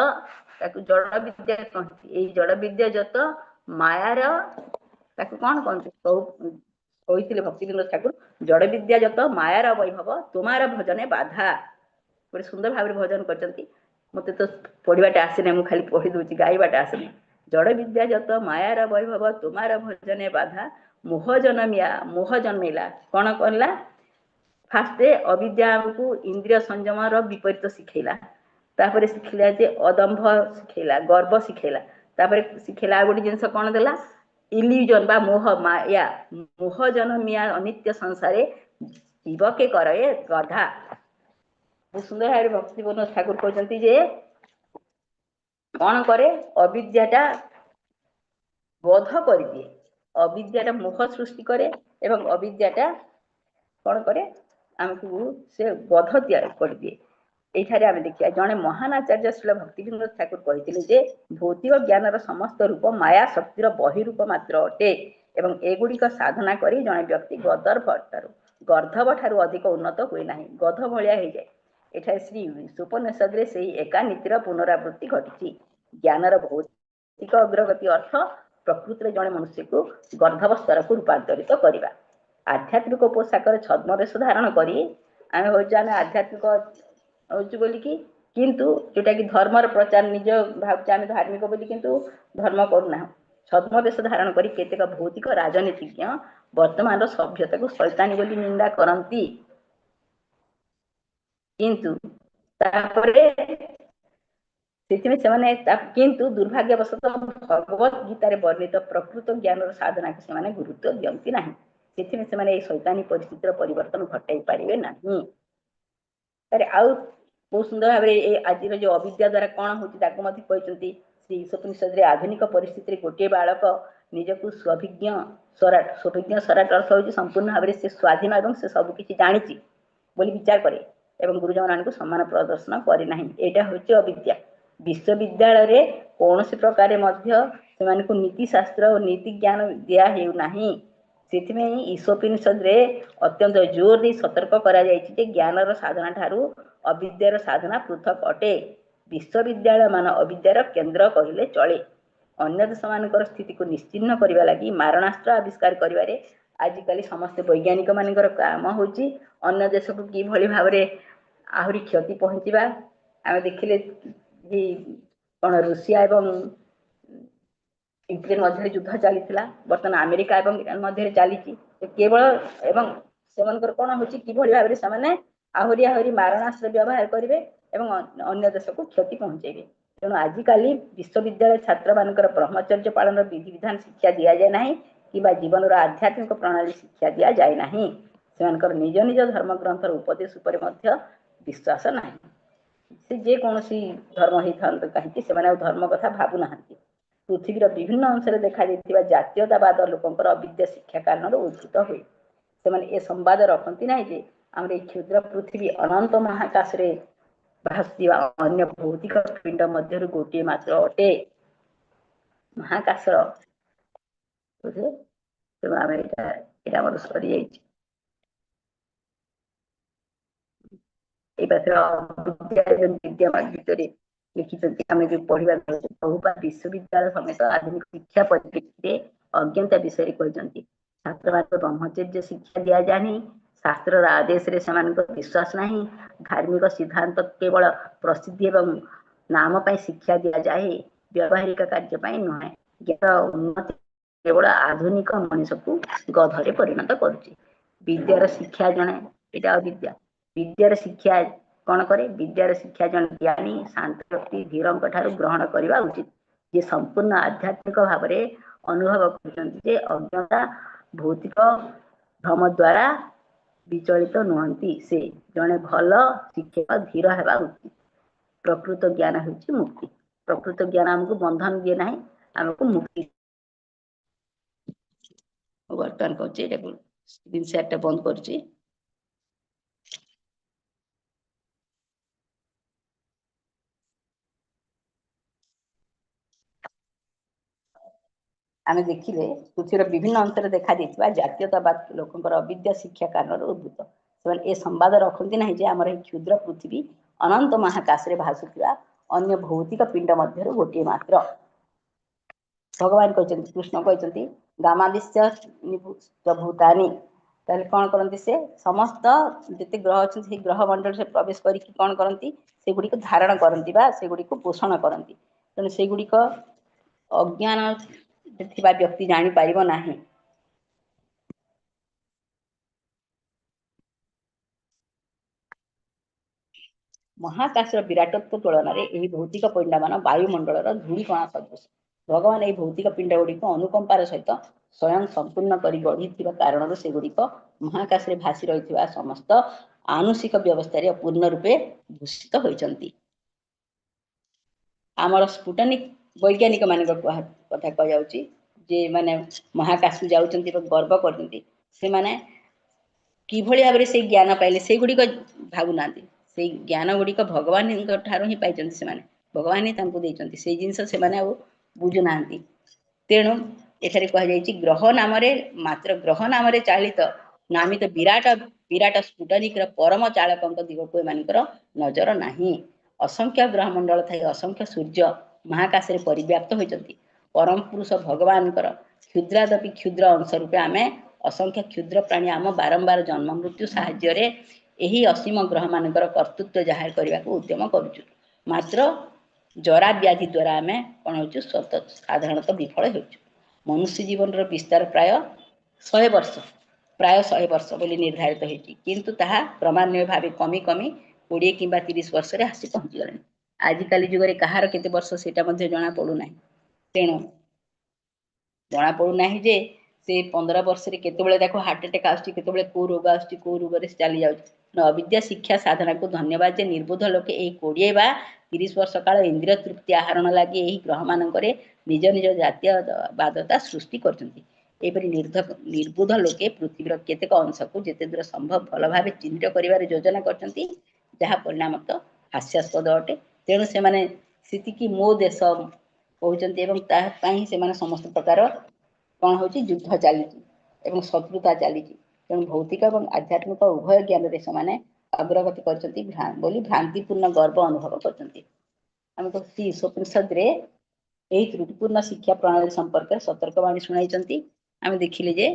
ତାକୁ ଜଡ଼ ବିଦ୍ୟା କହନ୍ତି। ଏଇ ଜଡ଼ ବିଦ୍ୟା ଯତ ମାୟାର, ତାକୁ କଣ କହନ୍ତି କହିଥିଲେ ଭକ୍ତିବିନୋଦ ଠାକୁର? ଜଡ଼ ବିଦ୍ୟା ଯତ ମାୟାର ବୈଭବ, ତୁମାର ଭଜନେ ବାଧା। ଗୋଟେ ସୁନ୍ଦର ଭାବରେ ଭଜନ କରିଛନ୍ତି। ମତେ ତ ପଢିବାଟା ଆସେନି, ମୁଁ ଖାଲି ପଢି ଦଉଛି, ଗାଇବାଟା ଆସେନି। ଜଡ଼ ବିଦ୍ୟା ଯତ ମାୟାର ବୈଭବ, ତୁମାର ଭଜନେ ବାଧା, ମୋହ ଜନମିଆ, ମୋହ ଜନ୍ମିଲା। କଣ କଲା? ଫାଷ୍ଟ ଅବିଦ୍ୟା ଆମକୁ ଇନ୍ଦ୍ରିୟ ସଂଯମର ବିପରୀତ ଶିଖେଇଲା। ତାପରେ ଶିଖିଲା ଯେ ଅଦମ୍ଭ ଶିଖେଇଲା, ଗର୍ବ ଶିଖେଇଲା। ତାପରେ ଶିଖେଇଲା ଆଉ ଗୋଟେ ଜିନିଷ କଣ ଦେଲା? ଇଲ୍ୟୁଜନ ବା ମୋହ, ମାୟା। ମୋହ ଜନମିଆ ଅନିତ୍ୟ ସଂସାରେ ଜୀବକେ କରେ ଗଧା। ବହୁତ ସୁନ୍ଦର ଭାବରେ ଭକ୍ତି ବିନୋଦ ଠାକୁର କହୁଛନ୍ତି ଯେ କଣ କରେ? ଅବିଦ୍ୟାଟା ବଧ କରିଦିଏ। ଅବିଦ୍ୟାଟା ମୋହ ସୃଷ୍ଟି କରେ ଏବଂ ଅବିଦ୍ୟାଟା କଣ କରେ? ଆମକୁ ସେ ବଧ ତିଆରି କରିଦିଏ। ଏଇଠାରେ ଆମେ ଦେଖିବା, ଜଣେ ମହାନ ଆଚାର୍ଯ୍ୟ ଶ୍ରୀଲ ଭକ୍ତି ବିନୋଦ ଠାକୁର କହିଥିଲେ ଯେ ଭୌତିକ ଜ୍ଞାନର ସମସ୍ତ ରୂପ ମାୟା ଶକ୍ତିର ବହିରୂପ ମାତ୍ର ଅଟେ ଏବଂ ଏଗୁଡ଼ିକ ସାଧନା କରି ଜଣେ ବ୍ୟକ୍ତି ଗଦର୍ଭ ଠାରୁ ଗର୍ଦ୍ଧବ ଠାରୁ ଅଧିକ ଉନ୍ନତ ହୁଏ ନାହିଁ, ଗଧ ଭଳିଆ ହେଇଯାଏ। ଏଠାରେ ଶ୍ରୀ ସୁପନିଷଦରେ ସେଇ ଏକା ନୀତିର ପୁନରାବୃତ୍ତି ଘଟିଛି। ଜ୍ଞାନର ଭୌତିକ ଅଗ୍ରଗତି ଅର୍ଥ ପ୍ରକୃତିରେ ଜଣେ ମନୁଷ୍ୟକୁ ଗର୍ଦ୍ଧବ ସ୍ତରକୁ ରୂପାନ୍ତରିତ କରିବା। ଆଧ୍ୟାତ୍ମିକ ପୋଷାକର ଛଦ୍ମବେଶ ଧାରଣ କରି ଆମେ ହଉଛୁ, ଆମେ ଆଧ୍ୟାତ୍ମିକ ହଉଛୁ ବୋଲିକି, କିନ୍ତୁ ଯୋଉଟା କି ଧର୍ମର ପ୍ରଚାର, ନିଜ ଭାବୁଛୁ ଆମେ ଧାର୍ମିକ ବୋଲି, କିନ୍ତୁ ଧର୍ମ କରୁନାହୁଁ। ଛଦ୍ମବେଶ ଧାରଣ କରି କେତେକ ଭୌତିକ ରାଜନୀତିଜ୍ଞ ବର୍ତ୍ତମାନର ସଭ୍ୟତାକୁ ଶୈତାନୀ ବୋଲି ନିନ୍ଦା କରନ୍ତି। କିନ୍ତୁ ତାପରେ ସେଥିପାଇଁ ସେମାନେ, କିନ୍ତୁ ଦୁର୍ଭାଗ୍ୟବଶତଃ ଭଗବତ ଗୀତାରେ ବର୍ଣ୍ଣିତ ପ୍ରକୃତ ଜ୍ଞାନର ସାଧନାକୁ ସେମାନେ ଗୁରୁତ୍ୱ ଦିଅନ୍ତି ନାହିଁ। ସେଥିପାଇଁ ସେମାନେ ଏଇ ଶୈତାନୀ ପରିସ୍ଥିତିର ପରିବର୍ତ୍ତନ ଘଟାଇ ପାରିବେ ନାହିଁ। ଆଉ ବହୁତ ସୁନ୍ଦର ଭାବରେ ଏ ଆଜିର ଯୋଉ ଅବିଦ୍ୟା ଦ୍ୱାରା କଣ ହଉଛି ତାକୁ ମଧ୍ୟ କହିଛନ୍ତି ଶ୍ରୀ ଈଶୋପନିଷଦରେ। ଆଧୁନିକ ପରିସ୍ଥିତିରେ ଗୋଟିଏ ବାଳକ ନିଜକୁ ସ୍ୱଭିଜ୍ଞ ସ୍ୱରାଟ, ସ୍ୱଭିଜ୍ଞ ସ୍ୱରାଟ ଅର୍ଥ ହଉଛି ସମ୍ପୂର୍ଣ୍ଣ ଭାବରେ ସେ ସ୍ୱାଧୀନ ଏବଂ ସେ ସବୁ କିଛି ଜାଣିଛି ବୋଲି ବିଚାର କରେ ଏବଂ ଗୁରୁଜନମାନଙ୍କୁ ସମ୍ମାନ ପ୍ରଦର୍ଶନ କରେ ନାହିଁ। ଏଇଟା ହଉଛି ଅବିଦ୍ୟା। ବିଶ୍ୱବିଦ୍ୟାଳୟରେ କୌଣସି ପ୍ରକାରେ ମଧ୍ୟ ସେମାନଙ୍କୁ ନୀତିଶାସ୍ତ୍ର ଓ ନୀତି ଜ୍ଞାନ ଦିଆ ହେଉନାହିଁ। ସେଥିପାଇଁ ଈଶୋପନିଷଦରେ ଅତ୍ୟନ୍ତ ଜୋର ଦେଇ ସତର୍କ କରାଯାଇଛି ଯେ ଜ୍ଞାନର ସାଧନା ଠାରୁ ଅବିଦ୍ୟାର ସାଧନା ପୃଥକ ଅଟେ। ବିଶ୍ୱବିଦ୍ୟାଳୟ ମାନ ଅବିଦ୍ୟାର କେନ୍ଦ୍ର କହିଲେ ଚଳେ। ଅନ୍ୟ ଦେଶମାନଙ୍କର ସ୍ଥିତିକୁ ନିଶ୍ଚିହ୍ନ କରିବା ଲାଗି ମାରଣାସ୍ତ୍ର ଆବିଷ୍କାର କରିବାରେ ଆଜିକାଲି ସମସ୍ତେ ବୈଜ୍ଞାନିକ ମାନଙ୍କର କାମ ହଉଛି ଅନ୍ୟ ଦେଶକୁ କିଭଳି ଭାବରେ ଆହୁରି କ୍ଷତି ପହଞ୍ଚିବା। ଆମେ ଦେଖିଲେ କଣ ରୁଷିଆ ଏବଂ ୟୁକ୍ରେନ ମଧ୍ୟରେ ଯୁଦ୍ଧ ଚାଲିଥିଲା, ବର୍ତ୍ତମାନ ଆମେରିକା ଏବଂ ଇରାନ ମଧ୍ୟରେ ଚାଲିଛି। କେବଳ ଏବଂ ସେମାନଙ୍କର କଣ ହଉଛି କିଭଳି ଭାବରେ ସେମାନେ ଆହୁରି ଆହୁରି ମାରଣାସ୍ତ୍ର ବ୍ୟବହାର କରିବେ ଏବଂ ଅନ୍ୟ ଦେଶକୁ କ୍ଷତି ପହଞ୍ଚେଇବେ। ତେଣୁ ଆଜିକାଲି ବିଶ୍ୱବିଦ୍ୟାଳୟ ଛାତ୍ରମାନଙ୍କର ବ୍ରହ୍ମଚର୍ଯ୍ୟ ପାଳନର ବିଧିବିଧାନ ଶିକ୍ଷା ଦିଆଯାଏ ନାହିଁ କିମ୍ବା ଜୀବନର ଆଧ୍ୟାତ୍ମିକ ପ୍ରଣାଳୀ ଶିକ୍ଷା ଦିଆଯାଏ ନାହିଁ। ସେମାନଙ୍କର ନିଜ ନିଜ ଧର୍ମଗ୍ରନ୍ଥର ଉପଦେଶ ଉପରେ ମଧ୍ୟ ବିଶ୍ୱାସ ନାହିଁ। ସେ ଯେକୌଣସି ଧର୍ମ ହେଇଥାନ୍ତୁ କାହିଁକି, ସେମାନେ ଆଉ ଧର୍ମ କଥା ଭାବୁନାହାନ୍ତି। ପୃଥିବୀର ବିଭିନ୍ନ ଅଂଶରେ ଦେଖାଯାଇଥିବା ଜାତୀୟତାବାଦ ଲୋକଙ୍କର ଅବିଦ୍ୟା ଶିକ୍ଷା କାରଣରୁ ଉଦ୍ଭୂତ ହୁଏ। ସେମାନେ ଏ ସମ୍ବାଦ ରଖନ୍ତି ନାହିଁ ଯେ ଆମର ଏଇ କ୍ଷୁଦ୍ର ପୃଥିବୀ ଅନନ୍ତ ମହାକାଶରେ ଭାସୁଥିବା ଅନ୍ୟ ଭୌତିକ ପିଣ୍ଡ ମଧ୍ୟରୁ ଗୋଟିଏ ମାତ୍ର ଅଟେ। ମହାକାଶର ବୁଝିଲେ? ତେଣୁ ଆମେ ଏଇଟା ଆମର ସରିଯାଇଛି। ଏଇ ପାଖରେ ଅବିଦ୍ୟା ଏବଂ ବିଦ୍ୟା ଭିତରେ ଲେଖିଛନ୍ତି, ଆମେ ଯୋଉ ପଢିବା ବହୁବାର ବିଶ୍ୱବିଦ୍ୟାଳୟ ସମେତ ଆଧୁନିକ ଶିକ୍ଷା ପରିପ୍ରେକ୍ଷୀରେ ଅଜ୍ଞତା ବିଷୟରେ କହିଛନ୍ତି। ଛାତ୍ରମାନଙ୍କୁ ବ୍ରହ୍ମଚର୍ଯ୍ୟ ଶିକ୍ଷା ଦିଆଯାଏନି, ଶାସ୍ତ୍ରର ଆଦେଶରେ ସେମାନଙ୍କର ବିଶ୍ୱାସ ନାହିଁ, ଧାର୍ମିକ ସିଦ୍ଧାନ୍ତ କେବଳ ପ୍ରସିଦ୍ଧି ଏବଂ ନାମ ପାଇଁ ଶିକ୍ଷା ଦିଆଯାଏ, ବ୍ୟବହାରିକ କାର୍ଯ୍ୟ ପାଇଁ ନୁହେଁ। ଜ୍ଞାନର ଉନ୍ନତି କେବଳ ଆଧୁନିକ ମଣିଷକୁ ଗଧରେ ପରିଣତ କରୁଛି। ବିଦ୍ୟାର ଶିକ୍ଷା ଜଣେ, ଏଇଟା ଅବିଦ୍ୟା। ବିଦ୍ୟାର ଶିକ୍ଷା କଣ କରେ? ବିଦ୍ୟାର ଶିକ୍ଷା ଜଣେ ଜ୍ଞାନୀ ଶାନ୍ତ ବ୍ୟକ୍ତି ଧୀରଙ୍କ ଠାରୁ ଗ୍ରହଣ କରିବା ଉଚିତ, ଯିଏ ସମ୍ପୂର୍ଣ୍ଣ ଆଧ୍ୟାତ୍ମିକ ଭାବରେ ଅନୁଭବ କରୁଛନ୍ତି ଯେ ଅଜ୍ଞତା ଭୌତିକ ଭ୍ରମ ଦ୍ୱାରା ବିଚଳିତ ନୁହନ୍ତି। ସେ ଜଣେ ଭଲ ଶିକ୍ଷକ ଧୀର ହେବା ଉଚିତ। ପ୍ରକୃତ ଜ୍ଞାନ ହେଉଛି ମୁକ୍ତି। ପ୍ରକୃତ ଜ୍ଞାନ ଆମକୁ ବନ୍ଧନ ଦିଏ ନାହିଁ, ଆମକୁ ମୁକ୍ତି। ମୁଁ ବର୍ତ୍ତମାନ କହୁଛି, ଏଟାକୁ ସ୍କ୍ରିନ୍ ସେୟାରଟା ବନ୍ଦ କରୁଛି। ଆମେ ଦେଖିଲେ ପୃଥିବୀର ବିଭିନ୍ନ ଅଂଶରେ ଦେଖାଯାଇଥିବା ଜାତୀୟତାବାଦ ଲୋକଙ୍କର ଅବିଦ୍ୟା ଶିକ୍ଷା କାରଣରୁ ଉଦ୍ଭୂତ। ସେମାନେ ଏ ସମ୍ବାଦ ରଖନ୍ତି ନାହିଁ ଯେ ଆମର ଏହି କ୍ଷୁଦ୍ର ପୃଥିବୀ ଅନନ୍ତ ମହାକାଶରେ ଭାସୁଥିବା ଅନ୍ୟ ଭୌତିକ ପିଣ୍ଡ ମଧ୍ୟରୁ ଗୋଟିଏ ମାତ୍ର। ଭଗବାନ କହିଛନ୍ତି, କୃଷ୍ଣ କହିଛନ୍ତି, ଗାମାଦିଶ୍ଚ ଭୂତାନି। ତାହେଲେ କଣ କରନ୍ତି ସେ? ସମସ୍ତ ଯେତେ ଗ୍ରହ ଅଛନ୍ତି ସେଇ ଗ୍ରହ ମଣ୍ଡଳରେ ସେ ପ୍ରବେଶ କରିକି କଣ କରନ୍ତି? ସେଗୁଡ଼ିକୁ ଧାରଣ କରନ୍ତି ବା ସେଗୁଡ଼ିକୁ ପୋଷଣ କରନ୍ତି। ତେଣୁ ସେଗୁଡ଼ିକ ଅଜ୍ଞାନ ଥିବା ବ୍ୟକ୍ତି ଜାଣିପାରିବ ନାହିଁ। ମହାକାଶର ବିରାଟତ୍ୱ ତୁଳନାରେ ଏହି ଭୌତିକ ପିଣ୍ଡମାନ ବାୟୁମଣ୍ଡଳର ଧୂଳିକଣା ସଦୃଶ। ଭଗବାନ ଏହି ଭୌତିକ ପିଣ୍ଡ ଗୁଡ଼ିକୁ ଅନୁକମ୍ପାର ସହିତ ସ୍ୱୟଂ ସମ୍ପୂର୍ଣ୍ଣ କରି ଗଢ଼ିଥିବା କାରଣରୁ ସେଗୁଡ଼ିକ ମହାକାଶରେ ଭାସି ରହିଥିବା ସମସ୍ତ ଆନୁଷିକ ବ୍ୟବସ୍ଥାରେ ପୂର୍ଣ୍ଣ ରୂପେ ଭୂଷିତ ହୋଇଛନ୍ତି। ଆମର ସ୍ପୁଟନିକ ବୈଜ୍ଞାନିକ ମାନଙ୍କ କଥା କୁହାଯାଉଛି, ଯେ ମାନେ ମହାକାଶକୁ ଯାଉଛନ୍ତି ଏବଂ ଗର୍ବ କରୁଛନ୍ତି, ସେମାନେ କିଭଳି ଭାବରେ ସେଇ ଜ୍ଞାନ ପାଇଲେ ସେଇଗୁଡ଼ିକ ଭାବୁନାହାନ୍ତି। ସେଇ ଜ୍ଞାନ ଗୁଡ଼ିକ ଭଗବାନଙ୍କ ଠାରୁ ହିଁ ପାଇଛନ୍ତି ସେମାନେ, ଭଗବାନ ହିଁ ତାଙ୍କୁ ଦେଇଛନ୍ତି। ସେଇ ଜିନିଷ ସେମାନେ ଆଉ ବୁଝୁନାହାନ୍ତି। ତେଣୁ ଏଠାରେ କୁହାଯାଇଛି ଗ୍ରହ ନାମରେ ମାତ୍ର ଗ୍ରହ ନାମରେ ଚାଳିତ ନାମିତ ବିରାଟ ବିରାଟ ସ୍ପୁଟନିକର ପରମ ଚାଳକଙ୍କ ଦିଗକୁ ଏମାନଙ୍କର ନଜର ନାହିଁ। ଅସଂଖ୍ୟ ଗ୍ରହମଣ୍ଡଳ ଥାଇ ଅସଂଖ୍ୟ ସୂର୍ଯ୍ୟ ମହାକାଶରେ ପରିବ୍ୟାପ୍ତ ହୋଇଛନ୍ତି। ପରମ ପୁରୁଷ ଭଗବାନଙ୍କର କ୍ଷୁଦ୍ରାଦପି କ୍ଷୁଦ୍ର ଅଂଶ ରୂପେ ଆମେ ଅସଂଖ୍ୟ କ୍ଷୁଦ୍ର ପ୍ରାଣୀ ଆମ ବାରମ୍ବାର ଜନ୍ମ ମୃତ୍ୟୁ ସାହାଯ୍ୟରେ ଏହି ଅସୀମ ଗ୍ରହମାନଙ୍କର କର୍ତ୍ତୃତ୍ୱ ଜାହିର କରିବାକୁ ଉଦ୍ୟମ କରୁଛୁ। ମାତ୍ର ଜରା ବ୍ୟାଧି ଦ୍ୱାରା ଆମେ କଣ ହଉଛୁ? ସାଧାରଣତଃ ବିଫଳ ହେଉଛୁ। ମନୁଷ୍ୟ ଜୀବନର ବିସ୍ତାର ପ୍ରାୟ 100 ବର୍ଷ, ପ୍ରାୟ 100 ବର୍ଷ ବୋଲି ନିର୍ଦ୍ଧାରିତ ହେଇଛି, କିନ୍ତୁ ତାହା କ୍ରମାନ୍ୱୟ ଭାବେ କମି କମି 20 କିମ୍ବା 30 ବର୍ଷରେ ଆସି ପହଞ୍ଚିଗଲାଣି। ଆଜିକାଲି ଯୁଗରେ କାହାର କେତେ ବର୍ଷ ସେଇଟା ମଧ୍ୟ ଜଣା ପଡୁନାହିଁ। ତେଣୁ ଜଣା ପଡୁନାହିଁ ଯେ ସେ 15 ବର୍ଷରେ କେତେବେଳେ ତାକୁ ହାର୍ଟ ଆଟାକ୍ ଆସୁଛି, କେତେବେଳେ କୋଉ ରୋଗ ଆସୁଛି, କୋଉ ରୋଗରେ ସେ ଚାଲି ଯାଉଛି। ଅବିଦ୍ୟା ଶିକ୍ଷା ସାଧନାକୁ ଧନ୍ୟବାଦ ଯେ ନିର୍ବୋଧ ଲୋକେ ଏହି 20 ବା 30 ବର୍ଷ କାଳ ଇନ୍ଦ୍ରିୟ ତୃପ୍ତି ଆହରଣ ଲାଗି ଏହି ଗ୍ରହମାନଙ୍କରେ ନିଜ ନିଜ ଜାତୀୟବାଦତା ସୃଷ୍ଟି କରୁଛନ୍ତି। ଏହିପରି ନିର୍ବୋଧ ଲୋକେ ପୃଥିବୀର କେତେକ ଅଂଶକୁ ଯେତେ ଦୂର ସମ୍ଭବ ଭଲ ଭାବେ ଚିହ୍ନିଟ କରିବାର ଯୋଜନା କରିଛନ୍ତି, ଯାହା ପରିଣାମତଃ ହାସ୍ୟାସ୍ପଦ ଅଟେ। ତେଣୁ ସେମାନେ ସେତିକି ମୋ ଦେଶ କହୁଛନ୍ତି ଏବଂ ତାହା ପାଇଁ ସେମାନେ ସମସ୍ତ ପ୍ରକାର କଣ ହଉଛି, ଯୁଦ୍ଧ ଚାଲିଛି ଏବଂ ଶତ୍ରୁତା ଚାଲିଛି। ତେଣୁ ଭୌତିକ ଏବଂ ଆଧ୍ୟାତ୍ମିକ ଉଭୟ ଜ୍ଞାନରେ ସେମାନେ ଅଗ୍ରଗତି କରିଛନ୍ତି ବୋଲି ଭ୍ରାନ୍ତିପୂର୍ଣ୍ଣ ଗର୍ବ ଅନୁଭବ କରୁଛନ୍ତି। ଆମେ ଶ୍ରୀ ଈଶୋପନିଷଦରେ ଏହି ତ୍ରୁଟିପୂର୍ଣ୍ଣ ଶିକ୍ଷା ପ୍ରଣାଳୀ ସମ୍ପର୍କରେ ସତର୍କବାଣୀ ଶୁଣାଇଛନ୍ତି। ଆମେ ଦେଖିଲେ ଯେ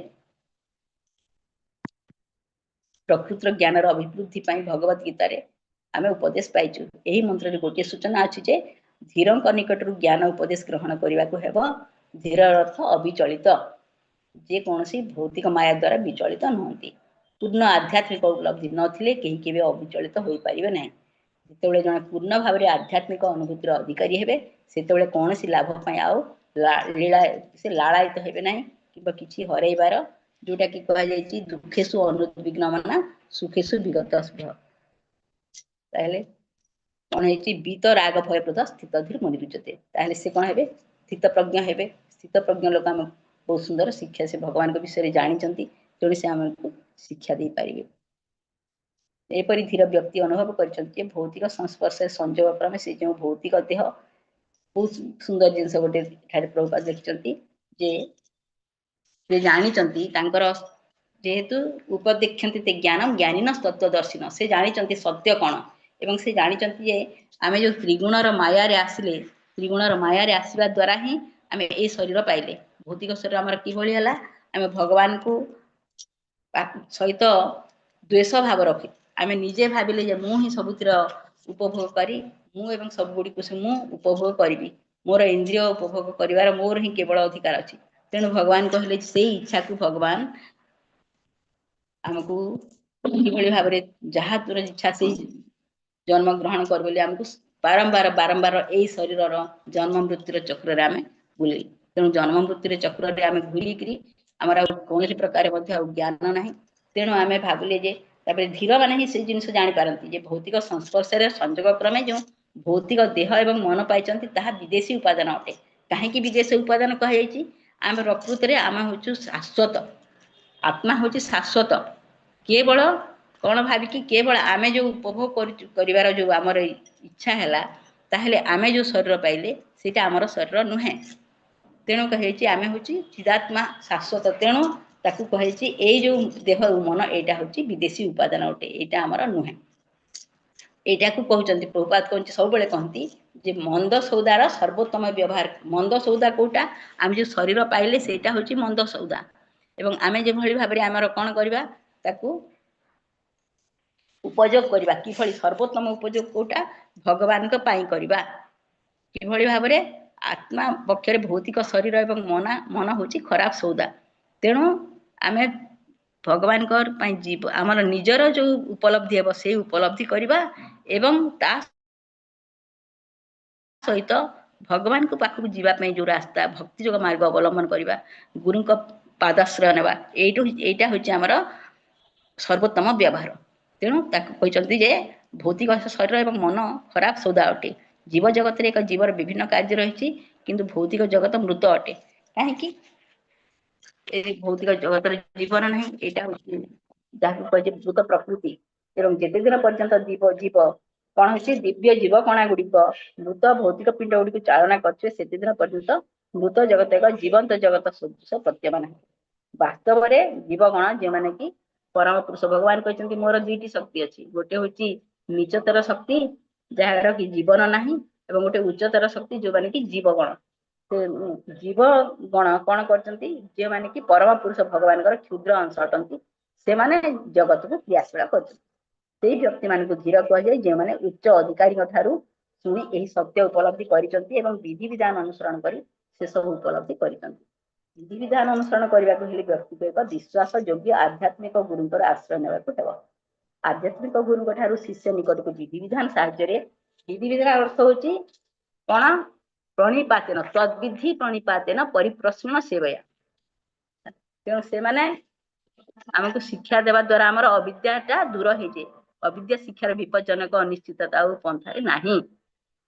ପ୍ରକୃତିର ଜ୍ଞାନର ଅଭିବୃଦ୍ଧି ପାଇଁ ଭଗବତ ଗୀତାରେ ଆମେ ଉପଦେଶ ପାଇଛୁ। ଏହି ମନ୍ତ୍ରରେ ଗୋଟିଏ ସୂଚନା ଅଛି ଯେ ଧୀରଙ୍କ ନିକଟରୁ ଜ୍ଞାନ ଉପଦେଶ ଗ୍ରହଣ କରିବାକୁ ହେବ। ଧୀର ଅର୍ଥ ଅବିଚଳିତ, ଯେ କୌଣସି ଭୌତିକ ମାୟା ଦ୍ୱାରା ବିଚଳିତ ନୁହନ୍ତି। ପୂର୍ଣ୍ଣ ଆଧ୍ୟାତ୍ମିକ ଉପଲବ୍ଧି ନଥିଲେ କେହି କେବେ ଅବିଚଳିତ ହୋଇପାରିବେ ନାହିଁ। ଯେତେବେଳେ ଜଣେ ପୂର୍ଣ୍ଣ ଭାବରେ ଆଧ୍ୟାତ୍ମିକ ଅନୁଭୂତିର ଅଧିକାରୀ ହେବେ, ସେତେବେଳେ କୌଣସି ଲାଭ ପାଇଁ ଆଉ ଲୀଳା ସେ ଲାଳାୟିତ ହେବେ ନାହିଁ କିମ୍ବା କିଛି ହରେଇବାର, ଯୋଉଟା କି କୁହାଯାଇଛି ଦୁଃଖେଷୁ ଅନୁଦ୍ବିଗ୍ନ ମନା ସୁଖେଷୁ ବିଗତ ସ୍ପୃହ। ତାହେଲେ କଣ ହେଇଛି? ବିତ ରାଗ ଭୟପ୍ରଦ ସ୍ଥିତ ଧୀର ମୁନିରୁଚ୍ୟତେ। ତାହେଲେ ସେ କଣ ହେବେ? ସ୍ଥିତ ପ୍ରଜ୍ଞ ହେବେ। ସ୍ଥିତ ପ୍ରଜ୍ଞ ଲୋକ ଆମେ ବହୁତ ସୁନ୍ଦର ଶିକ୍ଷା, ସେ ଭଗବାନଙ୍କ ବିଷୟରେ ଜାଣିଛନ୍ତି, ତେଣୁ ସେ ଆମକୁ ଶିକ୍ଷା ଦେଇପାରିବେ। ଏପରି ଧୀର ବ୍ୟକ୍ତି ଅନୁଭବ କରିଛନ୍ତି ଯେ ଭୌତିକ ସଂସ୍ପର୍ଶରେ ସଂଯୋଗ କ୍ରମେ ସେ ଯେଉଁ ଭୌତିକ ଦେହ, ବହୁତ ସୁନ୍ଦର ଜିନିଷ ଗୋଟେ ଏଠାରେ ପ୍ରଭୁପାଦ ଲେଖିଛନ୍ତି ଯେ ସେ ଜାଣିଛନ୍ତି ତାଙ୍କର ଯେହେତୁ ଉପଦେକ୍ଷନ୍ତି ତେ ଜ୍ଞାନ ଜ୍ଞାନୀନ ତତ୍ତ୍ୱଦର୍ଶିନ, ସେ ଜାଣିଛନ୍ତି ସତ୍ୟ କଣ, ଏବଂ ସେ ଜାଣିଛନ୍ତି ଯେ ଆମେ ଯୋଉ ତ୍ରିଗୁଣର ମାୟାରେ ଆସିଲେ, ତ୍ରିଗୁଣର ମାୟାରେ ଆସିବା ଦ୍ୱାରା ହିଁ ଆମେ ଏଇ ଶରୀର ପାଇଲେ। ଭୌତିକ ଶରୀର ଆମର କିଭଳି ହେଲା? ଆମେ ଭଗବାନଙ୍କୁ ସହିତ ଦ୍ୱେଷ ଭାବ ରଖି ଆମେ ନିଜେ ଭାବିଲେ ଯେ ମୁଁ ହିଁ ସବୁଥିର ଉପଭୋଗ କରି, ମୁଁ ଏବଂ ସବୁ ଗୁଡ଼ିକୁ ସେ ମୁଁ ଉପଭୋଗ କରିବି, ମୋର ଇନ୍ଦ୍ରିୟ ଉପଭୋଗ କରିବାର ମୋର ହିଁ କେବଳ ଅଧିକାର ଅଛି। ତେଣୁ ଭଗବାନ କହିଲେ ସେଇ ଇଚ୍ଛାକୁ ଭଗବାନ ଆମକୁ କିଭଳି ଭାବରେ ଯାହା ତୋର ଇଚ୍ଛା ସେଇ ଜନ୍ମ ଗ୍ରହଣ କର ବୋଲି ଆମକୁ ବାରମ୍ବାର ବାରମ୍ବାର ଏଇ ଶରୀରର ଜନ୍ମ ମୃତ୍ୟୁର ଚକ୍ରରେ ଆମେ ବୁଲିଲୁ। ତେଣୁ ଜନ୍ମ ମୃତ୍ୟୁର ଚକ୍ରରେ ଆମେ ଘୁରିକିରି ଆମର ଆଉ କୌଣସି ପ୍ରକାର ମଧ୍ୟ ଆଉ ଜ୍ଞାନ ନାହିଁ। ତେଣୁ ଆମେ ଭାବିଲେ ଯେ ତାପରେ ଧୀର ମାନେ ହିଁ ସେ ଜିନିଷ ଜାଣିପାରନ୍ତି ଯେ ଭୌତିକ ସଂସ୍ପର୍ଶରେ ସଂଯୋଗ କ୍ରମେ ଯେଉଁ ଭୌତିକ ଦେହ ଏବଂ ମନ ପାଇଛନ୍ତି ତାହା ବିଦେଶୀ ଉପାଦାନ ଅଟେ। କାହିଁକି ବିଦେଶୀ ଉପାଦାନ କୁହାଯାଇଛି? ଆମେ ପ୍ରକୃତରେ ଆମେ ହଉଛୁ ଶାଶ୍ୱତ, ଆତ୍ମା ହଉଛି ଶାଶ୍ୱତ। କେବଳ କଣ ଭାବିକି କେବଳ ଆମେ ଯୋଉ ଉପଭୋଗ କରୁଛୁ କରିବାର ଯୋଉ ଆମର ଇଚ୍ଛା ହେଲା, ତାହେଲେ ଆମେ ଯୋଉ ଶରୀର ପାଇଲେ ସେଇଟା ଆମର ଶରୀର ନୁହେଁ। ତେଣୁ କୁହାଯାଇଛି ଆମେ ହଉଛି ଚିଦାତ୍ମା ଶାଶ୍ୱତ। ତେଣୁ ତାକୁ କୁହାଯାଇଛି ଏଇ ଯୋଉ ଦେହ ମନ ଏଇଟା ହଉଛି ବିଦେଶୀ ଉପାଦାନ ଅଟେ, ଏଇଟା ଆମର ନୁହେଁ। ଏଇଟାକୁ କହୁଛନ୍ତି ପ୍ରଭୁପାଦ କହୁଛନ୍ତି, ସବୁବେଳେ କହନ୍ତି ଯେ ମନ୍ଦ ସଉଦାର ସର୍ବୋତ୍ତମ ବ୍ୟବହାର। ମନ୍ଦ ସଉଦା କୋଉଟା? ଆମେ ଯୋଉ ଶରୀର ପାଇଲେ ସେଇଟା ହଉଛି ମନ୍ଦ ସଉଦା, ଏବଂ ଆମେ ଯେଭଳି ଭାବରେ ଆମର କଣ କରିବା, ତାକୁ ଉପଯୋଗ କରିବା। କିଭଳି ସର୍ବୋତ୍ତମ ଉପଯୋଗ କୋଉଟା? ଭଗବାନଙ୍କ ପାଇଁ କରିବା। କିଭଳି ଭାବରେ? ଆତ୍ମା ପକ୍ଷରେ ଭୌତିକ ଶରୀର ଏବଂ ମନ ହଉଛି ଖରାପ ସଉଦା। ତେଣୁ ଆମେ ଭଗବାନଙ୍କ ପାଇଁ ଜୀବ ଆମର ନିଜର ଯୋଉ ଉପଲବ୍ଧି ହେବ ସେଇ ଉପଲବ୍ଧି କରିବା, ଏବଂ ତା ସହିତ ଭଗବାନଙ୍କ ପାଖକୁ ଯିବା ପାଇଁ ଯୋଉ ରାସ୍ତା ଭକ୍ତି ଯୋଗ ମାର୍ଗ ଅବଲମ୍ବନ କରିବା, ଗୁରୁଙ୍କ ପାଦାଶ୍ରୟ ନେବା, ଏଇଟା ହଉଛି ଆମର ସର୍ବୋତ୍ତମ ବ୍ୟବହାର। ତେଣୁ ତାକୁ କହିଛନ୍ତି ଯେ ଭୌତିକ ଶରୀର ଏବଂ ମନ ଖରାପ ସଉଦା ଅଟେ। ଜୀବ ଜଗତରେ ଏକ ଜୀବର ବିଭିନ୍ନ କାର୍ଯ୍ୟ ରହିଛି, କିନ୍ତୁ ଭୌତିକ ଜଗତ ମୃତ ଅଟେ। କାହିଁକି? ଏ ଭୌତିକ ଜଗତର ଜୀବନ ନାହିଁ, ଏଇଟା ହଉଛି ଯାହାକୁ କୁହାଯାଏ ମୃତ ପ୍ରକୃତି। ଏବଂ ଯେତେ ଦିନ ପର୍ଯ୍ୟନ୍ତ ଜୀବ କଣ ହଉଛି, ଦିବ୍ୟ ଜୀବ କଣା ଗୁଡିକ ମୃତ ଭୌତିକ ପିଣ୍ଡ ଗୁଡିକୁ ଚାଳନା କରୁଥିବେ, ସେତେ ଦିନ ପର୍ଯ୍ୟନ୍ତ ମୃତ ଜଗତ ଏକ ଜୀବନ୍ତ ଜଗତ ସଦୃଶ ପ୍ରତୀୟମାନ ହେବ। ବାସ୍ତବରେ ଜୀବଗଣ ଯେଉଁମାନେ କି ପରମ ପୁରୁଷ ଭଗବାନ କହିଛନ୍ତି ମୋର ଦୁଇଟି ଶକ୍ତି ଅଛି, ଗୋଟେ ହଉଛି ନିଚତର ଶକ୍ତି ଯାହାର କି ଜୀବନ ନାହିଁ, ଏବଂ ଗୋଟେ ଉଚ୍ଚତର ଶକ୍ତି ଯୋଉମାନେ କି ଜୀବଗଣ। ସେ ଜୀବଗଣ କଣ କରୁଛନ୍ତି, ଯେଉଁମାନେ କି ପରମ ପୁରୁଷ ଭଗବାନଙ୍କର କ୍ଷୁଦ୍ର ଅଂଶ ଅଟନ୍ତି, ସେମାନେ ଜଗତକୁ କ୍ରିୟାଶୀଳ କରୁଛନ୍ତି। ସେଇ ବ୍ୟକ୍ତି ମାନଙ୍କୁ ଧୀର କୁହାଯାଏ ଯେଉଁମାନେ ଉଚ୍ଚ ଅଧିକାରୀଙ୍କ ଠାରୁ ଶୁଣି ଏହି ସତ୍ୟ ଉପଲବ୍ଧି କରିଛନ୍ତି ଏବଂ ବିଧିବିଧାନ ଅନୁସରଣ କରି ସେସବୁ ଉପଲବ୍ଧି କରିଛନ୍ତି। ବିଧିବିଧାନ ଅନୁସରଣ କରିବାକୁ ହେଲେ ବ୍ୟକ୍ତିକୁ ଏକ ବିଶ୍ୱାସ ଯୋଗ୍ୟ ଆଧ୍ୟାତ୍ମିକ ଗୁରୁଙ୍କର ଆଶ୍ରୟ ନେବାକୁ ହେବ। ଆଧ୍ୟାତ୍ମିକ ଗୁରୁଙ୍କ ଠାରୁ ଶିଷ୍ୟ ନିକଟକୁ ବିଧିବିଧାନ ସାହାଯ୍ୟରେ, ବିଧିବିଧାନ ଅର୍ଥ ହଉଛି କଣ? ପ୍ରଣିପାତେନ ତଦ୍ବିଧି ପ୍ରଣିପାତେନ ପରିପ୍ରଶ୍ନ ସେବୟା। ତେଣୁ ସେମାନେ ଆମକୁ ଶିକ୍ଷା ଦେବା ଦ୍ଵାରା ଆମର ଅବିଦ୍ୟାଟା ଦୂର ହେଇଯାଏ। ଅବିଦ୍ୟା ଶିକ୍ଷାର ବିପଜ୍ଜନକ ଅନିଶ୍ଚିତତା ଆଉ ପନ୍ଥାରେ ନାହିଁ।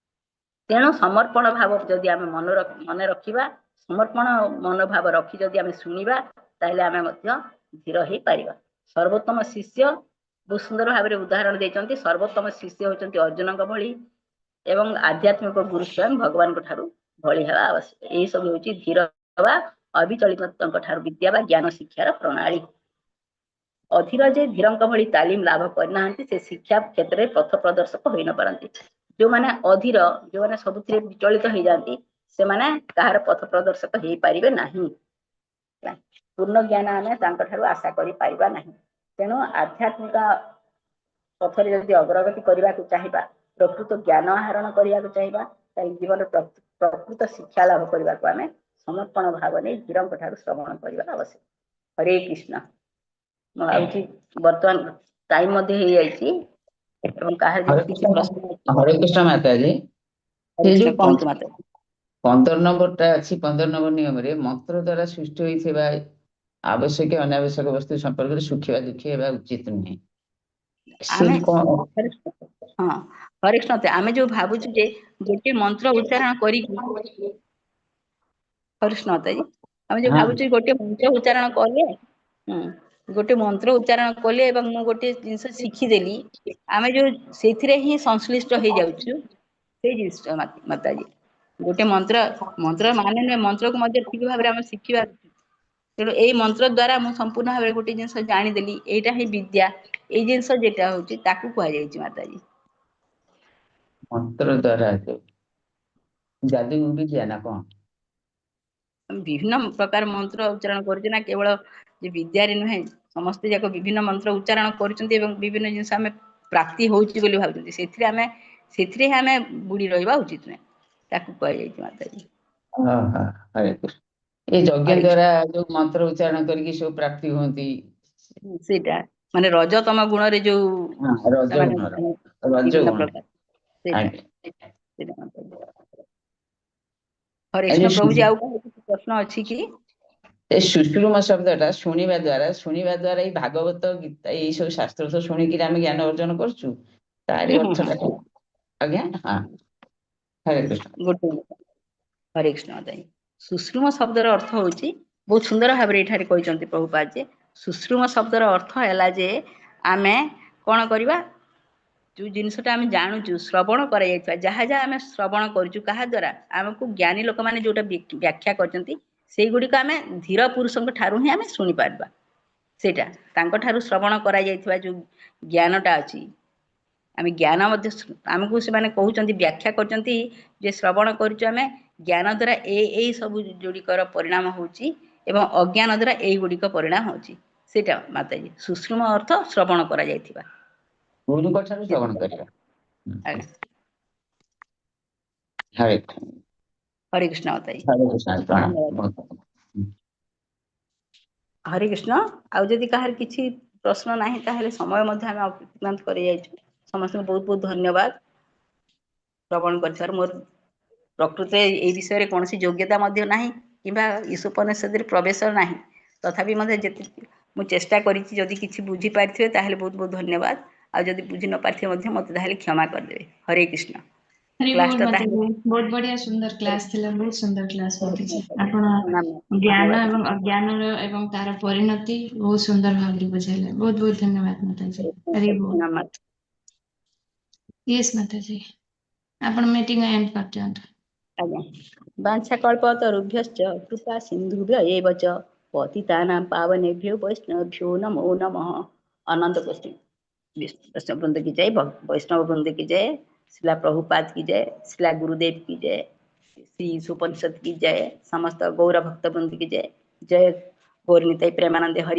ତେଣୁ ସମର୍ପଣ ଭାବ ଯଦି ଆମେ ମନେ ରଖିବା, ସମର୍ପଣ ମନୋଭାବ ରଖି ଯଦି ଆମେ ଶୁଣିବା, ତାହେଲେ ଆମେ ମଧ୍ୟ ଧୀର ହେଇପାରିବା। ସର୍ବୋତ୍ତମ ଶିଷ୍ୟ ବହୁତ ସୁନ୍ଦର ଭାବରେ ଉଦାହରଣ ଦେଇଛନ୍ତି। ସର୍ବୋତ୍ତମ ଶିଷ୍ୟ ହଉଛନ୍ତି ଅର୍ଜୁନଙ୍କ ଭଳି ଏବଂ ଆଧ୍ୟାତ୍ମିକ ଗୁରୁ ସ୍ୱୟଂ ଭଗବାନଙ୍କ ଠାରୁ ଭଳି ହେବା ଆବଶ୍ୟକ। ଏଇ ସବୁ ହଉଛି ଧୀର ବା ଅବିଚଳିତଙ୍କ ଠାରୁ ବିଦ୍ୟା ବା ଜ୍ଞାନ ଶିକ୍ଷାର ପ୍ରଣାଳୀ। ଅଧୀର ଯେ ଧୀରଙ୍କ ଭଳି ତାଲିମ ଲାଭ କରିନାହାନ୍ତି, ସେ ଶିକ୍ଷା କ୍ଷେତ୍ରରେ ପଥ ପ୍ରଦର୍ଶକ ହୋଇ ନ ପାରନ୍ତି। ଯୋଉମାନେ ଅଧୀର, ଯୋଉମାନେ ସବୁଥିରେ ବିଚଳିତ ହେଇଯାଆନ୍ତି, ସେମାନେ କାହାର ପଥ ପ୍ରଦର୍ଶକ ହେଇପାରିବେ ନାହିଁ। ପୂର୍ଣ୍ଣ ଜ୍ଞାନ ଆମେ ତାଙ୍କ ଠାରୁ ଆଶା କରିପାରିବା ନାହିଁ। ତେଣୁ ଆଧ୍ୟାତ୍ମିକ ପଥରେ ଯଦି ଅଗ୍ରଗତି କରିବାକୁ ଚାହିଁବା, ପ୍ରକୃତ ଜ୍ଞାନ ଆହରଣ କରିବାକୁ ଚାହିଁବା, ତାହେଲେ ଜୀବନର ପ୍ରକୃତ ଶିକ୍ଷା ଲାଭ କରିବାକୁ ଆମେ ସମର୍ପଣ ଭାବ ନେଇ ଧୀରଙ୍କ ଠାରୁ ଶ୍ରବଣ କରିବା ଆବଶ୍ୟକ। ହରେ କୃଷ୍ଣ। ମୁଁ ଭାବୁଛି ବର୍ତ୍ତମାନ ଟାଇମ ମଧ୍ୟ ହେଇଯାଇଛି ଏବଂ କାହାର ହରେ ଯଦି କିଛି କୃଷ୍ଣ। ପ୍ରଶ୍ନ ଅଛି। ହରେ କୃଷ୍ଣ ମାତାଜୀ। ହରେ ସେ କୃଷ୍ଣ, ଯୋଉ କୁହନ୍ତୁ ମାତା। 15 ନମ୍ବରଟା ଅଛି, 15 ନମ୍ବର ନିୟମରେ ମନ୍ତ୍ର ଦ୍ଵାରା ସୃଷ୍ଟି ହୋଇଥିବା ଆବଶ୍ୟକ ଅନାବଶ୍ୟକ ବସ୍ତୁ ସମ୍ପର୍କରେ ସୁଖୀ ବା ଦୁଃଖୀ ହେବା ଉଚିତ ନୁହେଁ। ସେ ଆମେ କଣ? ହରେ କୃଷ୍ଣ, ହଁ, ହରେ କୃଷ୍ଣ। ଆମେ ଯୋଉ ଭାବୁଛୁ ଯେ ଗୋଟେ ମନ୍ତ୍ର ଉଚ୍ଚାରଣ କରିକି, ହରେ କୃଷ୍ଣ ମାତାଜୀ, ଆମେ ଯୋଉ ଭାବୁଛୁ ଗୋଟେ ମନ୍ତ୍ର ଉଚ୍ଚାରଣ କଲେ, ଗୋଟେ ମନ୍ତ୍ର ଉଚ୍ଚାରଣ କଲେ ଏବଂ ମୁଁ ଗୋଟେ ଜିନିଷ ଶିଖିଦେଲି, ଆମେ ଯୋଉ ସେଇଥିରେ ହିଁ ସଂଶ୍ଳିଷ୍ଟ ହେଇଯାଉଛୁ, ସେଇ ଜିନିଷ ମାତାଜୀ। ଗୋଟେ ମନ୍ତ୍ର, ମନ୍ତ୍ର ମାନେ ନୁହେଁ, ମନ୍ତ୍ରକୁ ମଧ୍ୟ ଠିକ ଭାବରେ ଆମେ ଶିଖିବା। ତେଣୁ ଏଇ ମନ୍ତ୍ର ଦ୍ଵାରା ମୁଁ ସମ୍ପୂର୍ଣ୍ଣ ଭାବରେ ଗୋଟେ ଜିନିଷ ଜାଣିଦେଲି, ଏଇଟା ହିଁ ବିଦ୍ୟା। ଏଇ ଜିନିଷ ଯେଟା ହଉଛି ତାକୁ କୁହାଯାଇଛି ମାତାଜୀ। ମନ୍ତ୍ର ଦ୍ଵାରା ଯୋଉ ଯାଦୁ ବିଦ୍ୟା ନା କଣ? ବିଭିନ୍ନ ପ୍ରକାର ମନ୍ତ୍ର ଉଚ୍ଚାରଣ କରୁଛୁ ନା, କେବଳ ଯେ ବିଦ୍ୟାରେ ନୁହେଁ, ସମସ୍ତେ ଯାକ ବିଭିନ୍ନ ମନ୍ତ୍ର ଉଚ୍ଚାରଣ କରୁଛନ୍ତି ଏବଂ ବିଭିନ୍ନ ଜିନିଷ ଆମେ ପ୍ରାପ୍ତି ହଉଛି ବୋଲି ଭାବୁଛନ୍ତି। ସେଥିରେ ହିଁ ଆମେ ବୁଡି ରହିବା ଉଚିତ ନୁହେଁ, ତାକୁ କୁହାଯାଇଛି ମାତାଜୀ। ଓହୋ, ହରେ କୃଷ୍ଣ। ଏଇ ଯଜ୍ଞ ହରେ କୃଷ୍ଣ। ଦ୍ଵାରା ଯୋଉ ମନ୍ତ୍ର ଉଚ୍ଚାରଣ କରିକି ସବୁ ପ୍ରାପ୍ତି ହୁଅନ୍ତି। ସେଇଟା ମାନେ ରଜତମ ଗୁଣରେ ଯୋଉ ରଜ ସେମାନେ ଗୁଣର ରଜ ବିଭିନ୍ନ ଗୁଣ ପ୍ରକାର ସେଇଟା। ଆଜ୍ଞା। ସେଇଟା ମାତାଜୀ। ହରେ ଏ କୃଷ୍ଣ ଯୋଉ ପ୍ରଭୁଜୀ, ଆଉ କାହାର କିଛି ପ୍ରଶ୍ନ ଅଛି କି? ଏ ସୁଶ୍ରୁମ ଶବ୍ଦଟା ଶୁଣିବା ଦ୍ଵାରା, ଶୁଣିବା ଦ୍ଵାରା ଏଇ ଭାଗବତ ଗୀତା ଏଇ ସବୁ ଶାସ୍ତ୍ର ତ ଶୁଣିକିରି ଆମେ ଜ୍ଞାନ ଅର୍ଜନ କରୁଛୁ, ତାରି ଅର୍ଥଟା ଆଜ୍ଞା। ହଁ, ହରେ କୃଷ୍ଣ। ଗୋଟେ ମିନିଟ। ହରେ କୃଷ୍ଣ ମାତାଜୀ। ସୁଶ୍ରୁମ ଶବ୍ଦର ଅର୍ଥ ହଉଛି, ବହୁତ ସୁନ୍ଦର ଭାବରେ ଏଠାରେ କହିଛନ୍ତି ପ୍ରଭୁପାଦ ଯେ ସୁଶ୍ରୁମ ଶବ୍ଦର ଅର୍ଥ ହେଲା ଯେ ଆମେ କଣ କରିବା, ଯୋଉ ଜିନିଷଟା ଆମେ ଜାଣୁଛୁ, ଶ୍ରବଣ କରାଯାଇଥିବା ଯାହା ଯାହା ଆମେ ଶ୍ରବଣ କରୁଛୁ କାହା ଦ୍ଵାରା, ଆମକୁ ଜ୍ଞାନୀ ଲୋକମାନେ ଯୋଉଟା ବ୍ୟାଖ୍ୟା କରିଛନ୍ତି, ସେଇଗୁଡ଼ିକ ଆମେ ଧୀର ପୁରୁଷଙ୍କ ଠାରୁ ହିଁ ଆମେ ଶୁଣିପାରିବା। ସେଇଟା ତାଙ୍କ ଠାରୁ ଶ୍ରବଣ କରାଯାଇଥିବା ଯୋଉ ଜ୍ଞାନଟା ଅଛି, ଆମେ ଜ୍ଞାନ ମଧ୍ୟ ଆମକୁ ସେମାନେ କହୁଛନ୍ତି, ବ୍ୟାଖ୍ୟା କରୁଛନ୍ତି ଯେ ଶ୍ରବଣ କରୁଛୁ ଆମେ ଜ୍ଞାନ ଦ୍ଵାରା ଏଇ ଏଇ ସବୁ ଯୋଡ଼ିକର ପରିଣାମ ହଉଛି ଏବଂ ଅଜ୍ଞାନ ଦ୍ଵାରା ଏଇଗୁଡ଼ିକ ପରିଣାମ ହଉଛି। ସେଇଟା ମାତାଜୀ, ସୁଶ୍ରୁମ ଅର୍ଥ ଶ୍ରବଣ କରାଯାଇଥିବା। ଗୁରୁଙ୍କ ଠାରୁ ଶ୍ରବଣ କରିବା। ଆଜ୍ଞା। ହରେ କୃଷ୍ଣ। ହରେ କୃଷ୍ଣ ମାତାଜୀ। ହରେ କୃଷ୍ଣ, ପ୍ରଣାମ। ଧନ୍ୟବାଦ। ବହୁତ ହରେ କୃଷ୍ଣ। ଆଉ ଯଦି କାହାର କିଛି ପ୍ରଶ୍ନ ନାହିଁ, ତାହେଲେ ସମୟ ମଧ୍ୟ ଆମେ ଅତିକ୍ରାନ୍ତ କରିଯାଇଛୁ। ସମସ୍ତଙ୍କୁ ବହୁତ ବହୁତ ଧନ୍ୟବାଦ ଶ୍ରବଣ କରିଥିବାରୁ। ମୋର ପ୍ରକୃତରେ ଏଇ ବିଷୟରେ କୌଣସି ଯୋଗ୍ୟତା ମଧ୍ୟ ନାହିଁ କିମ୍ବା ଈଶୋପନିଷଦରେ ପ୍ରବେଶ ନାହିଁ, ତଥାପି ମଧ୍ୟ ଯେତିକି ମୁଁ ଚେଷ୍ଟା କରିଛି, ଯଦି କିଛି ବୁଝିପାରିଥିବେ ତାହେଲେ ବହୁତ ବହୁତ ଧନ୍ୟବାଦ। ଆଉ ଯଦି ବୁଝି ନ ପାରିଥିବେ ମଧ୍ୟ ମତେ ତାହେଲେ କ୍ଷମା କରିଦେବେ। ହରେ କୃଷ୍ଣ। ହରି ବୋଲ। କ୍ଲାସଟା ତାହେଲେ ମାତାଜୀ, ବହୁତ ବଢିଆ ସୁନ୍ଦର କ୍ଲାସ ଥିଲା, ବହୁତ ସୁନ୍ଦର କ୍ଲାସ ମାତାଜୀ। ଆପଣ ପ୍ରଣାମ। ଜ୍ଞାନ ଧନ୍ୟବାଦ। ଏବଂ ଅଜ୍ଞାନର ଏବଂ ତାର ପରିଣତି ବହୁତ ସୁନ୍ଦର ଭାବରେ ବୁଝାଇଲେ। ବହୁତ ବହୁତ ଧନ୍ୟବାଦ ମାତାଜୀ। ହରି ବୋଲ। ପ୍ରଣାମ। ୟେସ୍ ମାତାଜୀ, ଆପଣ ମିଟିଂ ଏଣ୍ଡ କରିଦିଅନ୍ତୁ। ଆଜ୍ଞା। ବାଞ୍ଛାକଳ୍ପତରୁଭ୍ୟଶ୍ଚ କୃପା ସିନ୍ଧୁଭ୍ୟ ଏବ ଚ ପତିତାନାଂ ପାବନେଭ୍ୟୋ ବୈଷ୍ଣବେଭ୍ୟୋ ନମୋ ନମଃ। ଅନନ୍ତ କୋଟି वैष्णव वृंद की जय, वैष्णव वृंद की जय, श्रीला प्रभुपाद की जय, श्रीला गुरुदेव की जय, श्री ईशोपनिषद की जय, समस्त गौर भक्त वृंद की जय। जय गौर निताई प्रेमानंद हरि।